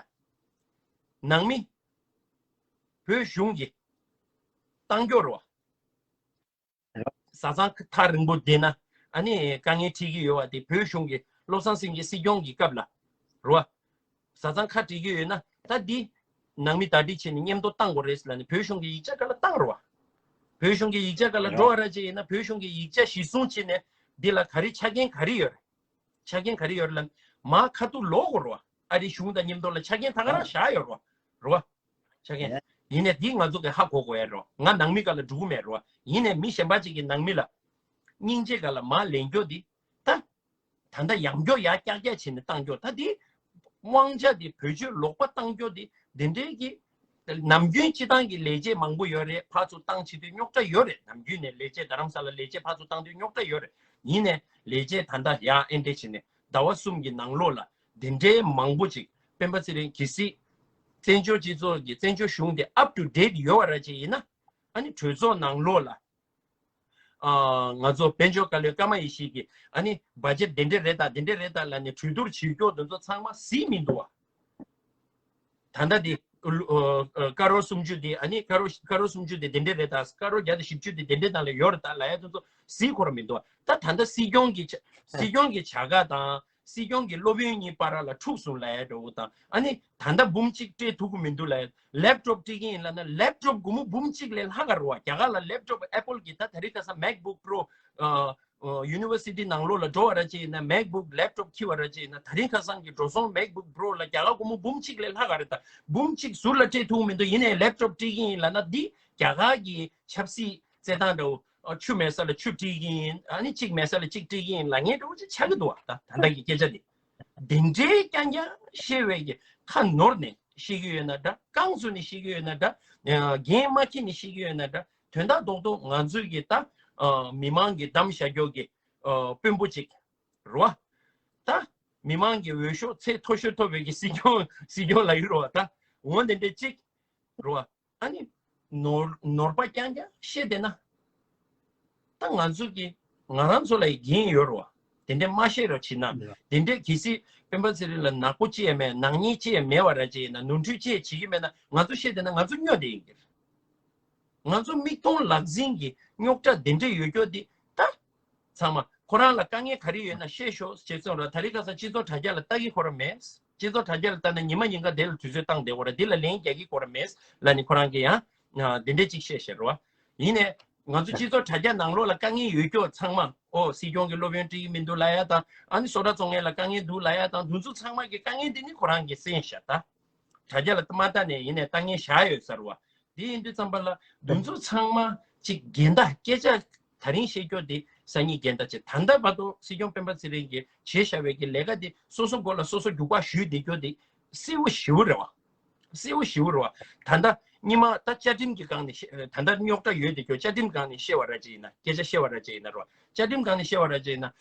ནང་མི་བོད་གཞུང་གིས་བཏང་རྒྱུ་རེད་བ། བཟའ་ཚང་ཐག་རིང་པོ་བསྡད་ན་ཨ་ནི་དཀའ་ངལ་འཕྲད་ཀྱི་ཡོད་པ་དེ་བོད་གཞུང་གི་བློ་བཟང་སེང་གེ་སྲིད་སྐྱོང་གི་སྐབས་ལ་རེད་བ། བཟའ་ཚང་ཁ་བྲལ་གྱི་ཡོད་ན་ད་འདི་ནང་མི་བདའ་འདེད་བྱས་ནས་མཉམ་དུ་བཏང་དགོས་རེད་ལབ་ནས་བོད་གཞུང་གི་ཡིག་ཆ་སྒང་ལ་བཏང་རེད་བ། བོད་གཞུང་གི་ཡིག་ཆ་སྒང་ལ་འགྲོ་བ་ར་ཅིག་ཡིན་ན་བོད་གཞུང་གི་ཡིག་ཆ་གཞིར་བཟུང་བྱས་ནས་འདི་ལ་ག་རེ་ཆ་རྐྱེན་ག་རེ་ཡོད་རེད། ཆ་རྐྱེན་ག་རེ་ཡོད་རེད་ལབ་ན་མར་ཁ་ཐུག་ལོག་དགོས་རེད་བ། ཨ་རིའི་གཞུང་དང་མཉམ་དུ་ལ་ཆ་རྐྱེན་ད་ག་རང་བཞག་ཡོད་རེད་བ། རེད་བ། ཆ་རྐྱེན། ཡིན་ནའི་འདི་ང་ཚོ་གི་ཧ་གོ་དགོས་ཡ་རེད། ང་ནང་མི་སྒང་ལ་འགྲོ་གི་མེད་རེད། ཡིན་ནའི་མི་གཞན་པ་ཅིག་གི་ནང་མི་ལ་སྙིང་རྗེ་སྒང་ལ་མར་ལེན་རྒྱུ་འདི་ད། ད་ལྟ་ཡང་སྐྱོ་ཡ་ཀྱག་ཀྱག་བྱས་ནས་བཏང་རྒྱུ་ད་འདི། དབང་ཆ་འདི་བེད་སྤྱོད་ལོག་པ་བཏང་རྒྱུ་འདི་འདི་འདྲའི་གི། ནམ་རྒྱུན་སྤྱི་བཏང་གི་ལས་བྱེད་མང་པོ་ཡོད་རེད། ཕར་ཚུར་བཏང་བྱེད་དུས་རྙོག་དྲ་ཡོད་རེད། ནམ་རྒྱུན་ནས་ལས་བྱེད་རྡ་རམ་ས་ལ་ལས་བྱེད་ཕར་ཚུར་བཏང་དུས་རྙོག་དྲ་ཡོད་རེད། ཡིན་ནའི་ལས་བྱེད་ད་ལྟ་ཡ་ཨེ་འདྲ་བྱས་ནས་ཟླ་བ་གསུམ་གྱི་ནང་ལོགས་ལ་འདི་འདྲའི་མང་པོ་ཅིག་སྤེན་པ་ཚེ་རིང་གལ་སྲིད་བཙན་བྱོལ་སྤྱི་ཚོགས་ཀྱི་བཙན་བྱོལ་གཞུང་དེ་up to date ཡོད་པ་ར་ཅིག་ཡིན་ན་ཨ་ནི་གྲོས་ཚོགས་ནང་ལོགས་ལ་ཨ་ང་ཚོ་དཔལ་འབྱོར་བཀའ་བློན་ཀརྨ་ཡེ་ཤེས་ཀྱིས་ཨ་ནི་བ་ཇེཊ་དེ་འདྲ་རེད་ད་དེ་འདྲ་རེད་ད་ལབ་ནས་གྲོས་བསྡུར་བྱེད་རྒྱུ་དེ་ཚོ་ཚང་མ་གཟིགས་མི་འདུག་བ། ད་ལྟ་དེ་ཀ་རོར་སུམ་ཅུ་དེ་ཨ་ནི་ཀ་རོར་ཀ་རོར་སུམ་ཅུ་དེ་དེ་འདྲ་རེད་ད། ཀ་རོར་བརྒྱ་དང་བཞི་བཅུ་དེ་དེ་འདྲ་ནང་ལ་ཡོད་རེད་ད་ལབ་ཡ་དེ་ཚོ་གཟིགས་ཁོ་རང་མི་འདུག་བ། ད་ད་ལྟ་སྲིད་སྐྱོང་གི་ཆ་སྲིད་སྐྱོང་གི་བྱ་དགའ་དང་། སྲིད་སྐྱོང་གི་སློབ་ཡོན་གཉིས་བར་ལ་འཁྲུག་སོང་ལབ་ཡ་འདྲ་བོ་དང་། ཨ་ནི་ད་ལྟ་འབུམ་གཅིག་སྤྲད་ཐུབ་ཀྱི་མི་འདུག་ལབ་ཡ། ལེབ་ཊོབ་སྤྲད་ཀྱི་ཡིན་ལབ་ན་ལེབ་ཊོབ་སྒོར་མོ་འབུམ་གཅིག་ལས་ལྷག་ག་རེད་བ། རྒྱ་གར་ལ་ལེབ་ཊོབ་ཨེ་པལ་གྱི་ད་དེ་རིང་ཁ་སང་མེག་བུག་པོ་རོ་ཨ་ཨ་ཡུ་ནི་ཝར་སི་ཊི་ནང་ལོགས་ལ་འགྲོ་བ་ར་ཅིག་ཡིན་ན་མེག་བུག་ལེབ་ཊོབ་འཁྱེར་བ་ར་ཅིག་ཡིན་ན་དེ་རིང་ཁ་སང་གི་འགྲོ་སོང་མེག་བུག་པོ་རོ་ལ་རྒྱ་གར་སྒོར་མོ་འབུམ་གཅིག་ལས་ལྷག་ག་རེད་ད། འབུམ་གཅིག་ཟུར་ལ་སྤྲད་ཐུབ་ཀྱི་མི་འདུག་ཡིན་ནའི་ལེབ་ཊོབ་སྤྲད་ཀྱི་ཡིན་ལབ་ན་འདི་རྒྱ་གར་གྱི་ཆབ་སྲིད་རྩེད་ཐང་འདྲ་བོ། ཨ་ཆུ་མེད་ས་ལ་ཆུ་སྤྲད་ཀྱི་ཡིན། ཨ་ནི་གཅིག་མེད་ས་ལ་གཅིག་སྤྲད་ཀྱི་ཡིན་ལབ་མཁན་འདྲ་བོ་ཅིག་ཆགས་ཀྱི་འདུག་བ། ད་ད་ལྟ་གི་སྐད་ཆ་འདི། འདི་འདྲའི་རྐྱང་རྐྱང་བཤད་པའི་གི་ཁ་ནོར་ནས་བཤད་ཀྱི་ཡོད་ན་འདྲ། རྐང་བཙུགས་ནས་བཤད་ཀྱི་ཡོད་ན་འདྲ། ཨ་འགན་མ་འཁྱེར་ནས་བཤད་ཀྱི་ཡོད་ན་འདྲ། དོན་དག་རྡོག་རྡོག་ང་ཚོའི་གི་ད་ཨ་མི་མང་གི་གདམ་བཞག་རྒྱུ་གི་ཨ་དཔོན་པོ་ཅིག་རེད་བ། ད་མི་མང་གི་འོས་ཤོག་ཚད་མཐོ་ཤོས་ཐོབ་པའི་གི་སྲིད་སྐྱོང་སྲིད་སྐྱོང་ལབ་ཀྱི་རེད་བ། ད་འོ་འདི་འདྲ་ཅིག་རེད་བ། ཨ་ནི་ནོར་ནོར་པ་རྐྱང་རྐྱང་བཤད་བསྡད་ན། ད་ང་ཚོ་གི་ང་རང་ཚོ་ལ་ཡི་འགན་ཡོད་རེད་བ། དེ་འདྲ་མ་བཤད་རོགས་བྱེད་ན། དེ་འདྲ་གལ་སྲིད་སྤེན་པ་ཚེ་རིང་ལ་ནག་པོ་ཅི་ཡང་མེད། ནག་ཉེས་ཅི་ཡང་མེད་བ་ར་ཅིག་ཡིན་ན། ནོར་འཁྲུལ་ཅི་ཡང་བྱེད་ཀྱི་མེད་ན། ང་ཚོ་བཤད་བསྡད་ན་ང་ཚོ་སྨྱོ་བསྡད་ཡིན་གྱི་རེད། ང་ཚོ་མིག་མཐོང་ལག་ཟིན་གྱི་རྙོག་དྲ་དེ་འདྲ་ཡོད་རྒྱུ་དེ་ད། ཚང་མ་ཁོ་རང་ལ་དཀའ་ངལ་ག་རེ་ཡོད་ན་བཤད་ཤོག་བྱས་ཙང་ར། དེ་རིང་ཁ་སང་སྤྱི་ཚོགས་དྲ་རྒྱ་ལ་ལྟ་གི་ཁོ་རང་མེད། སྤྱི་ཚོགས་དྲ་རྒྱ་ལ་ལྟ་ན་ཉི་མ་ཉིན་གང་དེ་ལ་དུས་ཚོད་བཏང་བསྡད་ཁོ་རང་། འདི་ལ་ལན་རྒྱག་གི་ཁོ་རང་མེད་ལབ་ནས་ཁོ་རང་གིས་ཡང་འདི་འདྲ་ཅིག་བཤད་བཤད་རོ། ཡིན་ནའི་ང་ཚོ་སྤྱི་ཚོགས་དྲ་རྒྱ་ནང་ལོགས་ལ་དཀའ་ངལ་ཡོད་རྒྱུ་ཚང་མ་ཨོ་སྲིད་སྐྱོང་གི་སློབ་ཡོན་སྤྲད་ཀྱི་མི་འདུག་ལབ་ཡ་དང་། ཨ་ནི་བཟོ་གྲྭ་བཙོང་མཁན་ལ་དཀའ་ངལ་འདུག་ལབ་ཡ་དང་། འདི་ཚོ་ཚང་མ་གི་དཀའ་ངལ་འདི་ནི་ཁོ་རང་གིས་སེལ་ཤག་ད། དྲ་རྒྱ་ལ་མ་ལྟ་ནས་ཡིན་ནའི་ལྟ་མཁན་བཞག་ཡོད་ས་རེད་བ། དེ་ཡིན་དུས་ཙམ་པ་ལ་འདི་ཚོ་ཚང་མ་ཅིག་འགལ་ཟླ། སྐད་ཆ་དེ་རིང་བཤད་རྒྱུ་དེ་སང་ཉིན་འགལ་ཟླ་བྱེད། ད་ལྟ་བར་དུ་སྲིད་སྐྱོང་སྤེན་པ་ཚེ་རིང་གིས་བྱས་བཞག་པའི་གི་ལས་ཀ་དེ་སོ་སོ་མགོ་ལ་སོ་སོ་རྒྱུག་པ་གཞུས་བསྡད་རྒྱུ་དེ་གསལ་བོ་ཞེ་པོ་རེད་བ། གསལ་བོ་ཞེ་པོ་རེད་བ། ད་ལྟ་སྔོན་མ་ད་བཅའ་ཁྲིམས་ཀྱི་སྒང་ནས་བཤད། ད་ལྟ་རྙོག་དྲ་ཡོད་བསྡད་རྒྱུ་བཅའ་ཁྲིམས་སྒང་ནས་བཤད་པ་ར་ཅིག་ཡིན་ན། སྐད་ཆ་བཤད་པ་ར་ཅིག་ཡིན་ན་རེད་བ། བཅའ་ཁྲིམས་སྒང་ནས་བཤད་པ་ར་ཅིག་ཡིན་ན།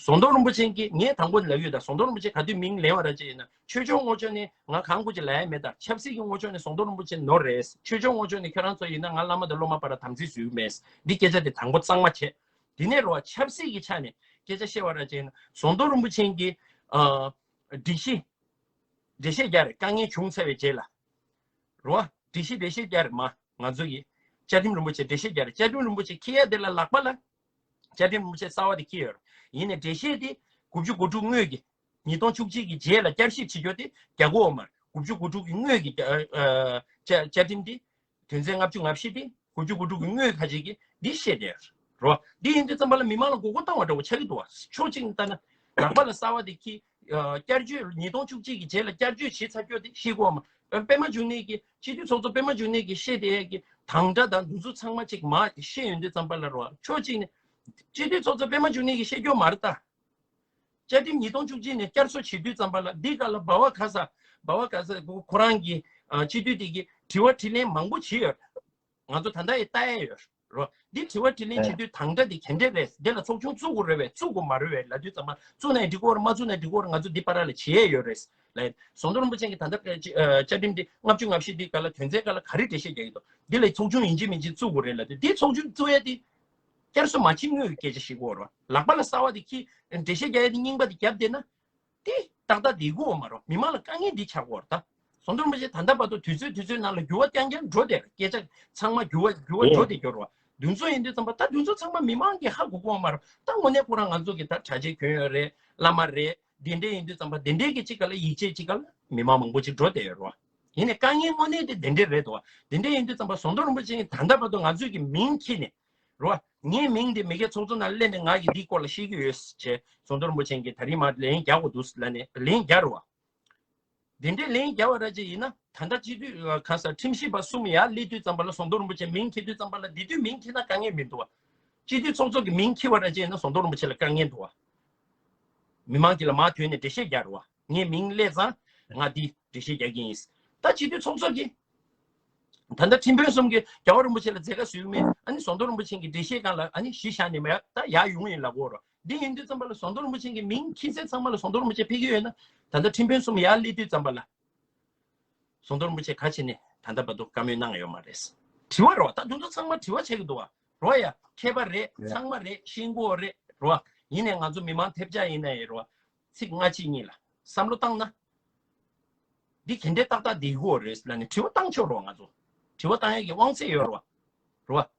ཟམ་གདོང་རིན་པོ་ཆེ་གིས། ངས་དང་པོ་ལབ་ཡོད་ད། ཟམ་གདོང་རིན་པོ་ཆེ་ག་དུས་མིང་ལེན་པ་ར་ཅིག་ཡིན་ན། ཆོས་ཕྱོགས་ངོས་ཕྱོགས་ནས་ང་གང་དགོས་ཀྱི་ལབ་ཡ་མེད་ད། ཆབ་སྲིད་ཀྱི་ངོས་ཕྱོགས་ནས་ཟམ་གདོང་རིན་པོ་ཆེ་ནོར་རེད། ཆོས་ཕྱོགས་ངོས་ཕྱོགས་ནས་ཁྱོད་རང་ཚོ་ཡིན་ན་ང་བླ་མ་དང་སློབ་མ་བར་ལ་དམ་ཚིག་བཟོས་ཀྱི་མེད། འདི་སྐད་ཆ་དེ་དང་པོ་གཙང་མ་བྱས། དེ་ནས་རེད་བ། ཆབ་སྲིད་ཀྱི་ཆ་ནས་སྐད་ཆ་བཤད་པ་ར་ཅིག་ཡིན་ན། ཟམ་གདོང་རིན་པོ་ཆེ་གིས་ཨ་འགྲེལ་བཤད། འགྲེལ་བཤད་རྒྱག་རེད། དཀའ་ངལ་བྱུང་ཚར་བའི་རྗེས་ལ། རེད་བ། འགྲེལ་བཤད་འགྲེལ་བཤད་རྒྱག་རེད་མ། ང་ཚོ་གིས་བཅའ་ཁྲིམས་རིན་པོ་ཆེ་འགྲེལ་བཤད་རྒྱག་རེད། བཅའ་ཁྲིམས་རིན་པོ་ཆེ་འཁྱེར་ཡ་དེ་ལ་ལག་པ་ལ། བཅའ་ཁྲིམས་རིན་པོ་ཆེ་གསར་པ་དེ་འཁྱེར་ཡོད་རེད། ཡིན་ནའི་འགྲེལ་བཤད་དེ་དགུ་བཅུ་གོ་དྲུག་དངོས་ཀྱི། ཉིས་སྟོང་བཅུ་གཅིག་གི་རྗེས་ལ་བསྐྱར་ཞིབ་བྱེད་རྒྱུ་དེ་རྒྱག་གི་ཡོད་མ་རེད། དགུ་བཅུ་གོ་དྲུག་གི་དངོས་ཀྱི་ཨ་ཨ་བཅའ་བཅའ་ཁྲིམས་དེ་དོན་ཚན་ལྔ་བཅུ་ང་བཞི་དེ། དགུ་བཅུ་གོ་དྲུག་གི་དངོས་ཁ་ཅིག་གིས་འདི་བཤད་བསྡད་རོ། འདི་ཡིན་དུས་ཙམ་པ་ལ་མི་མང་ལ་མགོ་སྐོར་བཏང་བ་འདྲ་བོ་ཆགས་ཀྱི་འདུག་བ། ཕྱོགས་གཅིག་ནས་ལྟ་ན་ལག་པ་ལ་གསར་པ་དེ་འཁྱེར། བསྐྱར་བཅོས། ཉིས་སྟོང་བཅུ་གཅིག་གི་རྗེས་ལ་བསྐྱར་བཅོས་བྱས་ཚར་རྒྱུ་དེ་ཤེས་དགོས་མ། པད་མ་འབྱུང་གནས་ཀྱི། སྤྱི་འཐུས་ཚོགས་གཙོ་པད་མ་འབྱུང་གནས་ཀྱིས་བཤད་བསྡད་ཀྱི་དང་སྒྲ་དང་འདི་ཚོ་ཚང་མ་ཅིག་མར་བཤད་ཡོང་དུས་ཙམ་པ་ལ་རོ། ཕྱོགས་གཅིག་ནས་ སྤྱི་འཐུས་ཚོགས་གཙོ་པད་མ་འབྱུང་གནས་ཀྱིས་བཤད་རྒྱུ་མ་རེད་ད། བཅའ་ཁྲིམས་ཉིས་སྟོང་བཅུ་གཅིག་ནས་བསྐྱར་གསོ་བྱེད་དུས་ཙམ་པ་ལ་འདི་ག་ལ་བ་བ་ག་ས་བ་བ་ག་ས་ཁོ་རང་གི་ཨ་སྤྱི་འཐུས་དེ་གི་དྲི་བ་དྲིས་ལན་མང་པོ་བྱས་ཡོད། ང་ཚོ་ད་ལྟ་ཡི་ལྟ་ཡ་ཡོད་རོ། འདི་དྲི་བ་དྲིས་ལན་བྱེད་དུས་དང་སྒྲ་འདི་ག་འདྲས་རེད། འདི་ལ་ཚོགས་ཆུང་བཙུགས་དགོས་རེད་བས་བཙུགས་དགོས་མ་རེད་བས་ལབ་དུས་ཙམ་པ་བཙུགས་ནའི་འགྲིག་གི་རེད་མ་བཙུགས་ནའི་འགྲིག་གི་རེད། ང་ཚོ་འདི་བར་ལ་བྱེད་ཡས་ཡོད་རེད་ལབ། ཟམ་གདོང་རིན་པོ་ཆེ་གིས་ད་ལྟ་བཅའ་ཁྲིམས་འདི་ལྔ་བཅུ་ང་བཞི་འདི་ག་ལ་དོན་ཚན་ག་ལ་ག་རེ་འགྲེལ་བཤད་རྒྱག་གི་འདུག་འདི་ལ་ཚོགས་ཆུང་ཡིན་གཅིག་མིན་གཅིག་བཙུགས་དགོས་རེད་ལབ་དུས་འདི་ཚོགས་ཆུང་བཙུགས་ཡས་འདི་བསྐྱར་གསོ་མ་བྱེད་སྔོན་གྱི་སྐད་ཆ་བཤད་དགོས་རེད། ལག་པ་ལ་གསར་བ་འདི་ཁྱེར་འགྲེལ་བཤད་རྒྱག་ཡས་འདི་རྙིང་པ་འདི་བརྒྱབ་བསྡད་ན། དེ་ཏག་ཏག་བསྡད་ཀྱི་ཡོད་མ་རེད། མི་མང་ལ་དཀའ་ངལ་འདི་ཆགས་ཀྱི་ཡོད་རེད་ད། ཟམ་གདོང་རིན་པོ་ཆེ་ད་ལྟ་བར་དུ་དུས་ཚོད་དུས་ཚོད་ནང་ལ་འགྱུར་བ་རྐྱང་རྐྱང་འགྲོ་བསྡད་རེད། སྐད་ཆ་ཚང་མ་འགྱུར་བ་འགྱུར་བ་འགྲོ་བསྡད་ཀྱི་ཡོད་རེད་བ། འདི་ཚོ་ཡིན་དུས་ཙམ་པ་ད་འདི་ཚོ་ཚང་མ་མི་མང་གིས་ཧ་གོ་གི་ཡོད་མ་རེད། ད་དངོས་གནས་ཁོ་རང་ང་ཚོ་གི་ད་གྲྭ་ཆས་གྱོན་ཡོད་རེད། བླ་མ་རེད། འདི་འདྲས་ཡིན་དུས་ཙམ་པ་འདི་འདྲས་ཀྱི་ཅིག་ག་ལ་ཡིད་ཆེས་ཅིག་ག་ལ་མི་མང་མང་པོ་ཅིག་འགྲོ་བསྡད་ཡོད་རེད་བ། ཡིན་ནའི་དཀའ་ངལ་དངོས་གནས་དེ་འདི་འདྲས་རེད་འདུག་བ། འདི་འདྲས་ཡིན་དུས་ཙམ་པ་ཟམ་གདོང་རིན་པོ་ཆེ་ད་ལྟ་བར་དུ་ང་ཚོས་ཀྱི་མིང་འཁྱེར་ནས་རེད་བ། ངའི་མིང་འདི་མི་སྒེར་ཚོགས་གཙོ་ནང་སླེབས་ནས་ང་གིས་འདིའི་སྐོར་ལ་བཤད་ཀྱི་ཡོད་ཅེས་ཟམ་གདོང་རིན་པོ་ཆེ་གིས་ད་རིང་མར་ལན་རྒྱག་དགོས་འདུག་ལབ་ནས་ལན་རྒྱག་རེད་བ། འདི་འདྲའི་ལན་རྒྱག་པ་ར་ཅིག་ཡིན་ན་ད་ལྟ་སྤྱི་འཐུས་གང་ཟག་ཁྲིམས་ཞིབ་པ་གསུམ་ཡར་སླེབས་དུས་ཙམ་པ་ལ་ཟམ་གདོང་རིན་པོ་ཆེ་མིང་འཁྱེར་དུས་ཙམ་པ་ལ་འདི་དུས་མིང་འཁྱེར་ན་དཀའ་ངལ་མི་འདུག་བ། སྤྱི་འཐུས་ཚོགས་གཙོ་གི་མིང་འཁྱེར་བ་ར་ཅིག་ཡིན་ན་ཟམ་གདོང་རིན་པོ་ཆེ་ལ་དཀའ་ངལ་འདུག་བ། མི་མང་གི་ལ་མར་ཐོན་ནས་འགྲེལ་བཤད་རྒྱག་རེད་བ། ངའི་མིང་སླེབས་ཙང་ང་འདི་འགྲེལ་བཤད་རྒྱག་གི་ཡིན། ད་སྤྱི་འཐུས་ཚོགས་གཙོ་གིས་ད་ལྟ་ཁྲིམས་དཔོན་གསུམ་གྱིས་རྒྱལ་བ་རིན་པོ་ཆེ་ལ་མཛད་དཀའ་བཟོས་མེད། ཨ་ནི་ཟམ་གདོང་རིན་པོ་ཆེ་གིས་འགྲེལ་བཤད་སྒང་ལ་ཨ་ནི་གཞི་བཞག་ནས་མ་ཡ་ད་ཡར་ཡོང་ཡིན་ལབ་ཀྱི་ཡོད་རེད། འདི་ཡིན་དུས་ཙམ་པ་ལ་ཟམ་གདོང་རིན་པོ་ཆེ་གི་མིང་འཁྱེར་ཚད་ཚང་མ་ལ་ཟམ་གདོང་རིན་པོ་ཆེ་ཕེབས་ཀྱི་ཡོད་ན། ད་ལྟ་ཁྲིམས་དཔོན་གསུམ་ཡར་སླེབས་དུས་ཙམ་པ་ལ་ཟམ་གདོང་རིན་པོ་ཆེ་ག་བྱས་ནས་ད་ལྟ་བར་དུ་བཀའ་མོལ་གནང་ཡོད་མ་རེད། དྲི་བ་རེད་བ། ད་དེ་ཚོ་ཚང་མ་དྲི་བ་ཆགས་ཀྱི་འདུག་བ། རེད་བ། ཡ་མཁས་པ་རེད། ཡ་ཚང་མ་རེད། ཤེས་ཀྱི་ཡོད་རེད། རེད་བ། ཡིན་ནའི་ང་ཚོ་མི་མང་ཐེབས་ཆག་ཡིན་ན་ཡང་རེད་བ། ཚིག་སྔ་ཕྱི་གཉིས་ལ་བསམ་བློ་བཏང་ན། འདི་ག་འདྲས་ཏག་ཏག་བསྡད་ཀྱི་ཡོད་རེད་ལབ་ནས་དྲི་བ་བཏང་ཆོག་རེད་བ། ང་ཚོ་དྲི་བ་བཏང་ཡག་གི་དབང་ཚད་ཡོད་རེད་བ། རེད་བ།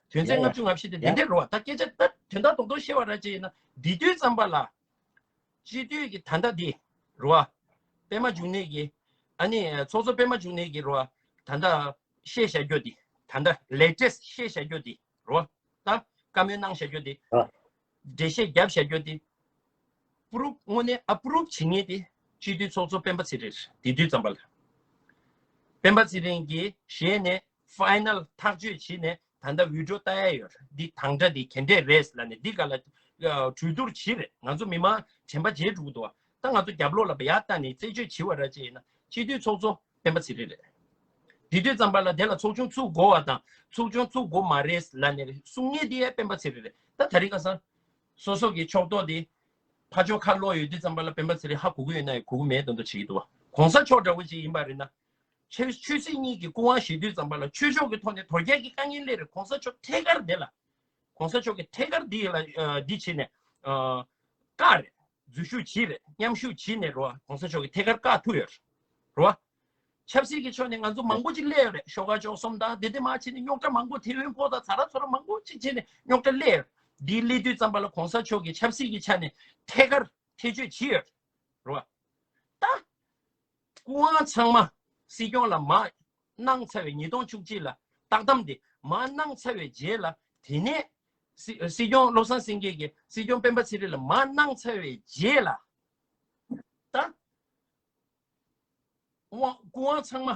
དོན་ཚན་ཡ་ལྔ་བཅུ་ང་བཞི་དེ་འདི་ཡ་འདྲས་རེད་བ། ད་སྐད་ཆ་ད་དོན་དག་རྡོག་རྡོག་བཤད་པ་ར་ཅིག་ཡིན་ན་འདི་དུས་ཙམ་པ་ལ། སྤྱི་འཐུས་ཀྱི་ད་ལྟ་འདི་རེད་བ། པད་མ་འབྱུང་གནས་ཀྱི། ཨ་ནི་ཚོགས་གཙོ་པད་མ་འབྱུང་གནས་ཀྱི་རེད་བ། ད་ལྟ་བཤད་བཞག་རྒྱུ་འདི། ད་ལྟ་ལེ་ཊེ་སི་བཤད་བཞག་རྒྱུ་འདི་རེད་བ། ད་བཀའ་མོལ་གནང་བཞག་རྒྱུ་འདི། ཨ། འགྲེལ་བཤད་བརྒྱབ་བཞག་རྒྱུ་འདི། པུ་རུབ་དངོས་གནས་ཨ་པུ་རུབ་བྱེད་མཁན་དེ་སྤྱི་འཐུས་ཚོགས་གཙོ་སྤེན་པ་ཚེ་རིང་རེད། དེ་དུས་ཙམ་པ་ལ། སྤེན་པ་ཚེ་རིང་གིས་ཞལ་ནས་ཕའི་ནལ་ཐག་གཅོད་བྱས་ནས་ད་ལྟ་འོས་སྒྲུབ་ལྟ་ཡ་ཡོད་རེད། འདི་དང་སྒྲ་འདི་ག་འདྲས་རེད་ལབ་ནས་འདི་ག་ལ་གྲོས་བསྡུར་བྱས་རེད། ང་ཚོ་མི་མང་དྲན་པ་བརྗེད་འགྲོ་གི་འདུག་ད་ང་ཚོ་རྒྱབ་ལོགས་ལ་ཡར་ལྟ་ནས་རྩད་གཅོད་བྱས་པ་ར་ཅིག་ཡིན་ན་སྤྱི་འཐུས་ཚོགས་གཙོ་སྤེན་པ་ཚེ་རིང་རེད། དེ་དུས་ཙམ་པ་ལ་དེ་ལ་ཚོགས་ཆུང་བཙུགས་དགོས་བ་དང་ཚོགས་ཆུང་བཙུགས་དགོས་མ་རེད་ལབ་ནས་གསུང་མཁན་དེ་ཡང་སྤེན་པ་ཚེ་རིང་རེད། ད་དེ་རིང་ཁ་སང་སོ་སོ་གི་ཕྱོགས་གཏོགས་དེ་ཕར་ཕྱོགས་ཁ་ལོག་ཡོད་དུས་ཙམ་པ་ལ་སྤེན་པ་ཚེ་རིང་ཧ་གོ་གི་ཡོད་ན་ཡང་གོ་གི་མེད་དོན་དུ་བྱེད་ཀྱི་འདུག་བ། གོང་ས་མཆོག་འདྲ་བོ་ཅིག་ཡིན་པ་རེད་ན། ཆོས་ཆོས་སྲིད་གཉིས་ཀྱི་སྐུ་དབང་བཞེས་དུས་ཙམ་པ་ལ་ཆོས་ཕྱོགས་ཀྱི་ཐོག་ནས་དོལ་རྒྱལ་གྱི་དཀའ་ངལ་སླེབས་རེད། གོང་ས་མཆོག་ཐད་ཀར་དེ་ལ། གོང་ས་མཆོག་གི་ཐད་ཀར་འདི་ལ་ཨ་འདི་བྱས་ནས་ཨ་བཀག་རེད། འཛུལ་ཞུགས་བྱས་རེད། མཉམ་ཞུགས་བྱས་ནས་རོ། གོང་ས་མཆོག་གི་ཐད་ཀར་བཀག་ཐུབ་ཡོད་རེད། རོ། ཆབ་སྲིད་ཀྱི་ཕྱོགས་ནས་ང་ཚོ་མང་པོ་ཅིག་སླེབས་ཡོད་རེད། ཤོག་ཁག་བཅུ་གསུམ་དང་དེ་དེ་མ་བྱས་ནས་རྙོག་དྲ་མང་པོ་ཐེ་ཝན་པོ་དང་ཚ་ར་ཚོ་ར་མང་པོ་ཅིག་བྱས་ནས་རྙོག་དྲ་སླེབས་ཡོད་རེད། འདི་སླེབས་དུས་ཙམ་པ་ལ་གོང་ས་མཆོག་གིས་ཆབ་སྲིད་ཀྱི་ཆ་ནས་ཐད་ཀར་ཐེ་བྱུས་བྱས་ཡོད་རེད། རོ། ད། སྐུ་དབང་ཚང་མ་སྲིད་སྐྱོང་ལ་མར་གནང་ཚར་བའི་ཉིས་སྟོང་བཅུ་གཅིག་ལ་བཏགས་གཏམ་དེ་མར་གནང་ཚར་བའི་རྗེས་ལ་དེ་ནས་སྲིད་སྲིད་སྐྱོང་བློ་བཟང་སེང་གེ་གིས་སྲིད་སྐྱོང་སྤེན་པ་ཚེ་རིང་ལ་མར་གནང་ཚར་བའི་རྗེས་ལ་ད་དབང་སྐུ་དབང་ཚང་མ་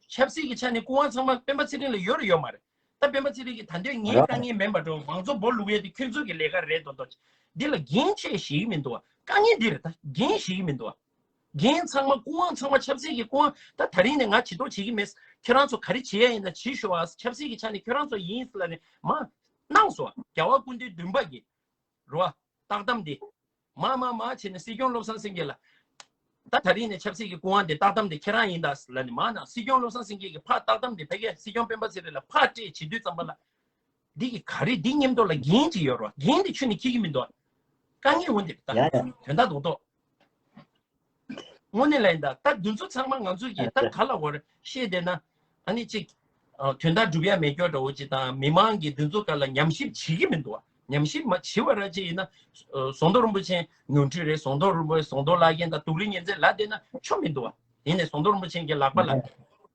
ཆབ་སྲིད་ཀྱི་ཆ་ནས་སྐུ་དབང་ཚང་མ་སྤེན་པ་ཚེ་རིང་ལ་ཡོད་རེད་ཡོད་མ་རེད། ད་སྤེན་པ་ཚེ་རིང་གིས་ད་འདོད་ངའི་དཀའ་ངལ་མིན་པ་འགྲོ་མང་གཙོ་སྦོ་ལུག་ཡས་དེ་ཁྱོད་ཚོ་གི་ལས་ཀ་རེད་མདོག་མདོག་འདི་ལ་འགན་ཆེ་ཞིག་མི་འདུག་བ། དཀའ་ངལ་འདི་རེད་ད་འགན་ཞིག་མི་འདུག་བ། འགན་ཚང་མ་སྐུ་དབང་ཚང་མ་ཆབ་སྲིད་ཀྱི་སྐུ་དབང་ད་ད་རིང་ནས་ང་བྱེད་དོ་བྱེད་ཀྱི་མེད། ཁྱེད་རང་ཚོ་ག་རེ་བྱེད་ཡ་ཡིན་ན་བྱེད་ཤོག་ཨ། ཆབ་སྲིད་ཀྱི་ཆ་ནས་ཁྱེད་རང་ཚོ་ཡིན་ལ་ནས་མ་གནང་སོ། རྒྱལ་བ་སྐུ་ཕྲེང་བདུན་པ་གི་རོ་བ་བཏགས་གཏམ་འདི་མ་མ་མ་བྱས་ནས་སྲིད་སྐྱོང་བློ་བཟང་སེང་གེ་ལ་ད་ད་རིང་ནས་ཆབ་སྲིད་ཀྱི་སྐུ་དབང་འདི་བཏགས་གཏམ་འདི་ཁྱེད་རང་ཡིན་ད་ལ་ནས་མ་གནང་། སྲིད་སྐྱོང་བློ་བཟང་སེང་གེ་གི་ཕ་བཏགས་གཏམ་འདི་ཕ་གིར་སྲིད་སྐྱོང་སྤེན་པ་ཚེ་རིང་ལ་ཕར་སྤྲད་བྱེད་དུས་ཙམ་པ་ལ། འདི་གི་ག་རེ་འདི་མཉམ་དུ་ལ་འགན་ཅིག་ཡོད་རོ། འགན་འདི་ཁྱོད་ནི་འཁྱེར་གི་མི་འདུག་དཀའ་ངལ་འོང་འདི་ད་ཡ་ཡ། དོན་དག་རྡོག་རྡོག་དངོས་གནས་ལ་ཡིན་ད་ད་འདི་ཚོ་ཚང་མ་ང་ཚོ་གི་ད་ག་ལ་བར་བཤད་བསྡད་ན་ཨ་ནི་གཅིག་ཨ་དོན་དག་སྒྲུབ་ཡ་མེད་སྐྱོ་འདྲ་བོ་ཅིག་དང་མི་མང་གི་འདི་ཚོ་ག་ལ་ཉམས་ཞིབ་བྱེད་གི་མི་འདུག་ཉམས་ཞིབ་མ་བྱེད་པ་ར་ཅིག་ཡིན་ན་ཟམ་གདོང་རིན་པོ་ཆེ་ཉོན་འཁྲུལ་རེད། ཟམ་གདོང་རིན་པོ་ཆེ་ཟམ་གདོང་བླ་རྒན་དང་དུག་ལི་ཉིན་མཚན་ལ་བསྡད་ན་ཆོ་མི་འདུག་བ། ཡིན་ནས་ཟམ་གདོང་རིན་པོ་ཆེ་གི་ལག་པ་ལ་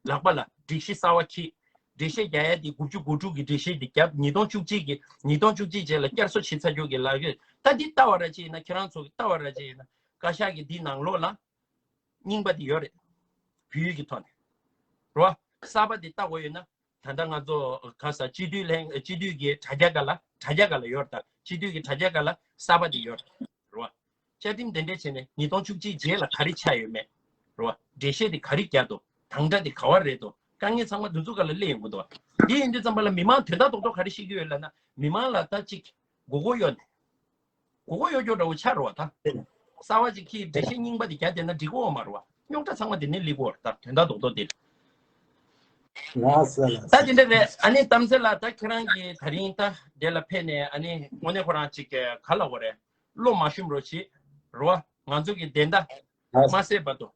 ལག་པ་ལ་སྒྲིག་གཞི་གསར་བ་ཁྱེར། འགྲེལ་བཤད་རྒྱག་ཡ་དེ་དགུ་བཅུ་གོ་དྲུག་གི་འགྲེལ་བཤད་དེ་བརྒྱབ། ཉིས་སྟོང་བཅུ་གཅིག་གི་ཉིས་སྟོང་བཅུ་གཅིག་རྗེས་ལ་བསྐྱར་གསོ་བྱེད་ཚར་རྒྱུ་གི་ལག་གི་ད་འདི་ལྟ་བ་ར་ཅིག་ཡིན་ན་ཁྱེད་རང་ཚོ་ལྟ་བ་ར་ཅིག་ཡིན་ན་བཀའ་ཤག་གི་འདི་ནང་ལོགས་ལ་རྙིང་པ་དེ་ཡོད་རེད། བོད་ཡིག་གི་ཐོག་ནས་རོ། གསར་པ་དེ་ལྟ་དགོས་ཡོད་ན་ ད་ལྟ་ང་ཚོ་ག་ས་སྤྱི་འཐུས་ལྷན་སྤྱི་འཐུས་ཀྱི་དྲ་རྒྱ་སྒང་ལ་དྲ་རྒྱ་སྒང་ལ་ཡོད་རེད། ད་སྤྱི་འཐུས་ཀྱི་དྲ་རྒྱ་སྒང་ལ་གསར་པ་དེ་ཡོད་རེད་བ། བཅའ་ཁྲིམས་དེ་འདྲས་བྱས་ནས་ཉིས་སྟོང་བཅུ་གཅིག་རྗེས་ལ་ག་རེ་ཆགས་ཡོད་མེད་རེད་བ། འགྲེལ་བཤད་དེ་ག་རེ་བརྒྱབ་འདུག་དང་སྒྲ་དེ་ག་བ་རེད་འདུག་དཀའ་ངལ་ཚང་མ་འདི་ཚོ་སྒང་ལ་སླེབས་ཡོང་གི་འདུག་བ། འདི་ཡིན་དུས་ཙམ་པ་ལ་མི་མང་དོན་དག་རྡོག་རྡོག་ག་རེ་ཤེས་ཀྱི་ཡོད་ལབ་ན། མི་མང་ལ་ད་ཅིག་མགོ་སྐོར་ཡོད་ནས། མགོ་སྐོར་ཡོད་རྒྱུ་འདྲ་བོ་ཆགས་རེད་བ། ད་གསར་པ་ཅིག་གིས་འགྲེལ་བཤད་རྙིང་པ་དེ་རྒྱག་བསྡད་ན་འགྲིག་གི་ཡོད་མ་རེད་བ། རྙོག་དྲ་ཚང་མ་དེ་ནས་སླེབས་ཀྱི་ཡོད་རེད། ད་དོན་དག་རྡོག་རྡོག་དེ་རེད། ལགས་སོ་ལགས་ད་སོ། དེ་འདྲ་རེད། ཨ་ནི་གཏམ་ཚེ་ལགས། ད་ཁྱེད་རང་གིས་ད་རིང་ད་དེ་ལ་ཕེབས་ནས་ཨ་ནི་དངོས་གནས་ཁོ་རང་ཅིག་ག་ལབ་དགོས་རེད། བློ་མ་ཞུམ་རོགས་བྱེད་རོ། ང་ཚོ་གི་བདེན་མཐའ་ལགས་སོ། མ་ཟད་བར་དུ་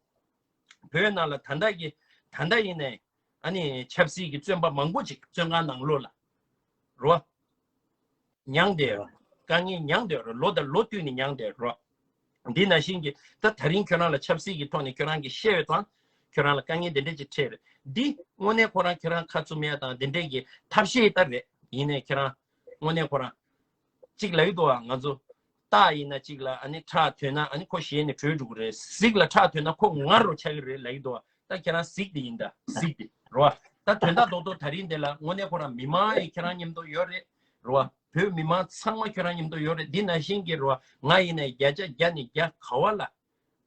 བོད་ནང་ལ་ད་ལྟ་གི་ད་ལྟ་ཡིན་ནའི་ཨ་ནི་ཆབ་སྲིད་ཀྱི་བཙོན་པ་མང་པོ་ཅིག་བཙོན་ཁང་ནང་ལོགས་ལ་རོ། མྱངས་བསྡད་ཡོད། དཀའ་ངལ་མྱངས་བསྡད་ཡོད་རེད། ལོ་དང་ལོ་བསྟུད་ནས་མྱངས་བསྡད་ཡོད་རེད། འདི་ནང་བཞིན་གྱི་ད་ད་རིང་ཁྱོད་རང་ལ་ཆབ་སྲིད་ཀྱི་ཐོག་ནས་ཁྱོད་རང་གིས་བཤད་པའི་ཙང་ཁྱོད་རང་ལ་དཀའ་ངལ་འདི་འདྲ་ཅིག་འཕྲད་རེད། འདི་དངོས་གནས་ཁོ་རང་ཁྱོད་རང་ཁ་བཙུམ་ཡ་དང་འདི་འདྲས་ཀྱི་ཐབས་ཤེས་ད་རེད། ཡིན་ནའི་ཁྱོད་རང་དངོས་གནས་ཁོ་རང་གཅིག་ལབ་ཀྱི་འདུག་ཨ། ང་ཚོ་སྟག་ཡིན་ན་གཅིག་ལ་ཨ་ནི་ཁྲག་ཐོན་ན་ཨ་ནི་ཁོ་ཞལ་ནས་བྲོས་འགྲོ་གི་རེད། གཟིག་ལ་ཁྲག་ཐོན་ན་ཁོ་ང་རུ་ཆགས་ཀྱི་རེད་ལབ་ཀྱི་འདུག་ཨ། ད་ཁྱེད་རང་གཟིག་དེ་ཡིན་ད་གཟིག་དེ་རོ། ད་དོན་དག་རྡོག་རྡོག་ད་རིང་འདི་ལ་དངོས་གནས་ཁོ་རང་མི་མང་ཡི་ཁྱེད་རང་མཉམ་དུ་ཡོད་རེད་རོ། བོད་མི་མང་ཚང་མ་ཁྱོད་རང་མཉམ་དུ་ཡོད་རེད། འདི་ནང་བཞིན་གྱི་རོ། ང་ཡིན་ནའི་བརྒྱ་ཆ་བརྒྱ་ནས་བརྒྱ་ག་བ་ལ་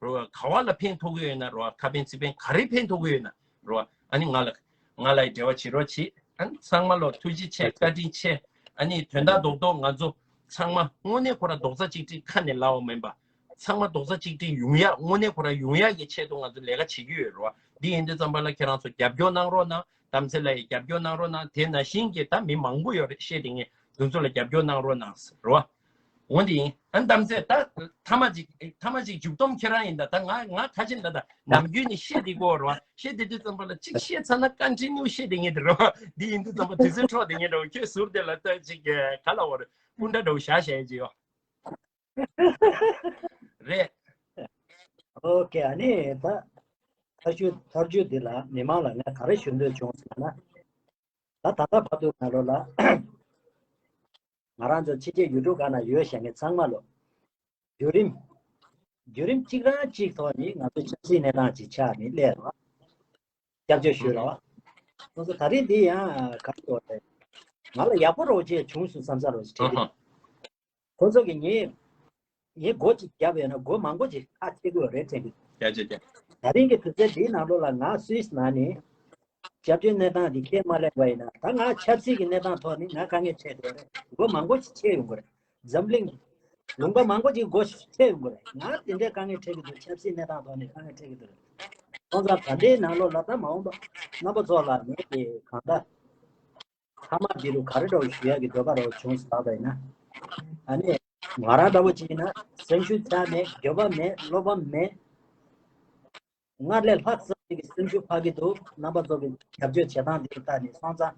རོ། ག་བ་ལ་ཕན་ཐོགས་ཀྱི་ཡོད་ན་རོ། ཁ་ཕན་ཚིག་ཕན་ག་རེ་ཕན་ཐོགས་ཀྱི་ཡོད་ན་རོ། ཨ་ནི་ང་ལ་ང་ལ་འབྲེལ་བ་བྱེད་རོགས་གྱིས། ཨ་ནི་ཚང་མ་ལ་ཐུགས་རྗེ་ཆེ། བཀའ་དྲིན་ཆེ། ཨ་ནི་དོན་དག་རྡོག་རྡོག་ང་ཚོ་ཚང་མ་དངོས་གནས་ཁོ་རང་རྡོག་རྩ་གཅིག་སྒྲིལ་ཁ་ནས་ལབ་པ་མིན་པ། ཚང་མ་རྡོག་རྩ་གཅིག་སྒྲིལ་ཡོང་ཡ། དངོས་གནས་ཁོ་རང་ཡོང་ཡ་གི་ཆེད་དུ་ང་ཚོ་ལས་ཀ་བྱེད་ཀྱི་ཡོད་རེད་བ། འདི་ཡིན་དུས་ཙམ་པ་ལ་ཁྱེད་རང་ཚོ་རྒྱབ་སྐྱོར་གནང་རོགས་གནང་། གཏམ་ཚེ་ལགས་ཡིས་རྒྱབ་སྐྱོར་གནང་རོགས་གནང་། དེ་ནང་བཞིན་གྱི་ད་མི་མང་པོ་ཡོད་རེད་བཤད་དེ་ངས་དེ་ཚོ་ལ་རྒྱབ་སྐྱོར་གནང་རོགས་གནང་ཟེར་རོ། འོ་འདི་ཡིན། ཨ་གཏམ་ཚེ་ད་ཐ་མ་ཅིག་ཐ་མ་ཅིག་མཇུག་སྡོམ་ཁྱེད་རང་ཡིན་ད། ད་ང་ང་ཁ་ཆེམས་ད་ད་ནམ་རྒྱུན་ནས་བཤད་དེ་གོ་རོ། བཤད་དེ་དུས་ཙམ་པ་ལ་ཅིག་བཤད་ཚར་ན་ཀན་ཊི་ནིའུ་བཤད་དེ་ངས་དེ་རོ། འདི་ཡིན་དུས་ཙམ་པ་དུས་ཚོད་འཕྲོག་དེ་ངས་འགྲོ། ཁྱོད་ཟུར་དེ་ལ་ད་ཅིག་ག་ལ་བར་སྐུ་འདྲ་འགྲོ་བཞག་བཞག་ཡས་ཅིག་ཡོད། རེད། ཨོ་ཀེ། ཨ་ནི་ད་ཐག་གཅོད་ཐག་གཅོད་འདི་ལ་མི་མང་ལ་ངས་ག་རེ་ཞུ་འདོད་བྱུང་ཟེར་ན། ད་ད་ལྟ་བར་དུ་ང་རང་ལ་ང་རང་ཚོ་ཕྱི་རྒྱལ་ཡུལ་གྲུ་ཁག་ན་ཡོད་བཞག་མཁན་ཚང་མ་ལོ། བརྒྱུད་རིམ་བརྒྱུད་རིམ་གཅིག་རང་གཅིག་ཐོག་ནས་ང་ཚོ་ཆབ་སྲིད་གནས་སྟངས་ཅིག་ཆགས་ནས་སླེབས་རོགས། སྐྱབས་བཅོལ་ཞུས་རོགས། སོ་སོ་ད་རེས་འདི་ཡང་ག་རེ་ཟེར་དགོས་རེད། ང་ལ་ཡག་པོ་རོགས་བྱས་བྱུང་སོང་བསམ་ས་རོགས་ཞེས་དྲན་གི་འདུག་ཁོ་ཚོ་གིས་ངས་ངས་སྒོ་གཅིག་བརྒྱབ་ཡོད་ན་སྒོ་མང་པོ་ཅིག་ཁ་ཕྱེ་དགོས་རེད་དྲན་གི་འདུག་རྒྱ་ཆེ་རྒྱ། ད་རིང་གི་དུས་ཚོད་འདིའི་ནང་ལོགས་ལ་ང་སུད་སི་ནང་ནས་སྐྱབས་བཅོལ་གནས་སྟངས་འདི་ཁས་མ་ལེན་པ་ཡིན་ན། ད་ང་ཆབ་སྲིད་ཀྱི་གནས་སྟངས་ཐོག་ནས་ང་དཀའ་ངལ་འཕྲད་འགྲོ་རེད། སྒོ་མང་པོ་ཞིག་ཕྱེ་ཡོང་གི་རེད། འཛམ་གླིང་ལུང་པ་མང་པོ་ཞིག་སྒོ་ཕྱེ་ཡོང་གི་རེད། ང་དེ་འདྲའི་དཀའ་ངལ་འཕྲད་ཀྱི་འདུག་ཆབ་སྲིད་གནས་སྟངས་ཐོག་ནས་དཀའ་ངལ་འཕྲད་ཀྱི་འདུག་རེད། སོང་ཙང་ད་ལྟའི་ནང་ལོགས་ལ་ད་མ་འོངས་པ་རྣམ་པ་ཚོ་ལ་ངས་དེ་གང་ལྟར་ཐ་མ་འདི་རུ་ག་རེ་འདྲ་བོ་ཞུ་ཡག་གི་འདོད་པ་རོ་བྱུང་ཟེར་ལབ་པ་ཡིན་ན། ཨ་ནི་ང་རང་འདྲ་བོ་ཅིག་ཡིན་ན་སེམས་ཤུགས་ཆག་མེད། འགྱོད་པ་མེད། བློ་ཕམ་མེད། སྔར་ལས་ལྷག་ཙམ་ཞིག་གི་སེམས་ཤུགས་འཕར་གྱི་འདུག་རྣམ་པ་ཚོ་གི་རྒྱབ་སྐྱོར་བྱེད་སྟངས་འདི་ལྟ་ནས་སོང་ཙང་།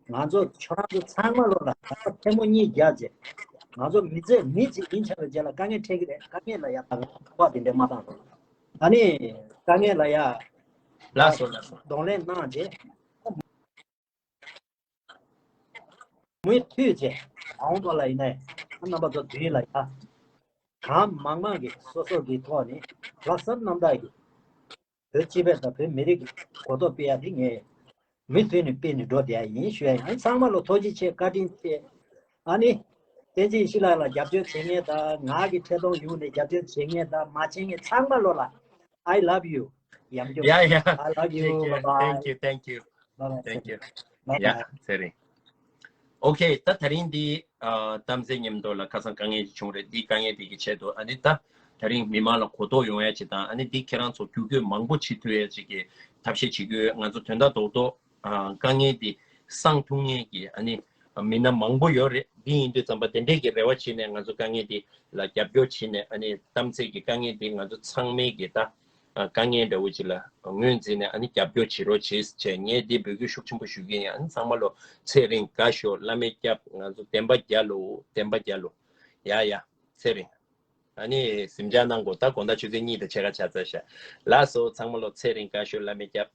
ང་ཚོ་ཁྱོད་རང་ཚོ་ཚང་མ་ལོ་ལ་ད་ལྟ་ཐལ་མོ་གཉིས་རྒྱག་རྗེས། ང་ཚོ་མི་ཚེ་མི་གཅིག་ཡིན་ཆགས་པའི་རྗེས་ལ་དཀའ་ངལ་འཕྲད་ཀྱི་རེད། དཀའ་ངལ་ལ་ཡ་ད་ང་ཚོ་དེ་འདྲས་མ་བཏང་རོགས། ཨ་ནི་དཀའ་ངལ་ལ་ཡ་ལགས་སོ་ལགས་སོ། གདོང་ལེན་གནང་རྗེས། མུ་མཐུད་བྱས་མ་འོངས་པ་ལ་ཡིན་ནའི་རྣམ་པ་ཚོ་མདུན་ལ་ཡ་གང་མང་མང་གིས་སོ་སོ་གི་ཐོག་ནས་ལྷག་བསམ་རྣམ་དག་གིས་བོད་སྤྱི་པའི་དང་བོད་མི་རིགས་ཀྱི་གོ་རྟོགས་སྤེལ་ཡ་དེ་ངས་མུ་མཐུད་ནས་སྤེལ་ནས་འགྲོ་བསྡད་ཡ་ཡིན་ཞུ་ཡ་ཡིན། ཨ་ནི་ཚང་མ་ལ་ཐུགས་རྗེ་ཆེ། བཀའ་དྲིན་ཆེ། ཨ་ནི་བསྟན་འཛིན་ཡེ་ཤེས་ལགས་ལ་རྒྱབ་སྐྱོར་བྱེད་མཁན་དང་། ང་གི་འཕྲིན་གཏོང་ཡོང་ནས་རྒྱབ་སྐྱོར་བྱེད་མཁན་དང་། མ་བྱེད་མཁན་ཚང་མ་ལོ་ལ། I love you. ཡ་མཇུག Yeah, yeah. I love you. Take care. Bye bye. Thank you, thank you. Bye bye. Thank you. Bye bye. Yeah, ཚེ་རིང་། ཨོ་ཁེ། ད་དེ་རིང་འདི་ཨ་གཏམ་ཚེ་མཉམ་དུ་ལ་ཁ་སང་དཀའ་ངལ་ཅིག་བྱུང་རེད། འདི་དཀའ་ངལ་འདི་གི་ཆེད་དུ་ཨ་ནི་ད་དེ་རིང་མི་མང་ལ་གོ་རྟོགས་ཡོང་ཡ་ཅིག་དང་། ཨ་ནི་འདི་ཁྱེད་རང་ཚོ་བརྒྱུད་སྐུལ་མང་པོ་བྱེད་ཐུབ་ཡ་ཅིག་གི་ཐབས་ཤེས་བྱེད་ཀྱི་ཡོད། ང་ཚོ་དོན་དག་རྡོག་རྡོག་ཨ་དཀའ་ངལ་འདི་སངས་ཐུབ་མཁན་གྱི་ཨ་ནི་མི་སྣ་མང་པོ་ཡོད་རེད། འདི་ཡིན་དུས་ཙམ་པ་དེ་འདྲས་ཀྱི་རེ་བ་བྱས་ནས་ང་ཚོ་དཀའ་ངལ་འདི་ལ་རྒྱབ་སྐྱོར་བྱས་ནས། ཨ་ནི་གཏམ་ཚེ་གི་དཀའ་ངལ་འདི་ང་ཚོ་ཚང་མས་ཀྱི་ད་ཨ་དཀའ་ངལ་འདྲ་བོ་ཅིག་ལ་ངོས་འཛིན་ནས་ཨ་ནི་རྒྱབ་སྐྱོར་བྱེད་རོགས་བྱེད་བྱས། ངས་འདི་འབོད་སྐུལ་ཤུགས་ཆེན་པོ་ཞུ་གི་ཡིན། ཨ་ནི་ཚང་མ་ལོ་ཚེ་རིང་དགའ་ཤོག་བླ་མས་སྐྱབས། ང་ཚོ་བདེན་པ་རྒྱལ་ལོ། བདེན་པ་རྒྱལ་ལོ། ཡ་ཡ། ཚེ་རིང་། ཨ་ནི་གཟིམ་འཇག་གནང་དགོས། ད་དགོང་དག་ཆུ་ཚོད་གཉིས་དང་ཕྱེད་ཀ་ཆགས་ཚར་ཤག་ལགས་སོ། ཚང་མ་ལོ་ཚེ་རིང་དགའ་ཤོག་བླ་མས་སྐྱབས།